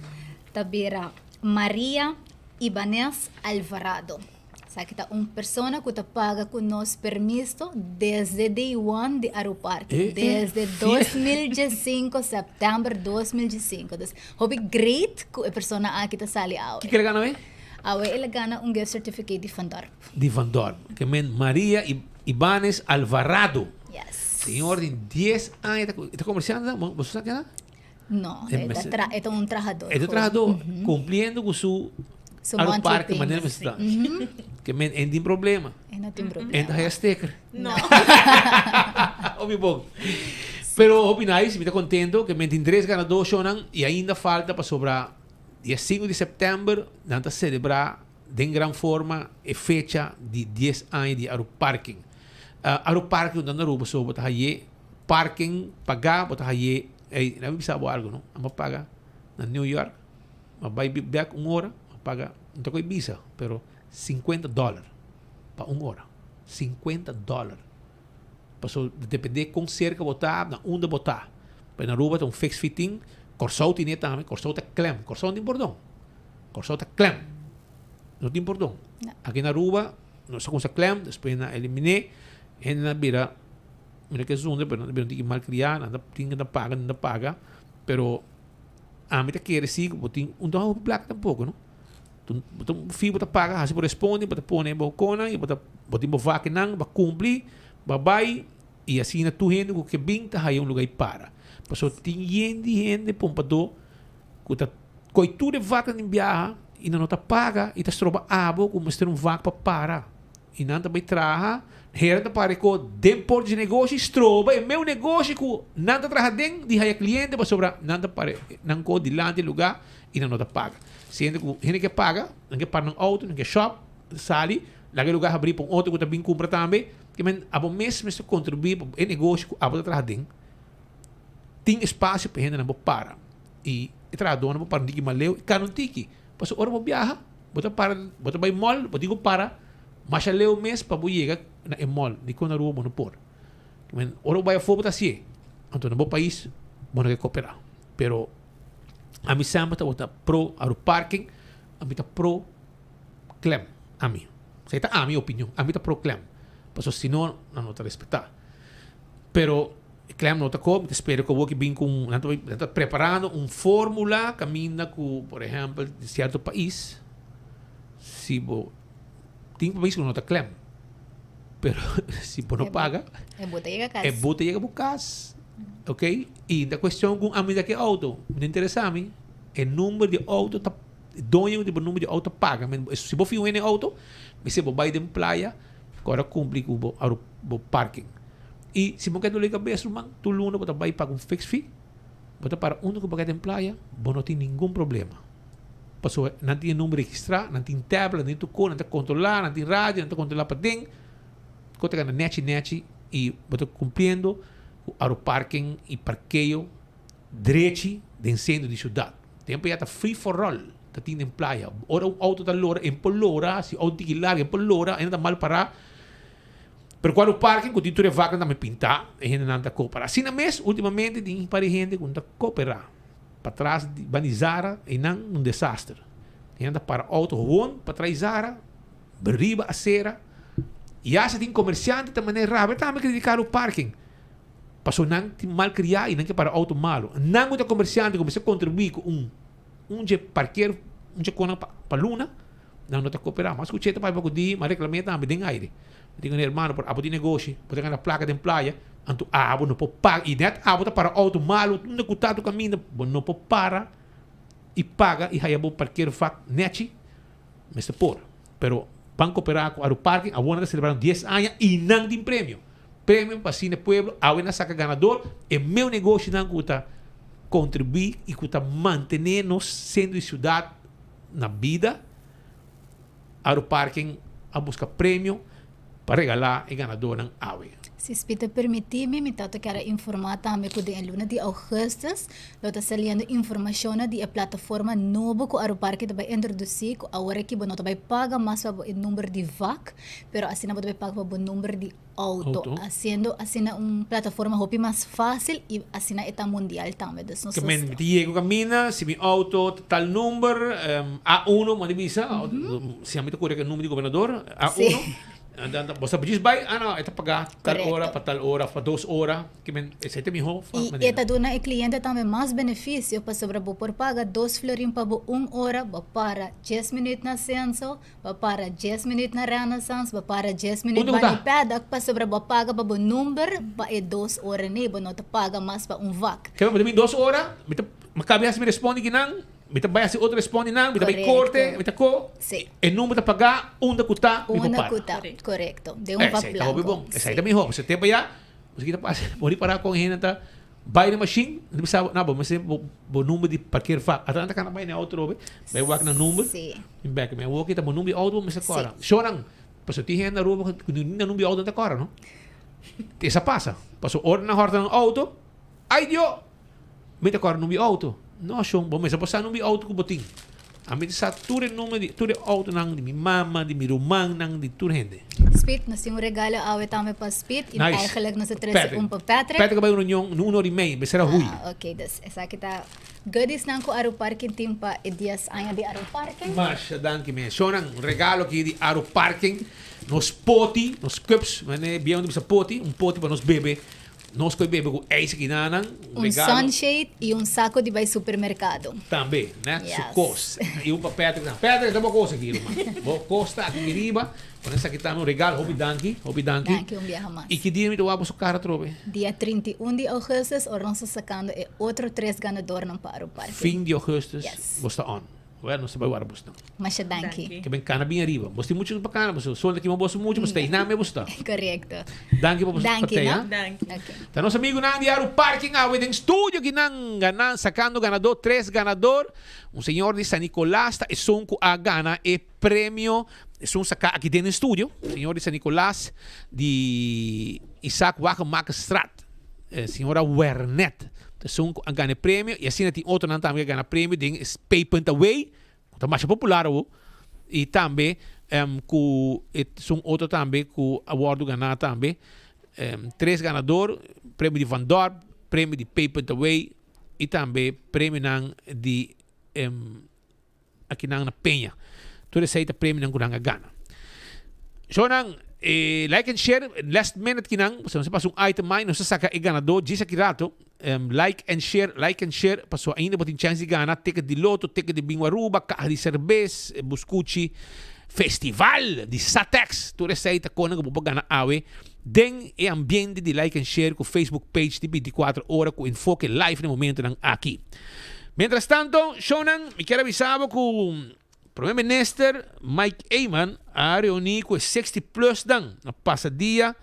ta bira Maria Ibanez Alvarado. Esaki ta un persona cu ta paga cu nos permiso desde day one di Arupark, desde 2015, september 2015. Dus hopi great cu e persona aki ta sali awe. Kico el a gana awe? Awe el a gana un gift certificate di Van Dorp. Di Van Dorp. Ke men Maria Ibanez Alvarado. Yes. Señor tin dies aña ta e ta comerciante ta? Boso sa keda? No, e ta tra e ta un trahador. E ta trahador cumpliendo cu su Su Aru monthly parke manera payments. mester ta. Ke men en tin problema. E no tin problema. En ta haya sticker. No. Hopi bon. Pero hopi nice, mi ta contento ke men tin tres ganador shownan y ainda falta pasobra dia sinku di september nan ta celebra den gran forma e fecha di dies aña di Aru Parking. Aru Parking unda na Aruba so bo ta haye parking paga, bo ta haye, ey, laga mi bisa bo algo no, amo paga na New York, a bai bek un ora, a paga, no ta koe bisa, pero sinkuenta dòler pa un ora, sinkuenta dòler. Paso depende kon serka bo ta, na unda bo ta. Pero na Aruba ta un fix fee tin, Kòrsou tine tambe, Kòrsou ta klèm, Kòrsou no tin pordon. Kòrsou ta klèm. No tin pordon. Aki na Aruba nos a kumsa klèm, despues nan a eliminé, hende nan a bira. Mi no ke zundra, pero nan ta bira un tiki malkriá, nan ta tin ke ta paga, nan ta paga. Pero ami ta kere si ku bo tin un ta hopi plaka tampoko, no? Bo ta un fee bo ta paga, hasi bo responde, bo ta pone bo konan i bo ta bo tin bo vakinan, bo a kumpli, bo a bai i asina tur hende ku ke bin ta haya un luga i para. Pasobra tin yen di hende pompadó ku ta koi tur e vaknan di biaha i nan no ta paga i ta stroba abo ku mester un vak pa para. I nan ta bai traha, hera ta para e ko den porta di negoshi, stroba e meu negoshi ku nan ta traha den di haya kliente pasobra nan ta para nan ko dilanti e lugá i nan no ta paga. Si hende ku hende ke paga, nan ke para nan outo, nan ke shòp, sali, laga e lugá habrí pa un otro ku ta bin kumpra tambe. Ke men abo mes mester kontribuí pa e negoshi ku abo ta traha den tin espasio pa e hendenan por para i e trahadónan por para un tiki mas leu i kana un tiki. Pasobra ora bo biaha, bo ta para, bo ta bai mall, bo tin ku para masha leu mes pa bo yega na e mall. Dikon na Aruba bo no por? Men, ora bo bai afó bo ta hasié. Anto na bo pais bo no ke koperá. Pero ami semper tabata pro Aru parking, ami ta pro klem, ami. Esei ta ami opinion, ami ta pro klem. Pasobra si no, nan no ta respetá. Pero E klem no ta koop, mi ta spera ku awor ki bin ku un, nan ta nan ta preparando un formula kaminda ku por ehèmpel di sierto pais si bo tin pais ku no ta klem pero si bo no paga E bo ta yega kas. E bo ta yega bo kas ok i ta kuestion ku ami ta ke outo mi ta interesa mi e number di outo ta doño di bo number di outo ta paga si bo fiha un hende outo mester bo bai den playa ku ora kumpli ku bo bo parking. I si bo ke dole kabes ruman, tur luna bo ta bai paga un fix fee, bo ta para unda ku bo ke den playa, bo no tin ningun problema. Pasobra nan tin e number registrá, nan tin tablet, nan tin tur kos, nan ta kontrolá, nan tin radio, nan ta kontrolá paden, ku ta gana nechi nechi i bo ta kumpliendo ku aeroparking i parkeo drechi den sentro di siudat. Tempu ya ta free for all ta tin den playa. Ora un outo ta lora, e por lora, si outo tiki largu e por lora, ainda ta mal pará. Pero cuando parking cu tin tur e vaknan tambe pinta, e hendenan ta coopera. Asina mes, ultimamente tin un par di hende cu no ta coopera. Patras di bani Zara, eynan un desaster. Hende ta para auto gewoon patras di Zara, beriba acera. Y hasta tin comerciante ta manda e rabia tambe critica lo parking. Pasobra nan tin mal cria y nan ke para auto malo. Nan cu ta comerciante cu mester contribui cu un un dje parkeer, un dje cona pa luna. Nan no ta cooperá. Mas scuché ta papia cu di, m'a reclam'é tambe den aire. Mi dico, Hermano, pero abo tin negoshi, bo ta gana placa den playa, anto abo no por paga. Y net abo ta para auto malo, unda cu ta tu caminda, bo no por para y paga y haya bo parkeer vak nechi. Mester por. Pero ban cooperá cu Aruparking, awor nan ta celebrando dies aña y nan tin premio. Premio pa asina e pueblo, awe nan saca ganador, e meu negoshinan cu ta contribui y cu ta mantene nos centro di ciudad na bida, Aruparking a buska premio pa regalá e ganadónan awe. Si spi ta permití mi, mi tata kier a informá tambe ku den e luna di augustus lo ta saliendo informashonnan di e plataforma nobo ku Aruparking ta bai introdusí ku awor aki bo no ta bai paga mas pa bo e number di vak, pero asina bo ta bai paga pa bo number di auto, Auto. haciendo asina un plataforma hopi mas fácil y asina e ta mundial tambe. Dus nos Ke men mi ta yega camina, si mi auto ta tal number, A1, manda bisa, si ami ta cura ke number di gobernador, A1, Sí. dan bo sa djis bai, ah no, e ta paga tal ora Correcto. pa tal ora, pa dos ora, ke men esei ta miho Y e manera. ta duna e cliente tambe mas beneficio pasobra bo por paga dos florin pa bo un ora, bo para djes minuut na Censo, Bo para djes minuut na Renaissance, bo para djes minuut Unda bo ba ni ta? Paddock pasobra bo paga pa bo number pa e dos ora nei, bo no ta paga mas pa un vak. Keba bo ta bin dos ora, mi ta mi kabi hasi mi respondi kinan, mi ta bai hasi otro respondi nan, mi ta bai korte, Korekto. mi ta ko, Sí. e number ta paga unda ku ta mi por Unda para. ku ta, korekto. Den un vak Esei ta hopi blanko. bon, esei Sí. ta mihó. Pasobra tempu ya, bo sa kita pasa, bo di para kon hende ta Bai na machine, nan ta bisa bo, na bo mester bo bo number di parkeer vak. Ata nan ta kana bai na auto robe, bai wak nan number, Sí. in bek. Mi awor kita bo number di auto bo mester Sí. kora. Shonan, pasobra tin hende aruba ku ni nan number di auto nan ta kora no. Esa pasa. Pasobra ora nan hòrta nan auto, ay Dio! Mi ta kora number di auto. No shon, bo mester por sa number di auto ku bo tin. Ami ta sa tur e number di tur e autonan di mi mama, di mi rumannan, di tur hende. Speed, nos tin un regalo awe tambe pa Speed y Nice. eigenlijk nos a trece Patrick. un pa Patrick. Patrick a bai un reunion un ora y mei, mester a hui. Ah, ok, dus esaki ta goodiesnan cu Aru Parking tin pa e dies aña di Aru Parking. Masha danki mes. Shownan, un regalo aki di Aru Parking. Nos poti, nos cups, mane bien di bisa poti, un poti pa nos bebe. Nos koe bebe ku ijs aki nanan. Un Un regalo. sunshade y un saco di bay supermercado. Tambe, net su Yes. kos. Y un pa Patrick tambe. Patrick, ta bo kos aki, ruman. Bo kos ta aki riba. Con esaki tambe un regalo. Hopi danki, hopi danki. Danki un biaha mas. Y ki dia mi ta wak boso kara atrobe? Dia 31 di augustus ora nos ta sacando e otro tres ganadornan pa Aru Parking. Fin di augustus Yes. bo sta on. Well, nos ta bai wara bosnan. Masha danki. Ke ben kana bin ariba. Bos tin mucho pa kana, bos solta ki mo bos mucho, bos ta hiname bos ta. Correcto. Danki pa bos Danki, partij, no? ha? Danki. Okay. Ta nos amigunan di Aru Parking awe den studio kinan ganan sacando ganador, tres ganador. Un señor di San Nicolas ta esun cu a gana e premio, esun saca aki den e studio. Señor di San Nicolas di Isaac Wagenmakerstraat. Señora Wernet ta esun cu a gana e premio y asina tin otronan tambe cu a gana premio den e Pay Punt Away cu ta masha popular awo y tambe cu esun otro tambe cu a wordo gana tambe. Tres ganador, premio di Van Dorp, premio di Pay Punt Away y tambe premionan di akinan na Peña. Tur esei ta premionan ku nan a gana. Shownan, eh, like and share, last minute kinan, pasobra nos a pasa un item mai, nos a saka e ganadó djis aki rato. Like and share, like and share, pasobra ainda bo tin chance di gana ticket di loto, ticket di bingo Aruba, kaha di serbes, buskuchi, festival di Satex. Tur esei ta konan ku bo por gana awe den e ambiente di like and share ku Facebook page di 24 ora ku Enfoke live na e momentonan aki. Mientras tanto, shownan, mi kier a bisa bo ku Prome Minister Mike Eman a reuni ku e 60 plus nan na pasa dia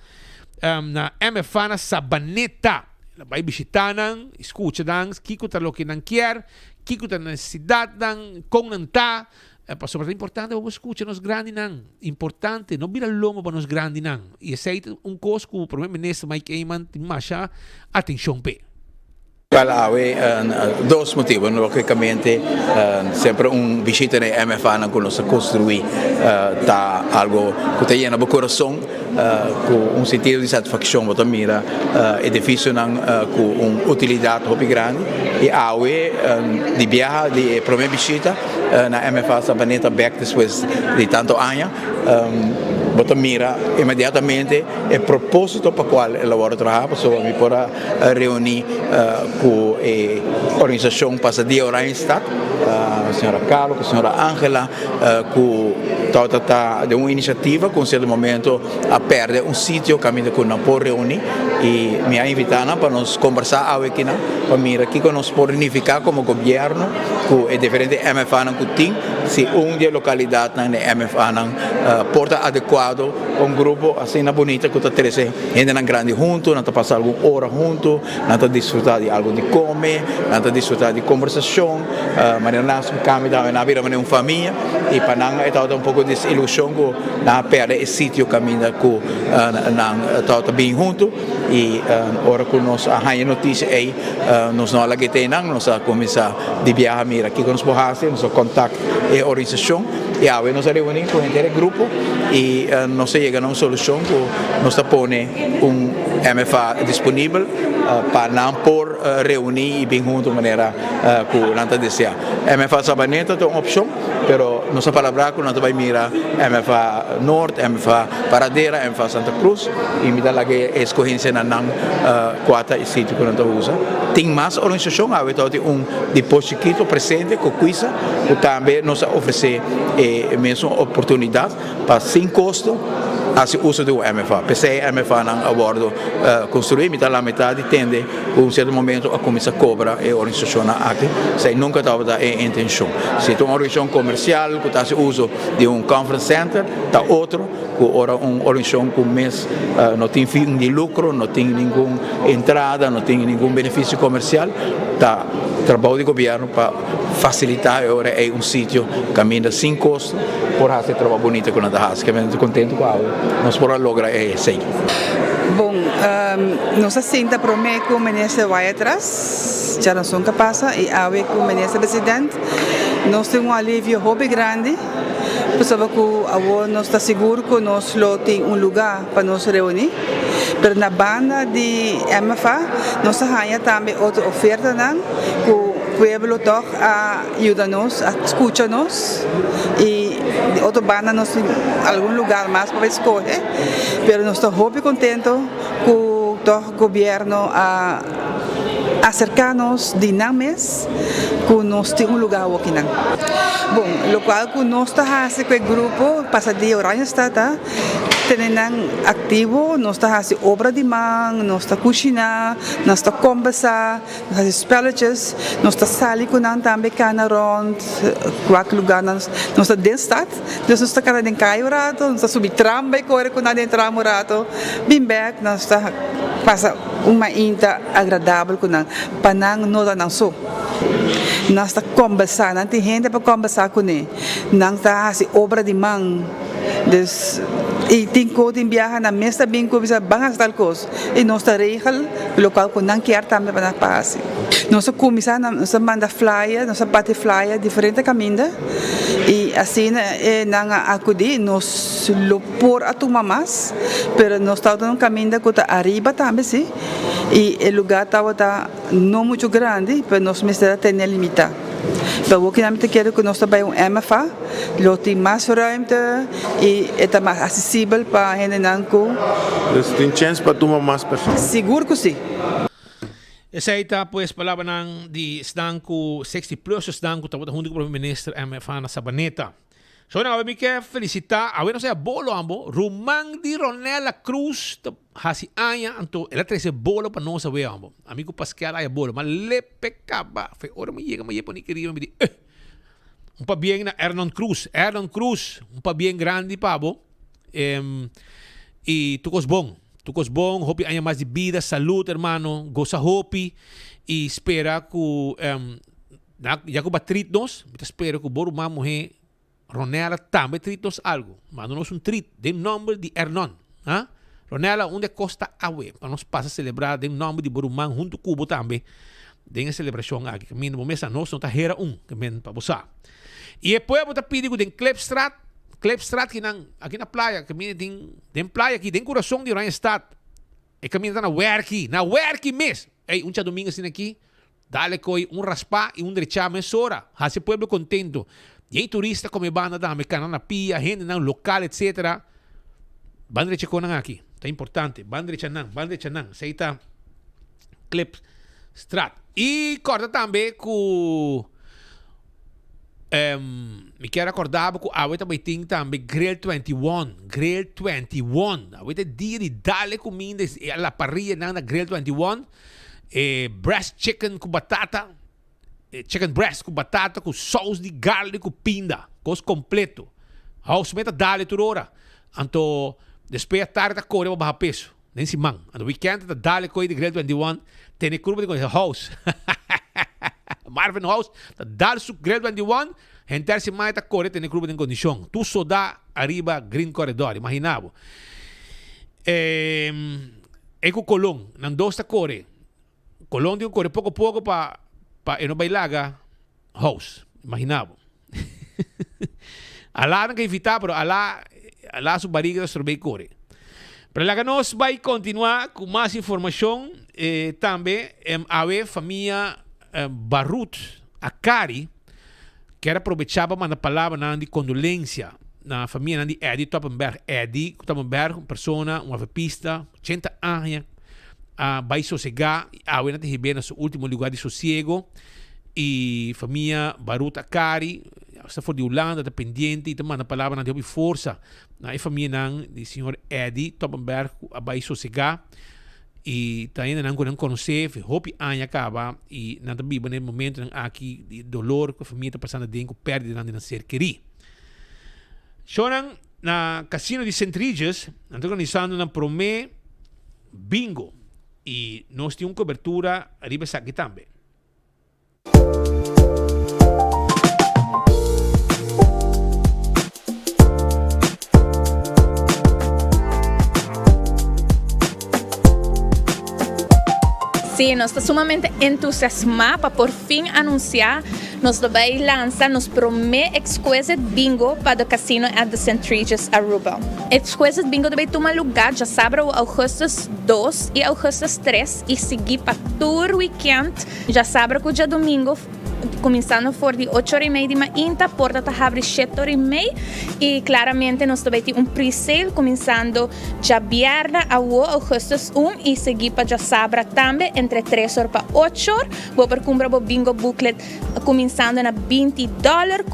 na MFA na Sabaneta. El a bai bishita nan i skucha nan kiko ta loke nan kier, kiko ta nan nesesidatnan, kon nan ta. Pasobra ta importante pa bo skucha nos grandinan. Importante, no bira lomo pa nos grandinan. I esei ta un kos ku Prome Minister Mike Eman tin masha atenshon p'e. Cual awe dos motibo, logicamente semper un bishita na e MFA nan cu nos a construi ta algo cu ta yena bo corazon cu un sentido di satisfaccion, bo ta mira edificionan cu un utilidad hopi grandi y awe di biaha di e prome bishita na MFA Sabaneta bek despues di tanto aña bo ta mira inmediatamente e proposito pa cual el a wordo traha pasobra mi por a reuní ku e organisashon Pasadia Oranjestad, señora Carlo ku señora Angela ku tabata ta den un inisiativa ku un sierto momento a pèrdè un sitio kaminda ku nan por reuní i mi a invitá nan pa nos kombersá awe kinan pa mira kiko nos por nifiká komo gobièrnu ku e diferente MFAnan ku tin si un di e lokalidatnan di e MFAnan por ta adekuado pa un grupo asina bunita ku ta trese Hendenan grandi huntu, nan ta pasa algun ora huntu, nan ta disfrutá di algu di kome, nan ta disfrutá di kombersashon. Manera nan a kambia tambe, nan a bira manera un famia i pa nan e tabata un poko desilushon ku nan a pèrdè e sitio kaminda ku nan tabata bini huntu. I ora ku nos a haña e notisia ei, nos no a laga e te einan, nos a kuminsá di biaha mira kiko nos por hasi, nos a kontakt e organisashon i awe nos a reuní ku henter e grupo i nos a yega na un solushon ku nos ta pone un MFA disponibel pa nan por reuní i bin huntu manera ku nan ta deseá. MFA Sabaneta ta un opshon, pero nos a palabrá ku nan ta bai mira MFA Noord, MFA Paradera, MFA Santa Cruz i mi ta laga e eskohensia na nan kua ta e sitio ku nan ta usa. Tin mas organisashon, awe tabata tin un di Pos Chikito presente ku Cuisa ku tambe nos a ofresé e mesun oportunidat. pa sin kosto hasi uso di un MFA. P'esei e MFAnan a wòrdu konstruí. Mi ta lamentá di tende ku un sierto momento a kuminsá kobra e organisashonnan aki. Esei nunka tabata e intenshon. Si ta un organisashon komersial ku ta hasi uso di un conference center ta otro ku ora un organisashon ku mes no tin fin di lukro, no tin ningun entrada, no tin ningun benefisio komersial, ta trabou di gobièrnu pa fasilitá e ora ei un sitio kaminda sin kosto por hasi e trabou bunito ku nan ta hasi. Kemey nos ta kontentu ku awe nos por a logra esei. Bon, nos a sinta promé ku Minister Wyatt-Ras, djaranson ka pasa, i awe ku Minister President. Nos tin un alivio hopi grandi. pasobra ku awor nos ta sigur ku nos lo tin un lugá pa nos reuní. Pero na banda di MFA nos a haña tambe otro ofertanan ku pueblo tòg a yuda nos, a skucha nos i di otro banda nos tin algun lugar mas pa bai skohe, pero nos ta hopi kontento ku tòg gobièrnu a aserká nos di nan mes ku nos tin un lugar awokinan. Bon, lokual ku nos ta hasi ku e grupo Pasadia Oranjestad ta tene nan aktivo, nos ta hasi obra di man, nos ta kushiná, nos ta kombersá, nos ta hasi spelletjes, nos ta sali ku nan tambe kana rònt kuak lugá nan, nos ta den stat, dus nos ta kana den kaya un rato, nos ta subi tram bai kore ku nan den tram un rato, bin bèk nos ta pasa un mainta agradabel ku nan, pa nan no ta nan so. Nos ta kombersá, nan tin hende pa kombersá kuné, nan ta hasi obra di man. Dus y tin cu tin biaha nan mes ta bin cu bisa ban haci tal cos y nos ta regel locual cu nan kier tambe pa nan pa haci. Nos a cuminsa nos a manda flyer nos a bati flyer diferente caminda y asina e nan a acudi nos lo por a tuma mas pero nos tabata un caminda cu ta ariba tambe si y e lugar tabata no mucho grandi pero nos mester a tene limita. Pero awor kinan mi ta kere ku nos ta bai un MFA, lo tin mas ruimte i e ta mas asesibel pa hendenan ku. Dus tin chèns pa tuma mas persona? Sigur ku si. Esei ta pues palabranan di esnan ku 60 plus, esnan ku tabata huntu ku Prome Minister MFA na Sabaneta. So nan awe mi ke felicita, awe nos haya bolo ambo, ruman di Ronella Cruz ta hasi aña anto el a trece bolo pa nos awe ambo. Ami ku Pascal haya bolo, ma lepe kaba, fe ora mi yega mi yega pone keriba mi di eh, un pabien na Ernon Cruz, Ernon Cruz un pabien grandi pa bo y tur kos bon, tur kos bon, hopi aña mas di bida, salud hermano, gosa hopi y spera ku. Na ya ku ba treat nos, mi ta spera ku bo ruman muhé Ronella tambe treat nos algu. Manda nos un treat den nòmber di Ernon. Ha? Ronella, unda e kos ta awe pa nos pasa selebrá den nòmber di bo ruman huntu ku bo tambe den e selebrashon aki. Kaminda bo mes a nos no ta hera un, ke men pa bo sa. I e pueblo ta pidi ku den Klipstraat, Klipstraat kinan, aki na playa, kaminda tin den playa aki, den kurason di Oranjestad, e kaminda ta na wèrki, na wèrki mes! Ey, un djadumingu asina aki, Dale koe un raspá i un drechá mesora. Hasi e pueblo kontento. Yei turista kome banda tambe, kana na pia, hendenan lokal etc. Ban drecha konan aki. Ta importante. Ban drecha nan, ban drecha nan. Esei ta Klipstraat. I kòrda tambe ku mi kier a kòrda bo ku awe ta bai tin tambe Grill 21. Grill 21. Awe ta e dia di dale kuminda a la parrilla nan na Grill 21. E breast chicken ku batata, e chicken breast ku batata ku saus di garlic ku pinda, kos kompleto. House meta dale tur ora. Anto despues atardi ta kore pa baha peso den siman. Anto weekend ta dale koe di Grill 21 tene kurpa di koe House. Marvin House ta dal su Grill 21 henter siman e ta kore tene kurpa den kondishon. Tur soda ariba Green Corredor, imagina bo. E ku Colon, nan dos ta kore. Colon tin ku kore poko poko pa pa e no bai laga House. Imagina bo. Alá nan ka invitá pero alá alá su bariga ta strob'é kore. Pero laga nos bai kontinuá ku mas informashon tambe awe famia Barut Akari kier a probechá pa manda palabranan di kondolensia na famianan di Eddie Toppenberg. Eddie Toppenberg, un persona, un avepista, ochenta aña, a bai sosegá i awe nan ta hib'é na su último lugá di sosiego. I famia Barut Akari, sta for di Hulanda, ta pendiente i ta manda palabranan di hopi forsa na e famianan di señor Eddie Toppenberg ku a bai sosegá. I ta hendenan ku nan konosé fi hopi aña kaba i nan ta biba na e momentonan aki di dolor ku e famia ta pasando aden ku pèrdidanan di nan ser kerí. Shownan na Casino di Sint Regis nan ta organisando nan promé bingo i nos tin un kobertura riba esaki tambe. Sí, nos ta sumamente entusiasmá pa por fin anunsiá. Nos lo bay lansa nos prome Exquisite Bingo pa The Casino at the St. Regis Aruba. Exquisite Bingo ta bay tuma luga djasabra augustus dos y augustus tres y sigui pa tur weekend djasabra cu djadomingo Kuminsando for di ocho ora i mei di mainta, porta ta habri shete ora i mei i klaramente nos ta bai tin un pre-sale kuminsando djabièrnè awo augustus un i sigui pa djasabra tambe entre tres or pa ocho or. Bo por kumpra bo bingo booklet kuminsando na 20 dòler,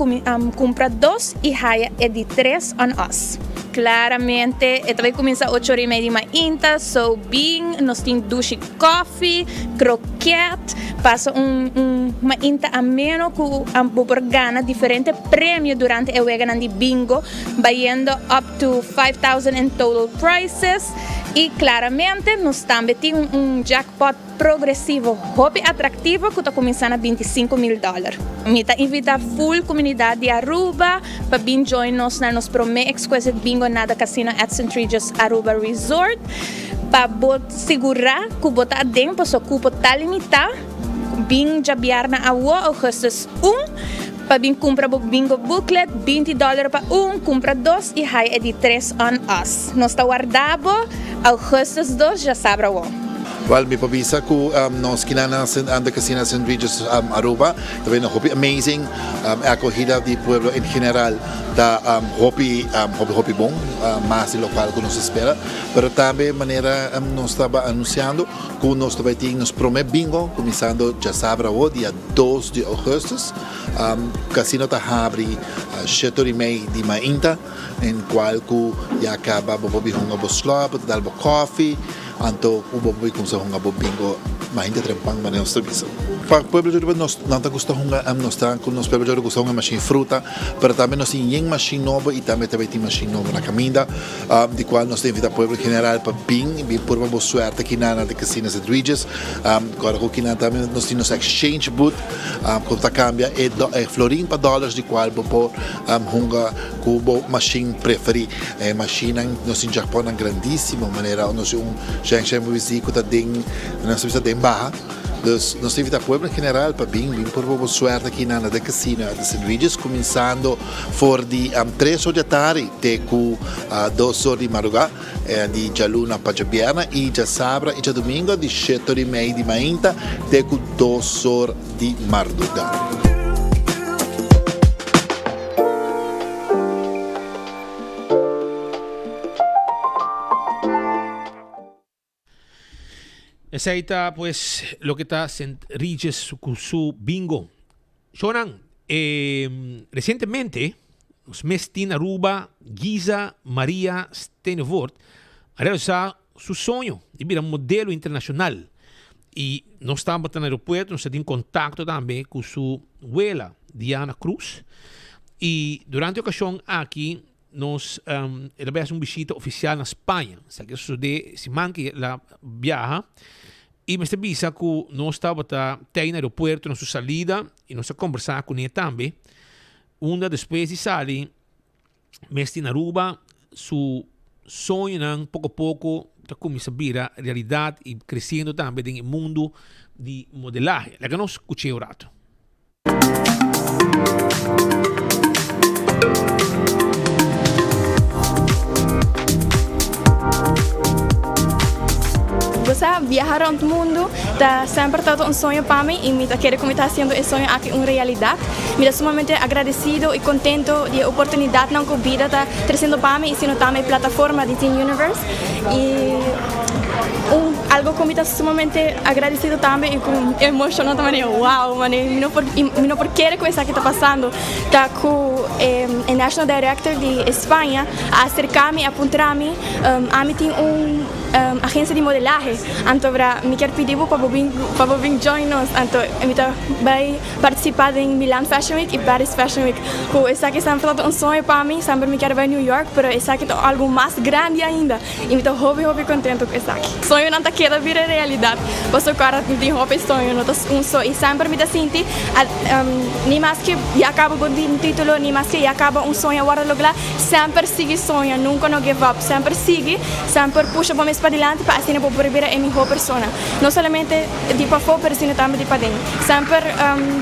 kumpra dos i haya e di tres on us. Klaramente e ta bai kuminsá ocho ora i mei di mainta, so bin nos tin dushi. Koffie, kroket, pasa un un mainta ameno ku bo por gana diferente premio durante e weganan di bingo, bayendo up to 5000 in total prizes y claramente nos tambe tin un jackpot progresivo hopi atractivo ku ta kuminsa na 25 mil dollar. Mi ta invita full comunidad di Aruba pa bin join nos na nos prome Exquisite Bingo na The Casino at St. Regis Aruba Resort pa bo Sigurá ku bo ta aden paso kupo ta limitá. Bin djabièrnè awo, augustus un, pa bin kumpra bo bingo booklet, 20 dòler pa un, kumpra dos i haya e di tres on us. Nos ta warda bo, augustus dos djasabra awo. Wel, mi por bisa cu nos kina na The Casino St. Regis Aruba ta bini hopi amazing. E acogida di pueblo en general ta hopi, hopi, hopi bon, mas di locual cu nos a spera. Pero tambe manera nos taba anunciando cu nos ta bay tin nos prome bingo cuminsando djasabra awo dia dos di augustus. Casino ta habri shete ora y mei di mainta en cual cu ya caba bo por bin hunga bo slot, bo ta dal bo coffee, anto cu bo por bin cuminsa hunga bo bingo mainta trempan manera nos ta bisa. Pa pueblo di Aruba nos nan ta gusta hunga nos ta cu nos pueblo di Aruba gusta hunga machine fruta pero tambe nos tin yen machine nobo y tambe ta bay tin machine nobo na caminda. Di cual nos ta invita pueblo en general pa bin y bin purba bo suerte kinan na di Casino St. Regis. Ora cu kinan tambe nos tin nos exchange booth cu ta cambia e florin pa dollars di cual bo por hunga cu bo machine preferi. E machinenan nos tin jackpotnan grandisimo manera nos tin un Sheng Sheng Muzi cu ta den nos ta bisa den baha. Dus nos ta invita pueblo en general pa bin bin purba bo suerte kinan na di Casino St. Regis cuminsando For di tres or di atardi te ku dos or di madrugá, di djaluna pa djabièrnè i djasabra i djadumingu di shete or i mei di mainta te ku dos or di mardugá. Esei ta pues loke ta Sint Regis ku su bingo. Shownan, eh, resientemente nos mes tin Aruba Giza Maria Stenevoort a realisa su soño di bira modelo internacional. Y nos tabata na aeropuerto, nos a tin contacto tambe cu su wela Diana Cruz. Y durante e ocasion aki Nos el a bai hasi un bishita ofisial na Spaña. Esaki a sosodé siman ku el a biaha. I mester bisa ku nos tabata tei na aeropuerto na su salida i nos a kombersá kuné tambe. Unda despues di sali mester na Aruba su soñonan poko poko ta kuminsá bira realidat i kresiendo tambe den e mundu di modelahe. Laga nos skuch'é un ratu. Bo sa, biaha rond mundu ta semper tabata un soño pa mi y mi ta kere cu mi ta haciendo e soño aki un realidad. Mi ta sumamente agradecido y contento di e oportunidadnan cu bida ta treciendo pa mi y sino tambe e plataforma di Teen Universe. Y un algo cu mi ta sumamente agradecido tambe y cu emociona ta manera wow, manera mi no por mi no por kere cu esaki ta pasando ta cu e national director di España a acerca mi a puntra mi ami tin un agencia di modelahe anto bra mi kier pidi bo pa bo bin pa bo bin join nos anto mi ta bay participa den Milan Fashion Week y Paris Fashion Week cu esaki semper tabata un soño pa mi semper mi kier bay New York pero esaki ta algo mas grandi ainda y mi ta hopi hopi contento cu esaki. Soñonan ta keda bira realidad, pasobra ora mi tin hopi soño no ta un so y semper mi ta sinti ni maske ya caba bo tin titulo ni maske ya caba un soño a wordo logra, semper sigui soña, nunca no give up, semper sigui, semper pusha bo mes padilanti pa asina bo por bira e miho persona, no solamente di pafó pero sino tambe di paden, semper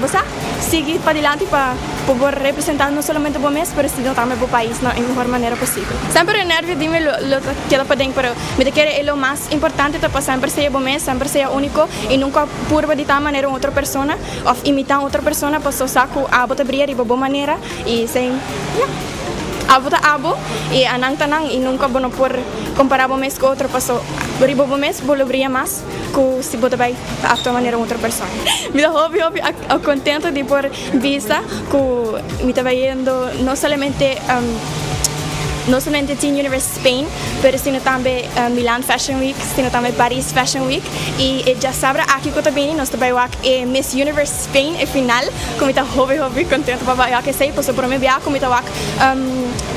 bo sa sigui padilanti pa bo por representa no solamente bo mes pero sino tambe bo pais na e mihor manera posibel. Semper e nervio di mi lo ta keda paden pero mi ta kere e lo mas importante ta pa semper sea bo mes, semper sea unico y nunca purba di tal manera un otro persona of imita un otro persona paso sa cu abo ta bria riba bo manera y esey ya abo ta abo y anan ta nan y nunca bo no por compara bo mes cu otro paso riba bo mes bo lo bria mas cu si bo ta bay ta actua manera un otro persona. Mi ta hopi hopi contento di por bisa cu mi ta bayendo no solamente no solamente Teen Universe Spain pero sino tambe Milan Fashion Week sino tambe Paris Fashion Week y e djasabra aki cu ta bini nos ta bay wak e Miss Universe Spain e final cu mi ta hopi hopi contento pa bay wak esey pasobra prome bia cu mi ta wak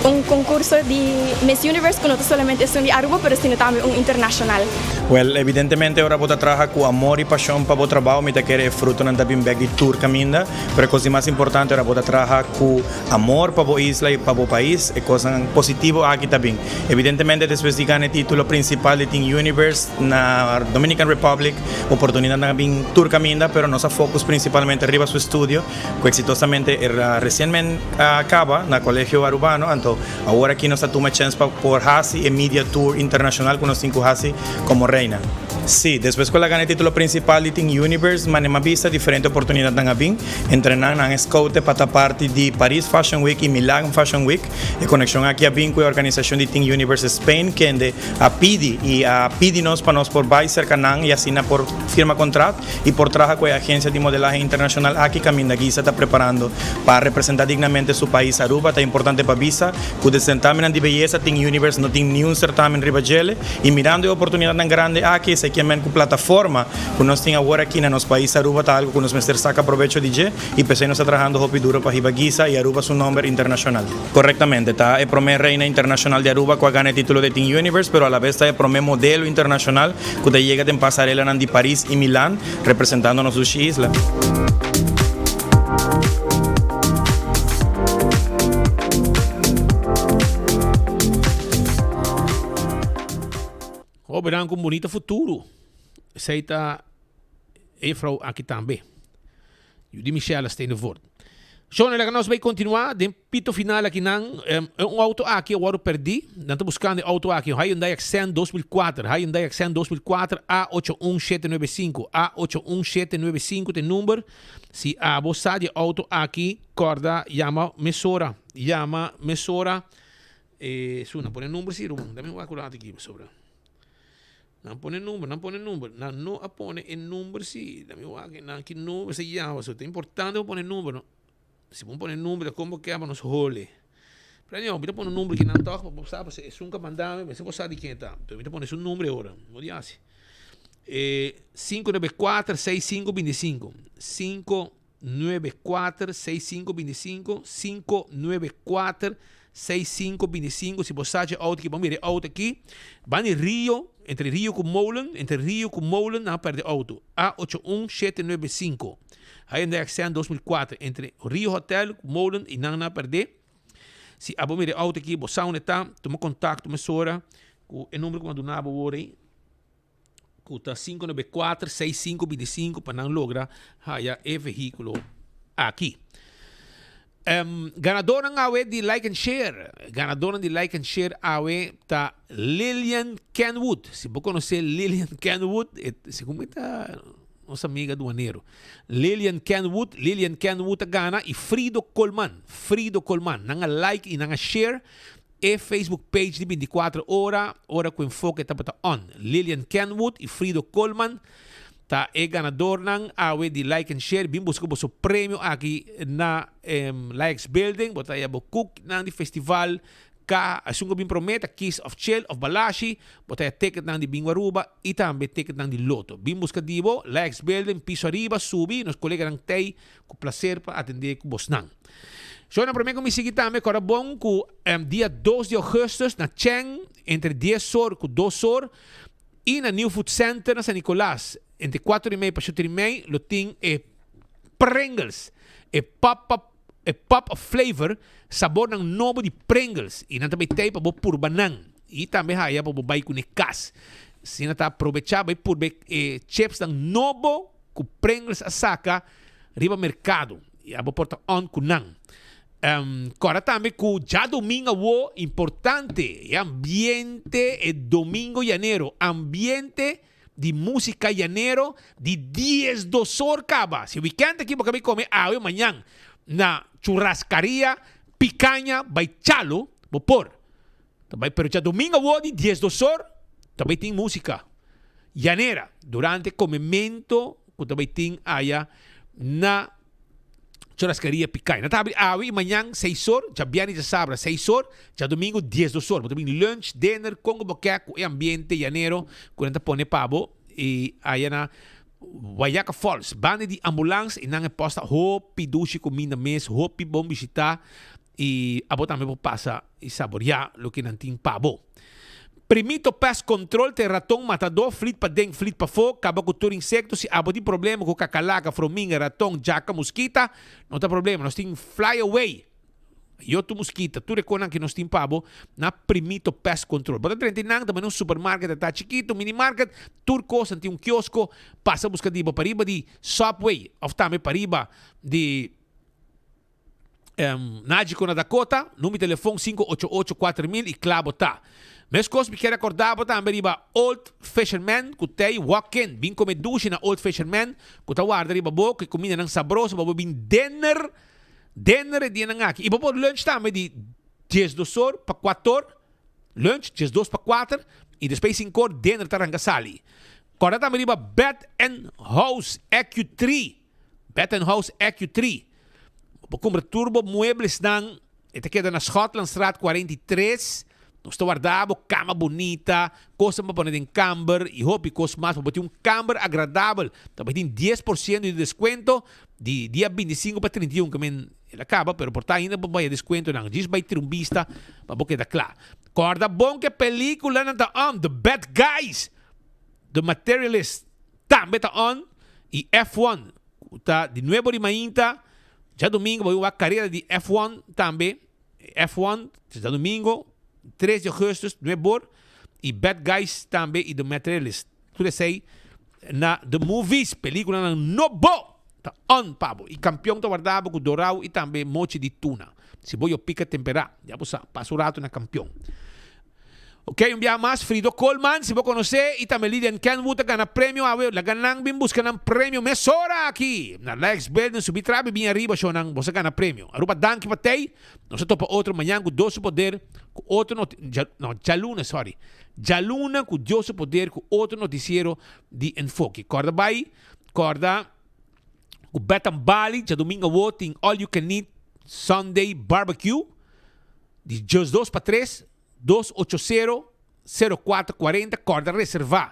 un concurso di Miss Universe cu no ta solamente esun di Aruba pero sino tambe un internacional. Wel, evidentemente ora bo ta traha cu amor y pasion pa bo trabao mi ta kere e frutonan ta bin bek di tur caminda, pero e cos di mas importante ora bo ta traha cu amor pa bo isla y pa bo pais e cosnan positivo aki ta bin. Evidentemente despues di gana e titulo principal di Teen Universe na Dominican Republic oportunidadnan a bin tur caminda pero nos a focus principalmente riba su estudio cu exitosamente e recienmente a caba na Colegio Arubano anto Awor aki nos ta tuma chens pa por hasi e media tour internacional cu nos tin cu hasi como reina. Sí, despues cu el a gana e titulo principal di Teen Universe, mane m'a bista diferente oportunidadnan a bin. Entre nan, nan e scoute pa ta parti di Paris Fashion Week y Milan Fashion Week. E conexion aki a bin cu e organisacion di Teen Universe Spain, kende a pidi y a pidi nos pa nos por bay cerca nan y asina por firma contrat. y por traha cu e agencia di modelahe internacional aki caminda Gisa ta preparando pa representa dignamente su pais Aruba. Ta importante pa bisa cu den certamennan di beyesa Teen Universe no tin niun certamen riba djele y mirando e oportunidadnan grande aki esaki a men cu plataforma cu nos tin awor aki na nos pais Aruba ta algo cu nos mester saca probecho di dje y p'esey nos ta trahando hopi duro pa hiba Gisa y Aruba su nomber internacional. Correctamente, ta e prome reina internacional di Aruba cu a gana e titulo di Teen Universe, pero alabes ta e prome modelo internacional cu ta yega den pasarelanan di Paris y Milan, representando nos dushi isla. Hobennan cu un bunita futuro. Esey ta e juffrouw aki tambe. Yu di Michelle Steenvoort. Shona, laga nos bay continua den pito final aki nan. Un auto aki a wordo perdi. Nan ta buscando e auto aki. Un Hyundai Accent 2004. Hyundai Accent 2004 A81795. A81795 ta e number. Si abo sa di e auto aki, corda yama mesora. Yama mesora. Eh, su, nan pone number si, Ruben. Dame un acurado aki, pasobra. Nan pone number, nan pone number. Nan no a pone e number si. Dami wak e nan ki number se yama. So ta importante pa pone number no. Si bo pone number ta kon bo ke pa nos hole. Pero anyhow, mi ta pone un number ki nan tòg pa bo sa pasobra esun ka manda mi, mester bo sa di ken e ta. Pero mi ta pone su number e ora. No di hasi. E 594 6525. 594 6525. 594 6525. Si bo sa dje auto ki, bo mira e auto aki. Ban di Rio, entre Rio ku Molen, entre Rio ku Molen nan a perde auto. A 81795. Hyundai Accent 2004 entre Rio Hotel ku Molen i nan a perde. Si abo mira e auto aki, bo sa unda e ta, tuma kontakto mesora ku e number ku mi a duna bo awor ei. ku ta 594 6525 pa nan logra haya e vehíkulo aki. Um, ganadornan awe di Like and Share. Ganadornan di Like and Share awe ta Lillian Kenwood. Si bo konosé Lillian Kenwood, e, segun mi ta nos amiga duanero. Lillian Kenwood, Lillian Kenwood a gana i Frido Colman, Frido Colman. Nan a like i nan a share E Facebook page di binticuatro ora, ora cu Enfoke tabata on. Lillian Kenwood y Frido Koolman ta e ganadornan awe di Like and Share. Bin busca boso premio aki na Likes Building. Bo ta haya bo koeknan di festival, caha, esun cu bin prome ta Kiss of Chill of Balashi. Bo ta haya ticketnan di Bingo Aruba y tambe ticketnan di Lotto. Bin busca di bo, Likes Building, piso ariba, subi. Nos coleganan t'ey cu placer pa atende cu bosnan. Shownan prome cu mi sigui tambe cora bon cu dia dos di augustus na Cheng entre dies or cu dos or. I na New Food Center na San Nicolas, entre kuater i mei pa shuter i mei lo tin e Pringles, e pop up e pop of flavor, sabornan nobo di Pringles i nan ta bai tei pa bo purba nan i tambe haya pa bo bai ku ne kas. Asina ta aprobecha bai purba e chipsnan nobo ku Pringles a saka riba merkado i abo por ta on ku nan. Kòrda tambe ku djadomingo awo importante e ambiente e domingo llanero, ambiente di músika llanero di diesdos or kaba. Si wikènt aki bo ka bin kome awe mañan na churrascaria Picaña bai Chalo bo por ta bai pero djadomingo awo di diesdos or ta bai tin músika llanera durante komemento ku ta bai tin aya na Churrascaria Picay. Nan ta habri awe y mañan seis or, djabièrnè y djasabra seis or, djadomingo diesdos or. Bo ta bin lunch, dinner, con cu bo ke cu e ambiente llanero cu nan ta pone pa bo y aya na Wayaca Falls. Banda di ambulance y nan e posta hopi dushi cuminda mes, hopi bon bishita y abo tambe por pasa y saborea loke nan tin pa bo. Primito Pest Control ta e raton matadó, flit paden, flit pafó, kaba ku tur insekto. Si abo tin problema ku kakalaka, frominga, raton, djaka, muskita, no ta problema. Nos tin Fly Away y otro muskita. Tur e konan ki nos tin pa bo na Primito Pest Control. Bo ta drenta nan, ta manda un supermarket ta chikitu, mini market, tur kos. Nan tin un kiosko, pasa buska di bo pariba di Subway òf tambe pariba di. Nagico na Dakota, number di telefon 588 4000 y kla bo ta. Mescos mi kier acorda bo tambe riba Old Fisherman cu t'ey walk in. Bin come dushi na Old Fisherman cu ta warda riba bo cu e cumindanan sabroso pa bo bin dinner, dinner e dianan aki. Y bo por lunch tambe di diesdos or pa cuator, lunch diesdos pa cuater y despues cincor dinner ta ranca sali. Corda tambe riba Bed and House EQ3. Bed and House EQ3. Bo por kumpra tur bo mueblesnan. E ta keda na Schotlandstraat 43. Nos ta warda bo kama bunita, kosnan pa pone den kamber i hopi kos mas pa bo tin un kamber agradabel. Ta bai tin 10% di deskuento di dia 25 pa 31 ke men el a kaba, pero por ta ainda bo bai e deskuentonan. Djis bai tira un bista pa bo keda kla. Kòrda bon ke pelikulanan ta on, The Bad Guys, The Materialist tambe ta on y F1 cu ta di nuevo di mainta djadomingo bo wak carera di F1 tambe F1 djadomingo tres di augustus nuebe or y Bad Guys tambe y The Materialist tur esey na The Movies peliculanan nobo ta on pa bo y campeon ta warda bo cu dorao y tambe mochi di tuna si bo yo pica tempera ya bo sa pasa un rato na campeon. Ok, un biaha mas, Frido Koolman, si bo konosé, i tambe Lydian Kenwood a gana premio awe. Laga nan bin buska nan premio mesora aki na Lex Building. Subi trabi bin ariba, shownan, boso a gana premio. Aruba danki pa tei. Nos a topa otro mañan ku Dios su poder ku otro noti, dja, no, djaluna, sorry. Djaluna ku Dios su poder ku otro notisiero di Enfoke. Kòrda bai, kòrda ku Beth and Bali djadumingu awo tin all you can eat Sunday barbecue di djesdos pa tres. Dos ocho sero, sero kuater kuarenta, kòrda reservá.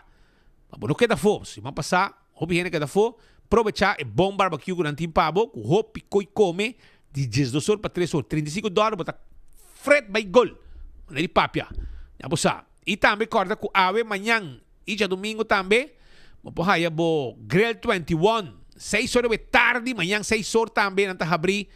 Pa bo no keda afó. Siman pasá hopi hende keda afó. Probechá e bon barbecue ku nan tin pa bo, ku hopi koi kome di diesdos or pa tres or. 35 dòler bo ta fret bai gol. Manera di papia. Ya bo sa. I tambe kòrda ku awe, mañan i djadumingu tambe bo por haya bo Grill 21. Seis or riba e tardi, mañan seis or tambe nan ta habrí.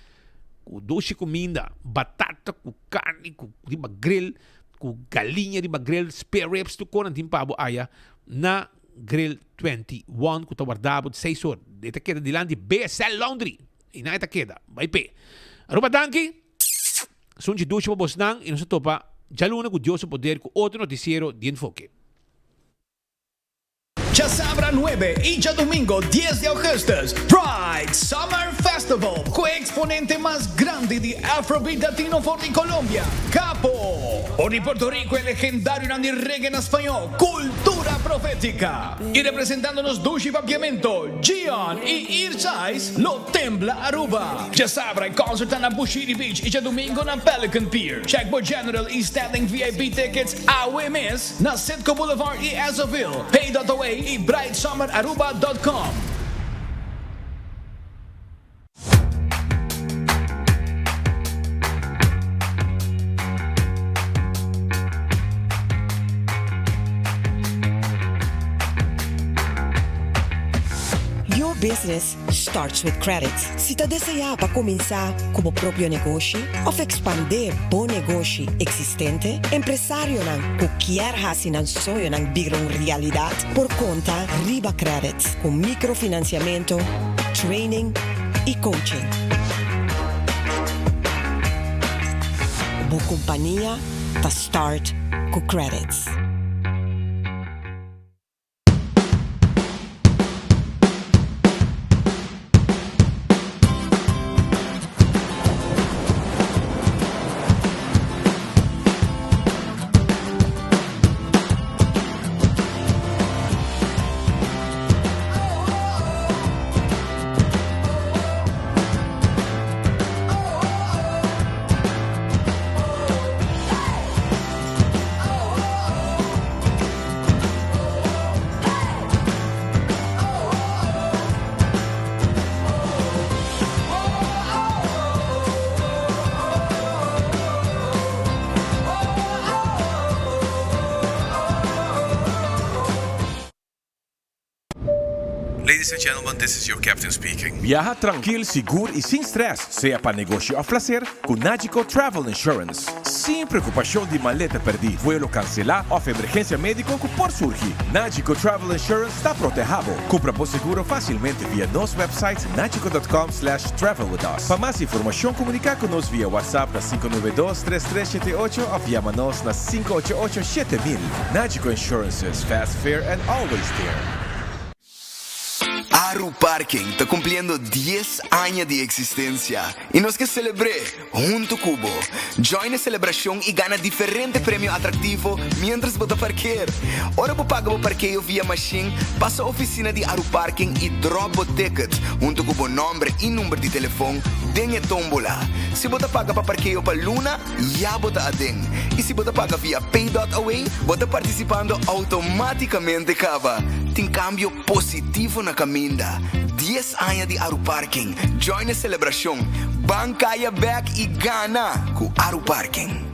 Ku dushi kuminda, batata ku karni ku riba grill, ku galiña riba grill, spare ribs, tur kos nan tin pa bo aya na Grill 21 ku ta warda bo di seis or. E ta keda dilanti BSL Laundry. Einan e ta keda. Bai p'e. Aruba danki. Sunchi dushi pa bosnan i nos ta topa djaluna ku Dios su poder ku otro notisiero di Enfoke. Djasabra nuebe y djadumingo dies di augustus, Pride Summer Festival cu e exponente mas grandi di Afrobeat Latino for di Colombia, Capo. For di Puerto Rico e legendarionan di reggae na spañol, Cultura Profetica. Y representando nos dushi papiamento, Gion y Irchais lo tembla Aruba. Djasabra e concert ta na Bushiri Beach y djadumingo na Pelican Pier. Check bo General y Standing VIP tickets awe mes. Na Citgo Boulevard y Esso-ville, Pay dot away y brightsummeraruba dot com. business starts with credit. Si ta desea pa cuminsa cu bo propio negoshi of expande bo negoshi existente, empresarionan cu kier haci nan soñonan bira un realidad por conta riba Qredits cu microfinanciamento, training y coaching. Bo compania ta start cu Qredits. Ladies and gentlemen, this is your captain speaking. Biaha trankil, sigur y sin stress, sea pa negoshi of placer, cu Nagico Travel Insurance. Sin preocupacion di maleta perdi, vuelo cancela of emergencia medico cu por surgi. Nagico Travel Insurance ta proteha bo. Cumpra bo seguro facilmente via nos website nagico.com slash travel with us. Pa mas informacion comunica cu nos via WhatsApp na 592 3378 of yama nos na 588 7000. Nagico Insurances, fast, fair and always there. Aru Parking ta cumpliendo dies aña di existencia y nos ke celebr'é hunto cu bo. Join e celebracion y gana diferente premio atractivo mientras bo ta parkeer. Ora bo paga bo parkeo via machine, pasa oficina di Aru Parking y drop bo ticket hunto cu bo nomber y number di telefon den e tombola. Si bo ta paga pa parkeo pa luna, ya bo ta aden. Y si bo ta paga via Pay.away, bo ta participando automaticamente caba. Tin cambio positivo na caminda. Dies aña di Aruparking. Join e celebracion. Ban caya bek y gana cu Aruparking.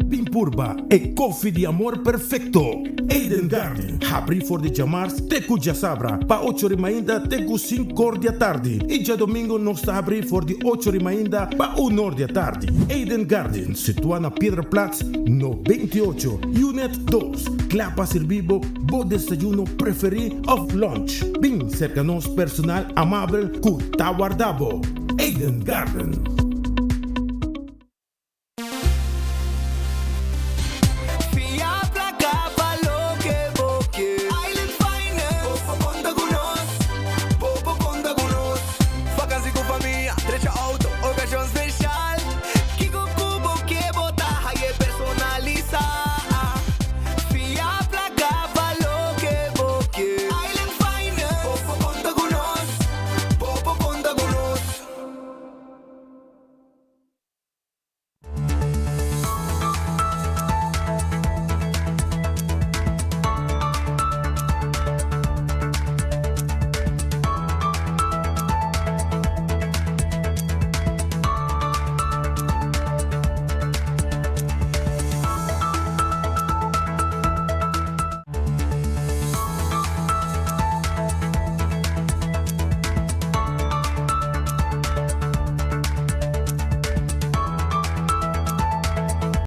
Bin purba e koffie di amor perfecto. Eden Garden, habri for di djamars te cu djasabra pa ocho ri mainta te cu sincor di atardi y djadomingo nos ta habri for di ocho ri mainta pa unor di atardi. Eden Garden, situa na Piedra Plat no 28, Unit dos, cla pa sirbi bo bo desayuno preferi of lunch. Bin cerca nos personal amabel cu ta warda bo. Eden Garden.